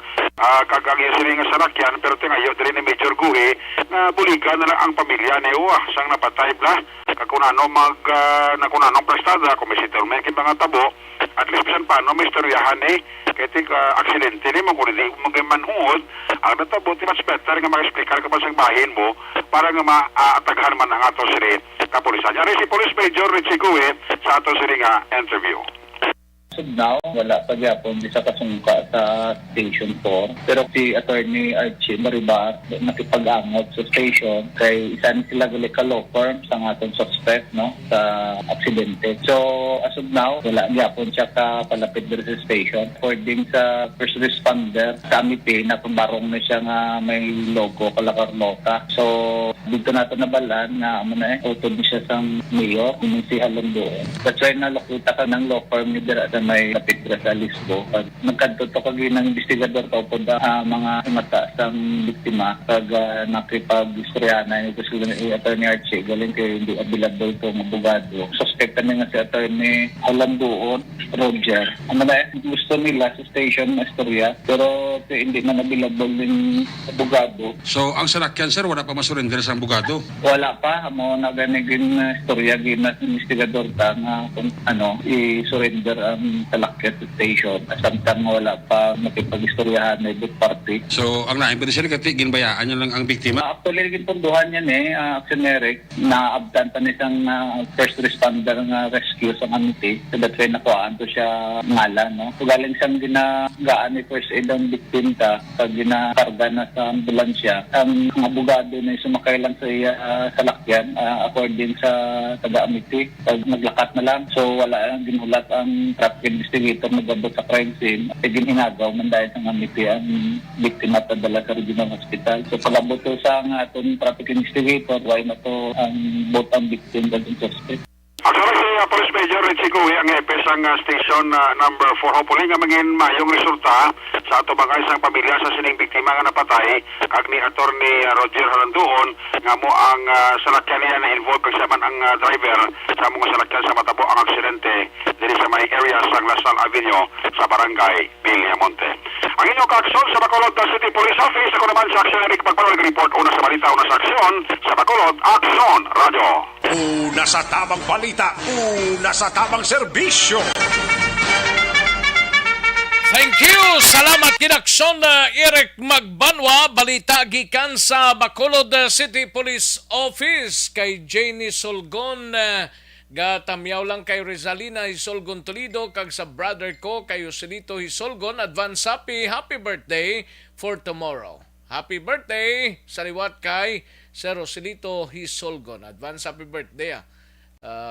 ah, kag ang iya sini nga salakyan, pero tingayo diri ni Major Guhi, nga buligan na lang ang pamilya ni Uwa, sang napatay bla. Kag kung ano mag, ah, na kung ano ang plastada, kung may settlement kay mga tabo, at least bisan paano may istoryahan ni, kay ti, ah, aksidente ni mo, kung hindi mo kay manhungod, ang natabo, ti much better nga mag-explicar ka pa sa bahin mo, para nga maataghan man ang ato sini kapulisan. Yari si Police Major Richie Gue sa ato sini nga interview. As of now, wala pa gyapon di sa kasungka sa Station four. Pero si Attorney Archie Maribar, nakipag-angot sa station kay isa ni sila gali ka law firm sa aton suspect, no, sa aksidente. So, as of now, wala gyapon siya ka palapit diri sa station. According sa first responder, sa Amity, napabarong na siya nga may logo, kala Carlota. So, dito nato nabalaan nga amo na eh, utod ni siya sang mayor, ni si Halong Duon. That's why nalakuta ka ng law firm ni dira sa may lapit dira sa Lisbo. Pag nagkadto to kag ginang investigador pa upod ang, ah, mga mata sang biktima, kag, ah, nakipag-istoryahan na ito sila ni Attorney Archie, galing kay hindi available to ang abogado. Suspect kami nga si Attorney Halong Duon, Roger. Ano na eh, gusto nila sa station na istorya, pero ti-, hindi man available yung abogado. So, ang salakyan, sir, wala pa masurrender sa abogado? Wala pa. Amo na gani gin, uh, istorya, gin investigador ta nga kung ano, i-surrender ang salakyan sa station. Samtang wala pa makipag-istoryahan na both party. So, ang lain pa siya, kati, ginbayaan niya lang ang biktima? Ah, actually, ginpunduhan niya ni, ah, Action Eric. Naabtan pa ni sang, ah, first responder nga rescue sa Amity. So, that's why nakuhaan to siya ngalan, no? So, galing sang ginagaan ni first aid ang victim ta, pag ginakarga na sa ambulansya, ang, ang abogado na sumakay lang sa iya, ah, salakyan, ah, according sa taga Amity, pag naglakat na lang. So, wala ang ginulat ang traffic investigator nag-abot sa crime scene. Kay ginhinagaw man dahil sa Amity ang biktima padala sa regional hospital. So, pag-abot to sa nga atong traffic investigator, why na to ang both ang victim kag ang suspect. Actually, si, uh, Police Major Richie Gui ang hepe sang, uh, station, uh, number four. Hopefully nga mangin mayong resulta sa ato mga isang pamilya sa sining biktima nga napatay, kag ni Attorney, uh, Roger Halanduon, nga mo ang, uh, salakyan niya na involved kag siya man ang, uh, driver sa mga salakyan sa matabo ang aksidente diri sa may area sang Lasal Avenue sa Barangay Villamonte. Ang inyong kaaksyon sa Bacolod City Police Office, ako naman sa Aksyon Eric Pagpanol, report una sa balita, una sa aksyon sa Bacolod, Aksyon Radio. Una sa tamang balita, una sa tamang serbisyo. Thank you. Salamat gid, Aksyon, uh, Eric Magbanwa. Balita gikan sa Bacolod, uh, City Police Office kay Janie Solgon, uh, Gatamyaw lang kay Rizalina Hisolgon Toledo kag sa brother ko kay Joselito Hisolgon. Advance happy, happy birthday for tomorrow. Happy birthday sa liwat kay Sir Joselito Hisolgon. Advance happy birthday, ah.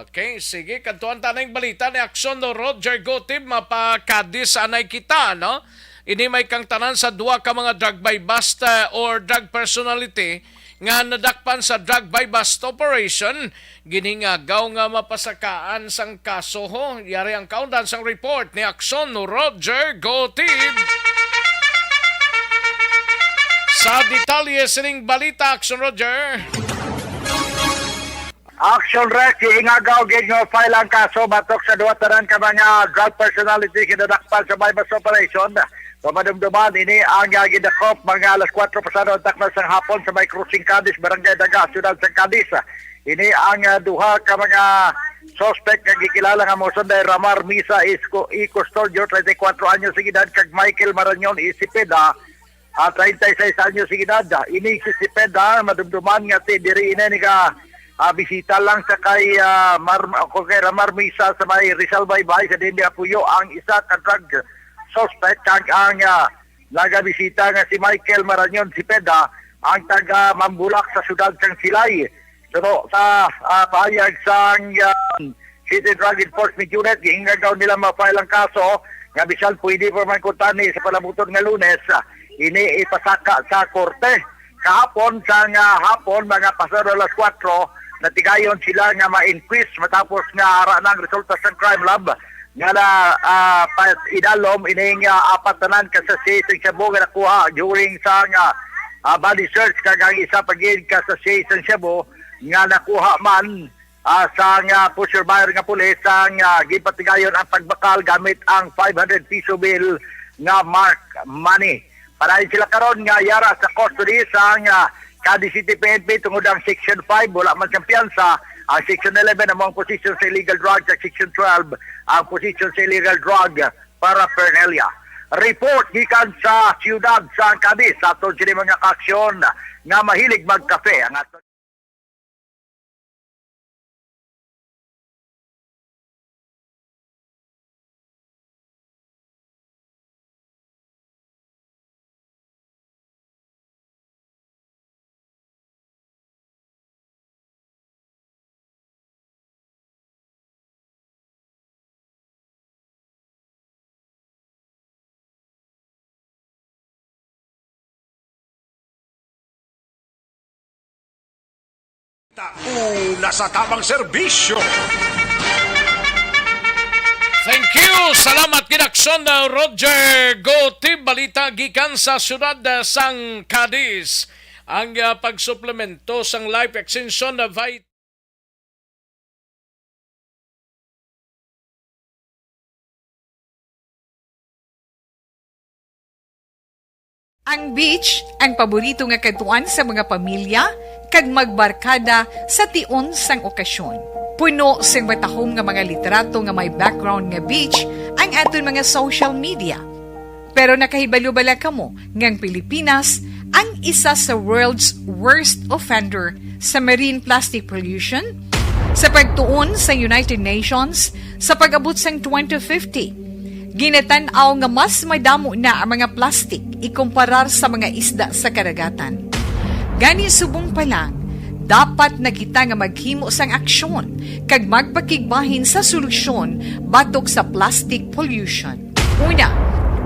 Okay, sige, kadtuan ta na yung balita ni Aksyon do Roger Gotib, mapakadis anay kita, no? Ini may kang tanan sa duha ka mga drug buy bust, uh, or drug personality nga nadakpan sa drug buy-bust operation, ginhingagaw nga mapasakaan sang kaso, ho. Yari ang kaundan sang report ni Aksyon Roger Gotib. Sa detalye sining balita, Aksyon Roger. Action Rec, hingagaw gid nga file ang kaso batok sa duha tanan ka mga drug personality kinadakpan sa buy-bust operation. Pamadumduman, ini ang, ah, gidakop mga alas kuwatro pasado ang takna sang hapon sa may Crossing Cadiz, Barangay Daga, Siyudad sa Cadiz. Ini ang, ah, duha ka mga suspect nga gikilala nga mosunday Ramar Misa Isco-, I Custodio, treinta y cuatro anyos de edad, kag Michael Marañon Isipeda, ah, treinta y seis anyos de edad. Ini si Isipeda, madumduman nga ti diri ini ni ka, ah, bisita lang sa kay, ah, Mar-, o kay Ramar Misa sa may Rizal Baybay, sa diin niya puyo ang isa ka drug suspect kag ang, ah, nagabisita nga si Michael Marañon Cepeda, ang taga Mambulak sa siyudad sang Silay. Suno sa, ah, pahayag sang, ah, City Drug Enforcement Unit, gihingagaw nila ma-file ang kaso nga bisan pwede pa man kuntani sa palabuton nga Lunes, ah, ini ipasaka sa korte. Kahapon sang, ah, hapon, mga pasado alas kuwatro, Natigayon sila nga ma-inquest matapos nga ara na ang resulta sang crime lab nga na, ah, pa-, idalom ining, ah, apat tanan ka sachet sang shabu nga nakuha during sang, ah, ah, body search, kag ang isa pa gid ka sachet sang shabu nga nakuha man, ah, sang, ah, poseur buyer nga pulis, sang, ah, ginpatigayon ang pagbakal gamit ang five hundred piso bill nga marked money. Padayon sila karon nga yara sa custody sang, ah, Cadiz City P N P tungod ang Section five wala man siyang piyansa, ang Section eleven amo ang possession sa illegal drugs, ang Section twelve ang possession sa illegal drug paraphernalia. Report gikan sa siyudad sa Cadiz, sa aton sini mga kaaksyon nga mahilig magkape ang aton Tauna sa tamang serbisyo. Thank you. Salamat, Ginaksyon na Roger Gotib. Balita gikan sa siyudad, ah, sang Cadiz. Ang, ah, pagsuplemento sang life extension na vit- Ang beach ang paborito nga kadtuan sa mga pamilya kag magbarkada sa tion sang okasyon. Puno sing matahom nga mga litrato nga may background nga beach ang aton mga social media. Pero nakahibalo bala kamo nga ang Pilipinas ang isa sa world's worst offender sa marine plastic pollution? Sa pagtuon sa United Nations, sa pag-abot sang twenty fifty, ginatan-aw nga mas madamo na ang mga plastic ikumparar sa mga isda sa kadagatan. Gani, subong pa lang, dapat na kita nga maghimo sang aksyon kag magpakigbahin sa solusyon batok sa plastic pollution. Una,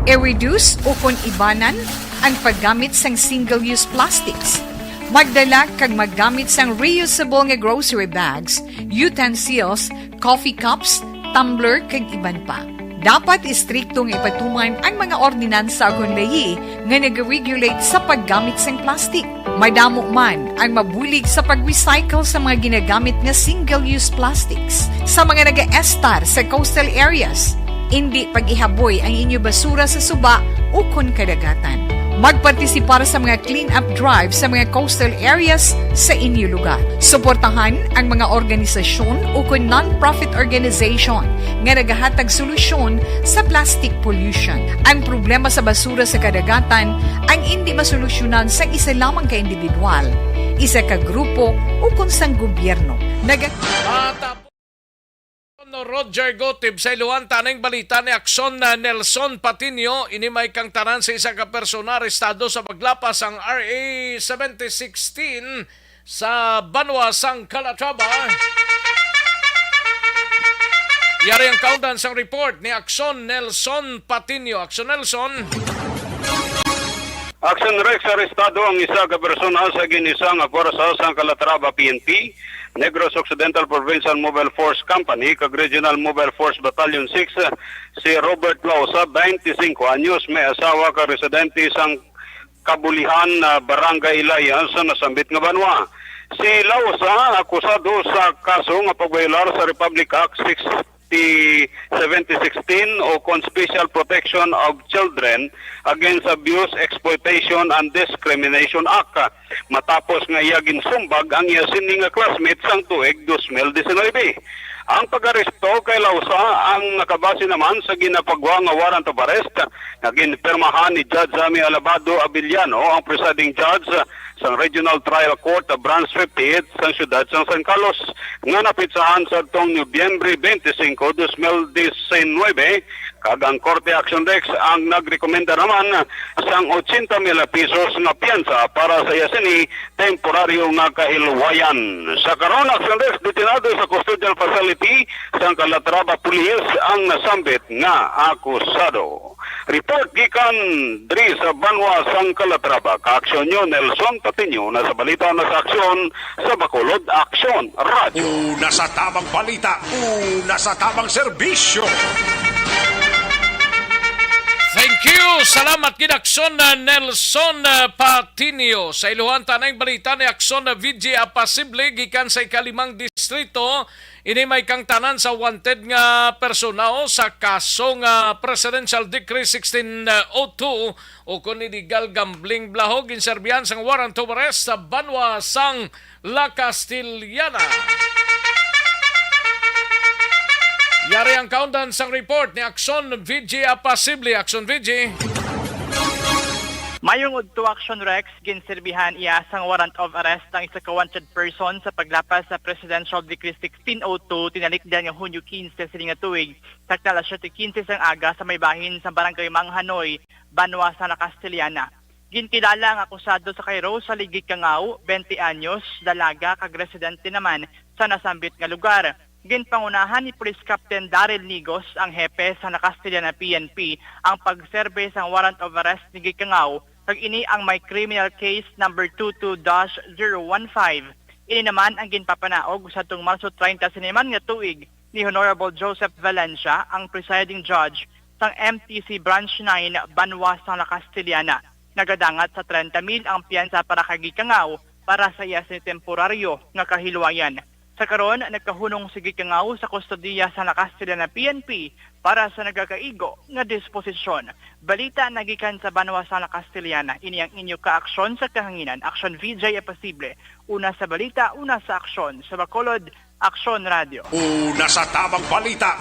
i-reduce ukon ibanan ang paggamit sang single-use plastics. Magdala kag maggamit sang reusable nga grocery bags, utensils, coffee cups, tumbler, kag iban pa. Dapat istrikto nga ipatuman ang mga ordinansa ukon layi nga nag-regulate sa paggamit sang plastic. Madamo man ang mabulig sa pag-recycle sa mga ginagamit nga single-use plastics sa mga nagaestar sa coastal areas. Indi pag-ihaboy ang inyo basura sa suba ukon kadagatan. Magpartisipar sa mga clean-up drive sa mga coastal areas sa inyo lugar. Suportahan ang mga organisasyon ukon non-profit organization nga nagahatag solusyon sa plastic pollution. Ang problema sa basura sa kadagatan ang indi masolusyonan sang isa lamang ka individual, isa ka grupo, ukon sang gobyerno. Naga- Matapos no Roger Gotib sa iluhan, taning balita ni Aksyon na Nelson Patiño, ini may kangtanan sa isa ka persona arestado sa paglapas sang R A seventy sixteen sa banwa sang Calatrava. Yari ang kaundan sang report ni Aksyon Nelson Patiño. Aksyon Nelson. Aksyon Rex, arestado ang isa ka persona sa gin-isa nga pwersa sang Calatrava P N P, Negros Occidental Provincial Mobile Force Company, kag Regional Mobile Force Battalion six, si Robert Lausa, twenty-five anyos, may asawa kag residente sang Kabulihan, ah, Barangay Ilaya sa nasambit nga banwa. Si Lausa akusado sa kaso nga pagbayolar sa Republic Act sixty, seventy sixteen o kon Special Protection of Children Against Abuse, Exploitation, and Discrimination Act, matapos nga iya ginsumbag ang iya sini nga classmate sang tuig dos mil disinuybe. Ang pag-aresto kay Lausa ang nakabase naman sa ginapagwa nga warrant of arrest nga ginpirmahan ni Judge Sammy Alabado Abellano, ang presiding judge sang Regional Trial Court Branch fifty-eight sang siyudad sang San Carlos, nga napitsahan sadtong Nobyembre twenty-five, dos mil disinuybe, kag ang Korte, Aksyon Rex, ang nagrekomenda naman sang ochenta mil pesos nga piyansa para sa iya sini temporaryo nga kahilwayan. Sa karon, Aksyon Rex, detenado sa custodial facility sang Calatrava Police ang nasambit nga akusado. Report gikan diri sa banwa sang Calatrava, ka-aksyon nyo, Nelson Patiño, una sa balita, una sa aksyon, sa Bacolod Aksyon Radyo. Una sa tamang balita, una sa tamang serbisyo. Thank you. Salamat gid, aksyon na Nelson, uh, Patiño. Sa iluhan, tanang balita ni aksyon na V G Apasible gikan sa ikalimang distrito. Ini may kangtanan sa wanted nga persona o sa kaso nga Presidential Decree sixteen oh two ukon illegal gambling, Blaho, ginserbihan sang warrant of arrest sa banwa sang La Castellana. Yari ang kaundan sang report ni Aksyon V G Apasible. Aksyon V G. Mayong udto, Aksyon Rex. Ginserbihan iya sang warrant of arrest ang isa ka wanted person sa paglapas sa Presidential Decree sixteen oh two tinalikdan nga Hunyo quince sining nga tuig, sakto alas siete quince sang aga, sa may bahin sa Barangay Manghanoy, banwa sa La Castellana. Ginkilala ang akusado sa kay Rosalie Gikangao, twenty anyos, dalaga, kag residente naman sa nasambit nga lugar. Ginpangunahan ni Police Captain Daryl Nigos, ang hepe sa La Castellana P N P, ang pagserbe sang warrant of arrest ni Gikangao, kag ini ang may criminal case number two two dash zero one five. Ini naman ang ginpapanaog sa tung Marso treinta siniman nga tuig ni Honorable Joseph Valencia, ang presiding judge sang M T C Branch nine, banwa sang La Castellana. Nagadangat sa treinta mil ang piyansa para kay Gikangao para sa iya sa temporaryo nga kahilwayan. Sa karon, nagkahunong si Gikangao sa kustodiya sa La Castellana P N P para sa nagakaigo nga disposisyon. Balita nagikan sa banwa sa La Castellana, ini ang inyo kaaksyon sa kahanginan. Aksyon V J Apasible, una sa balita, una sa aksyon. Sa Bacolod, Aksyon Radio. Una sa tamang balita,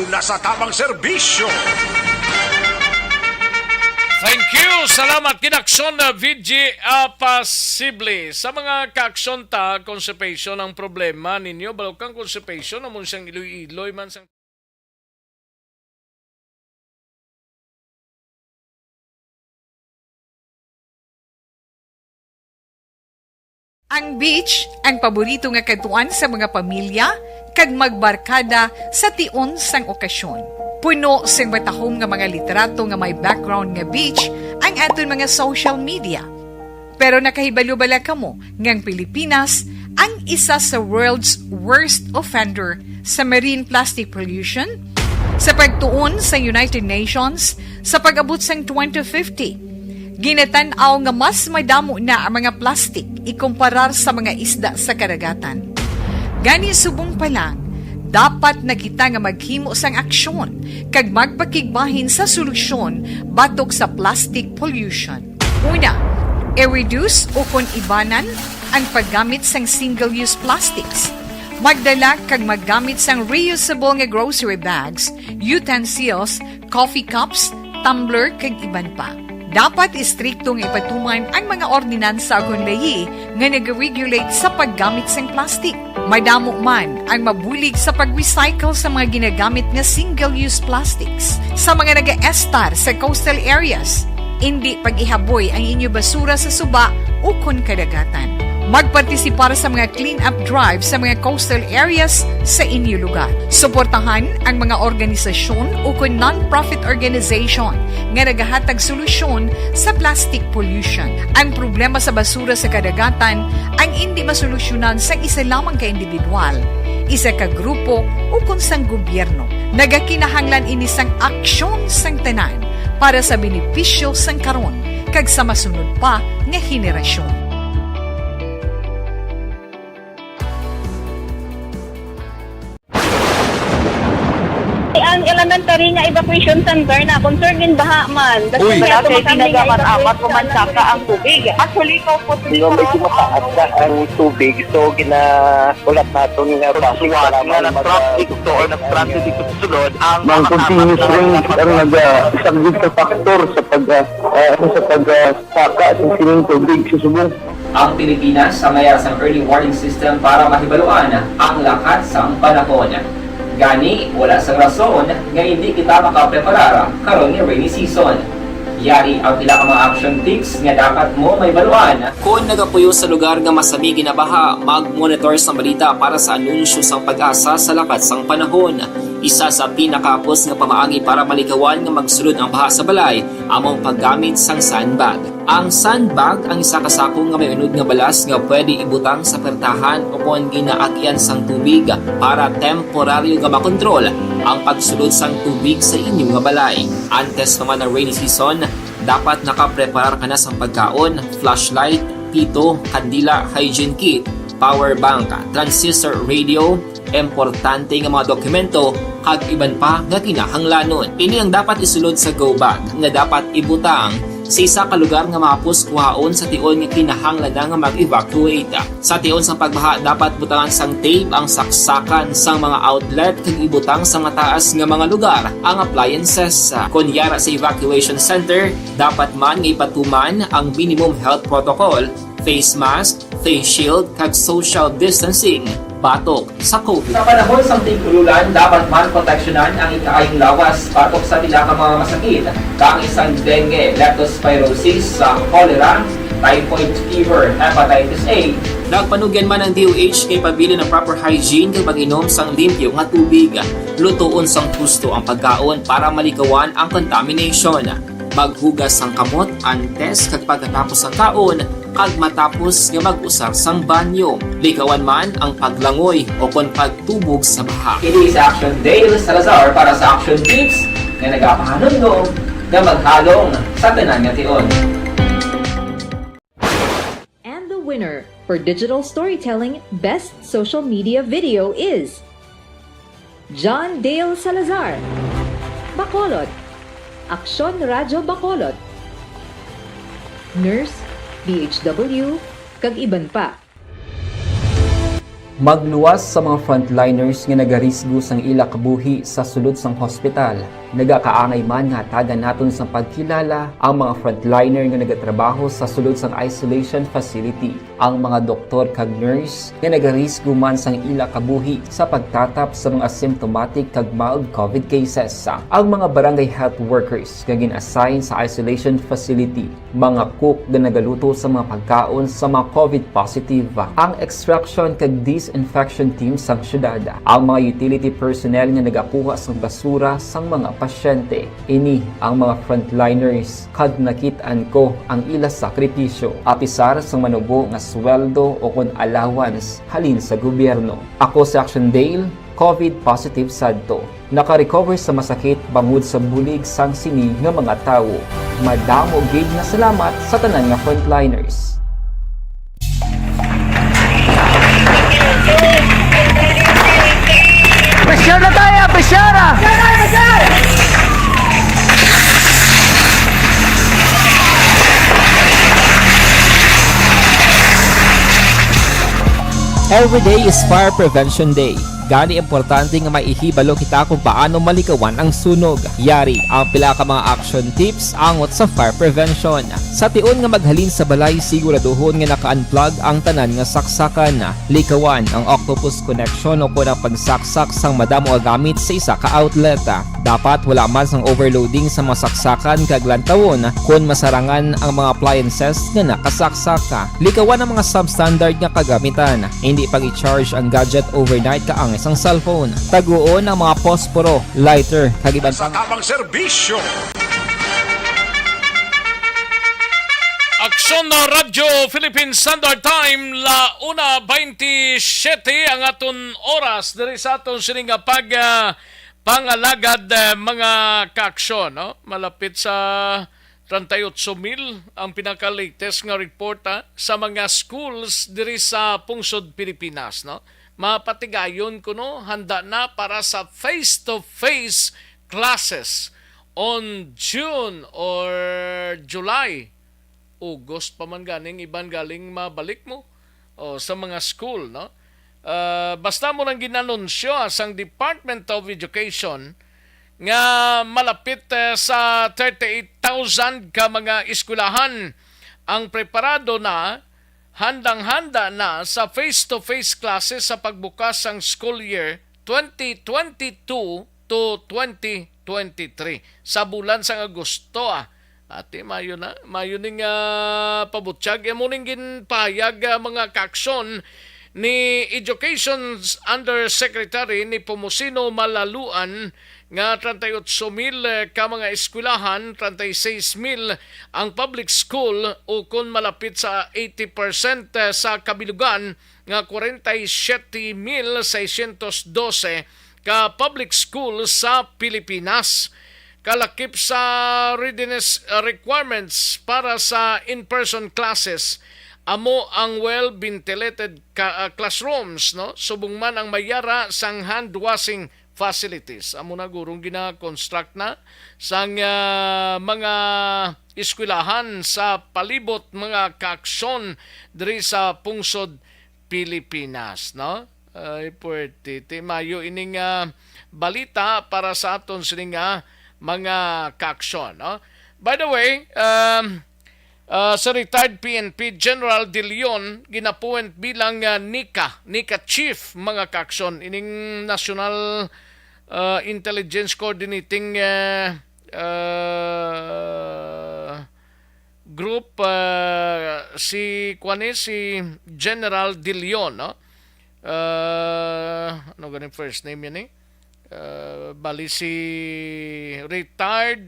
una sa tamang serbisyo. Thank you. Salamat gid, aksyon na V G Apasible. Sa mga kaaksyon ta, constipation ang problema ninyo. Balukang constipation, amo siyang iloy-iloy man sang Ang beach, ang paborito nga kadtuan sa mga pamilya kag magbarkada sa tion sang okasyon. Puno sing matahom nga mga litrato nga may background nga beach ang aton mga social media. Pero nakahibalo bala kamo nga ang Pilipinas ang isa sa world's worst offender sa marine plastic pollution? Sa pagtuon sa United Nations, sa pag-abot sang twenty fifty, ginatan-aw nga mas madamo na ang mga plastik ikumparar sa mga isda sa kadagatan. Gani, subong pa lang, dapat na kita nga maghimo sang aksyon kag magpakigbahin sa solusyon batok sa plastic pollution. Una, i-reduce ukon ibanan ang paggamit sang single-use plastics. Magdala kag maggamit sang reusable nga grocery bags, utensils, coffee cups, tumbler, kag iban pa. Dapat istrikto nga ipatuman ang mga ordinansa ukon layi nga nag-regulate sa paggamit sang plastic. Madamo man ang mabulig sa pag-recycle sa mga ginagamit nga single-use plastics. Sa mga nagaestar sa coastal areas, indi pag-ihaboy ang inyo basura sa suba ukon kadagatan. Magpartisipar sa mga clean-up drive sa mga coastal areas sa inyo lugar. Suportahan ang mga organisasyon ukon non-profit organization nga nagahatag solusyon sa plastic pollution. Ang problema sa basura sa kadagatan ang indi masolusyonan sang isa lamang ka individual, isa ka grupo, ukon sang gobyerno. Nagakinahanglan ini sang aksyon sang tanan para sa benepisyo sang karon kag sa masunod pa nga henerasyon. Ang elementary nga evacuation center na concern gid baha man. Uy. Basta kaya Malapit tumakam na nga nga evacuation amat center. Umansaka ang tubig. Actually, ikaw po, Di ba, medyo mataas na ang tubig, so ginahulat naton nga Pagsuwat nga nag-traffic to or nag-transit dito sa sulod, ang Mang mga continuous tapat na rain ang nagpag- nagasaglit sa factor sa pag, ah, ah, ano, sa pag, ah, saka sa sining tubig sa subong. Ang Pilipinas ang mayara sang early warning system para mahibaluan ang lakat sang panahon. Gani, wala sang rason nga hindi kita makapreparar karon nga rainy season. Yari ang pila ka mga action tips nga dapat mo mahibaluan. Kon nagapuyo sa lugar nga masami ginabaha, mag-monitor sang balita para sa anunsyo sang PAGASA sa lakat sang panahon. Isa sa pinakahapos nga pamaagi para malikawan nga magsulod ang baha sa balay amo ang paggamit sang sandbag. Ang sandbag ang isa ka sako nga may unod nga balas nga pwede ibutang sa pertahan o kon ginaagyan sang tubig para temporaryo nga makontrol ang pagsulod sang tubig sa inyo nga balay. Antes pa man ang rainy season, dapat nakapreparar ka na sang pagkaon, flashlight, pito, kandila, hygiene kit, power bank, transistor radio, importante nga mga dokumento, kag iban pa nga kinahanglanon. Ini ang dapat isulod sa go bag nga dapat ibutang sa isa ka lugar nga mahapos kuhaon sa tion nga kinahanglan na nga mag-evacuate. Sa tion sang pagbaha, dapat butangan sang tape ang saksakan sang mga outlet kag ibutang sa mataas nga mga lugar ang appliances. Kon yara sa evacuation center, dapat man nga ipatuman ang minimum health protocol, face mask, face shield, kag social distancing batok sa COVID. Sa panahon sang tig-ululan, dapat man proteksyonan ang ikaayong lawas batok sa pila ka mga masakit, kaangay sang dengue, leptospirosis, sa cholera, typhoid fever, hepatitis A. Nagpanugyan man ang D O H nga ipabilin ang proper hygiene kag pag-inom sang limpyo nga tubig. Lutoon sang husto ang pagkaon para malikawan ang contamination. Maghugas sang kamot antes kag pagkatapos sang kaon, kag matapos nga mag-usar sang banyo. Likawan man ang paglangoy o kon pagtubog sa baha. Ini si Action Dale Salazar para sa Action Tips nga nagapahanumdom nga maghalong sa tanan nga tion. And the winner for digital storytelling best social media video is John Dale Salazar, Bacolod, Aksyon Radyo Bacolod, Nurse, D H W, kag iban pa. Magluwas sa mga frontliners nga nagarisgo sang ila kabuhi sa sulod sang hospital. Nagakaangay man nga hatagan naton sang pagkilala ang mga frontliner nga nagatrabaho sa sulod sang isolation facility, ang mga doktor kag nurse nga nagarisgo man sang ila kabuhi sa pagtatap sa mga asymptomatic kag mild COVID cases, ang mga barangay health workers nga gin-assign sa isolation facility, mga cook nga nagaluto sa mga pagkaon sa mga COVID positive, ang extraction kag disinfection team sang syudad, ang mga utility personnel nga nagakuha sang basura sang mga pasyente. Ini ang mga frontliners, kag nakit-an ko ang ila sakripisyo, apisar sang manubo nga sweldo o kon allowance halin sa gobyerno. Ako si Action Dale, COVID positive sadto. Naka-recover sa masakit bangod sa bulig sang sini nga mga tawo. Madamo gid nga salamat sa tanan nga frontliners. Pressure na tayo! Pressure na! Every day is Fire Prevention Day. Gani, importante nga may ihibalo kita kung paano malikawan ang sunog. Yari ang pila ka mga action tips angot sa fire prevention. Sa tion nga maghalin sa balay, siguraduhon nga naka-unplug ang tanan nga saksakan. Likawan ang octopus connection o kon ang pagsaksak sang madamo nga gamit sa isa ka outlet. Dapat wala man sang overloading sa mga saksakan kag lantawon kon masarangan ang mga appliances nga nakasaksak. Likawan ang mga substandard nga kagamitan. Indi pag-i-charge ang gadget overnight kaangay sang cellphone. Taguon ang mga posporo, lighter, kag iban sa pa nga tamang serbisyo. Aksyon na Radyo Philippine Standard Time, la una veintisiete ang aton oras diri sa aton sini nga pag, ah, pangalagad, ah, mga kaaksyon, no? Malapit sa treinta y ocho mil ang pinaka-latest nga report, ah, sa mga schools diri sa pungsod Pilipinas, no? Mapatigayon kuno, handa na para sa face-to-face classes on June or July. August pa man ganing iban galing mabalik mo o sa mga school, no? Ah, basta mo nang ginanunsyo, ah, sang Department of Education nga malapit, eh, sa thirty-eight thousand ka mga eskwelahan ang preparado na, handang-handa na sa face-to-face classes sa pagbukas sang school year twenty twenty-two to twenty twenty-three. Sa bulan sang Agosto, ah, Ati, mayo na. Mayo ning ah, pabutyag. Amo ning ginpahayag, ah, mga kaaksyon ni Education Undersecretary ni Pomusino Malaluan nga treinta y ocho mil ka mga eskwelahan, treinta y seis mil ang public school, o kon malapit sa eighty percent sa kabilugan nga kwarenta y siyete mil seiscientos dose ka public school sa Pilipinas. Kalakip sa readiness requirements para sa in-person classes, amo ang well-ventilated ka, ah, classrooms, no? Subong man ang mayara sang hand washing facilities. Amo na gurong gina-construct na sang ah, mga eskwelahan sa palibot, mga kaaksyon diri sa pungsod Pilipinas, no? Ay, puwerte. Ti mayo ining ah, balita para sa aton sini nga mga kaaksyon, no? By the way, um, ah, si retired P N P General De Leon ginapuwent bilang ah, NICA, NICA Chief, mga kaaksyon, ining National ah, Intelligence Coordinating ah, ah, Group, ah, si kuan ni, si General De Leon, no? Ah, ano ganing first name yan eh? Ah, bali si retired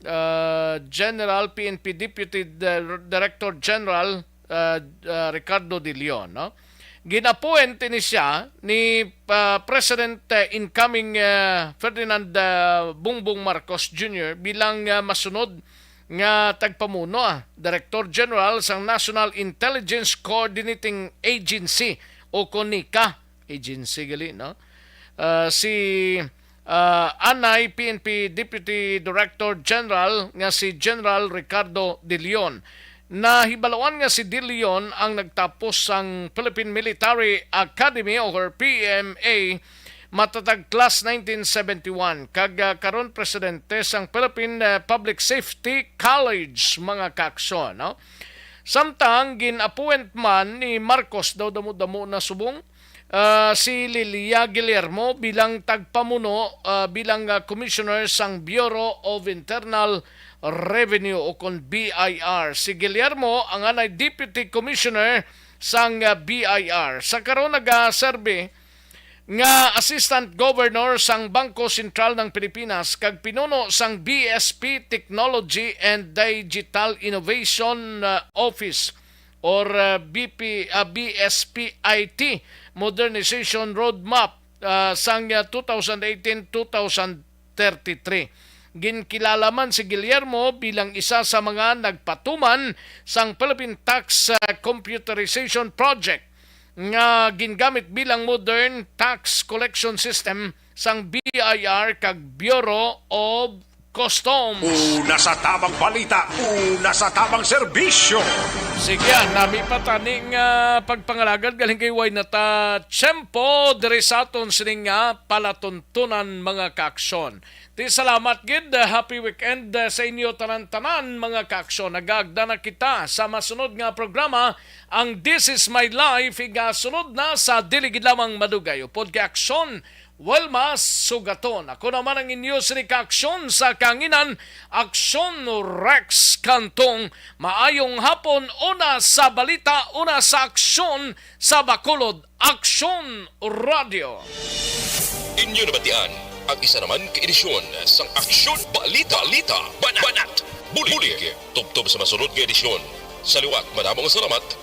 ah, General P N P Deputy Dir- Director General ah, ah, Ricardo De Leon, no? Gin-appoint ini siya ni ah, President ah, incoming ah, Ferdinand ah, Bongbong Marcos Junior bilang ah, masunod nga tagpamuno, ah, Director General sang National Intelligence Coordinating Agency o kon NICA Agency gali, no? Ah, si ah, anay P N P Deputy Director General nga si General Ricardo De Leon. Nahibaluan nga si De Leon ang nagtapos sang Philippine Military Academy or P M A matatag class nineteen seventy-one kag ah, karon presidente sang Philippine ah, Public Safety College, mga kaaksyon, no? Samtang gin-appoint man ni Marcos daw damo-damo na subong ah, si Lilia Guillermo bilang tagpamuno, ah, bilang ah, commissioner sang Bureau of Internal Revenue o kon B I R. Si Guillermo ang anay deputy commissioner sang ah, B I R. Sa karon nagaserbi nga assistant governor sang Bangko Sentral ng Pilipinas kag pinuno sang B S P Technology and Digital Innovation ah, Office or uh, B P, uh, B S P I T Modernization Roadmap uh, sang uh, two thousand eighteen two thousand thirty-three. Ginkilala man si Guillermo bilang isa sa mga nagpatuman sang Philippine Tax uh, Computerization Project nga gingamit bilang modern tax collection system sang B I R kag Bureau of Customs. Una sa tamang balita, una sa tamang serbisyo. Sige, nami pa taning ah, pagpangalagad galing kay way na ta tiyempo diri sa aton sining nga palatuntunan, mga kaaksyon. Ti salamat gid, ah, happy weekend ah, sa inyo tanan-tanan, mga kaaksyon. Nagaagda na kita sa masunod nga programa, ang This Is My Life, igasunod na sa dili gid lamang madugay upod kay aksyon Wilma Sugaton. Ako naman ang inyo sini kaaksyon sa kanginan, Aksyon Rex Cantong. Maayong hapon, una sa balita, una sa aksyon sa Bacolod, Aksyon Radio. Inyo nabatian ang isa naman ka edisyon sang Aksyon Balita, Balita, Banat, Banat, Bulig. Tubtob sa masunod nga edisyon. Sa liwat, madamo nga salamat.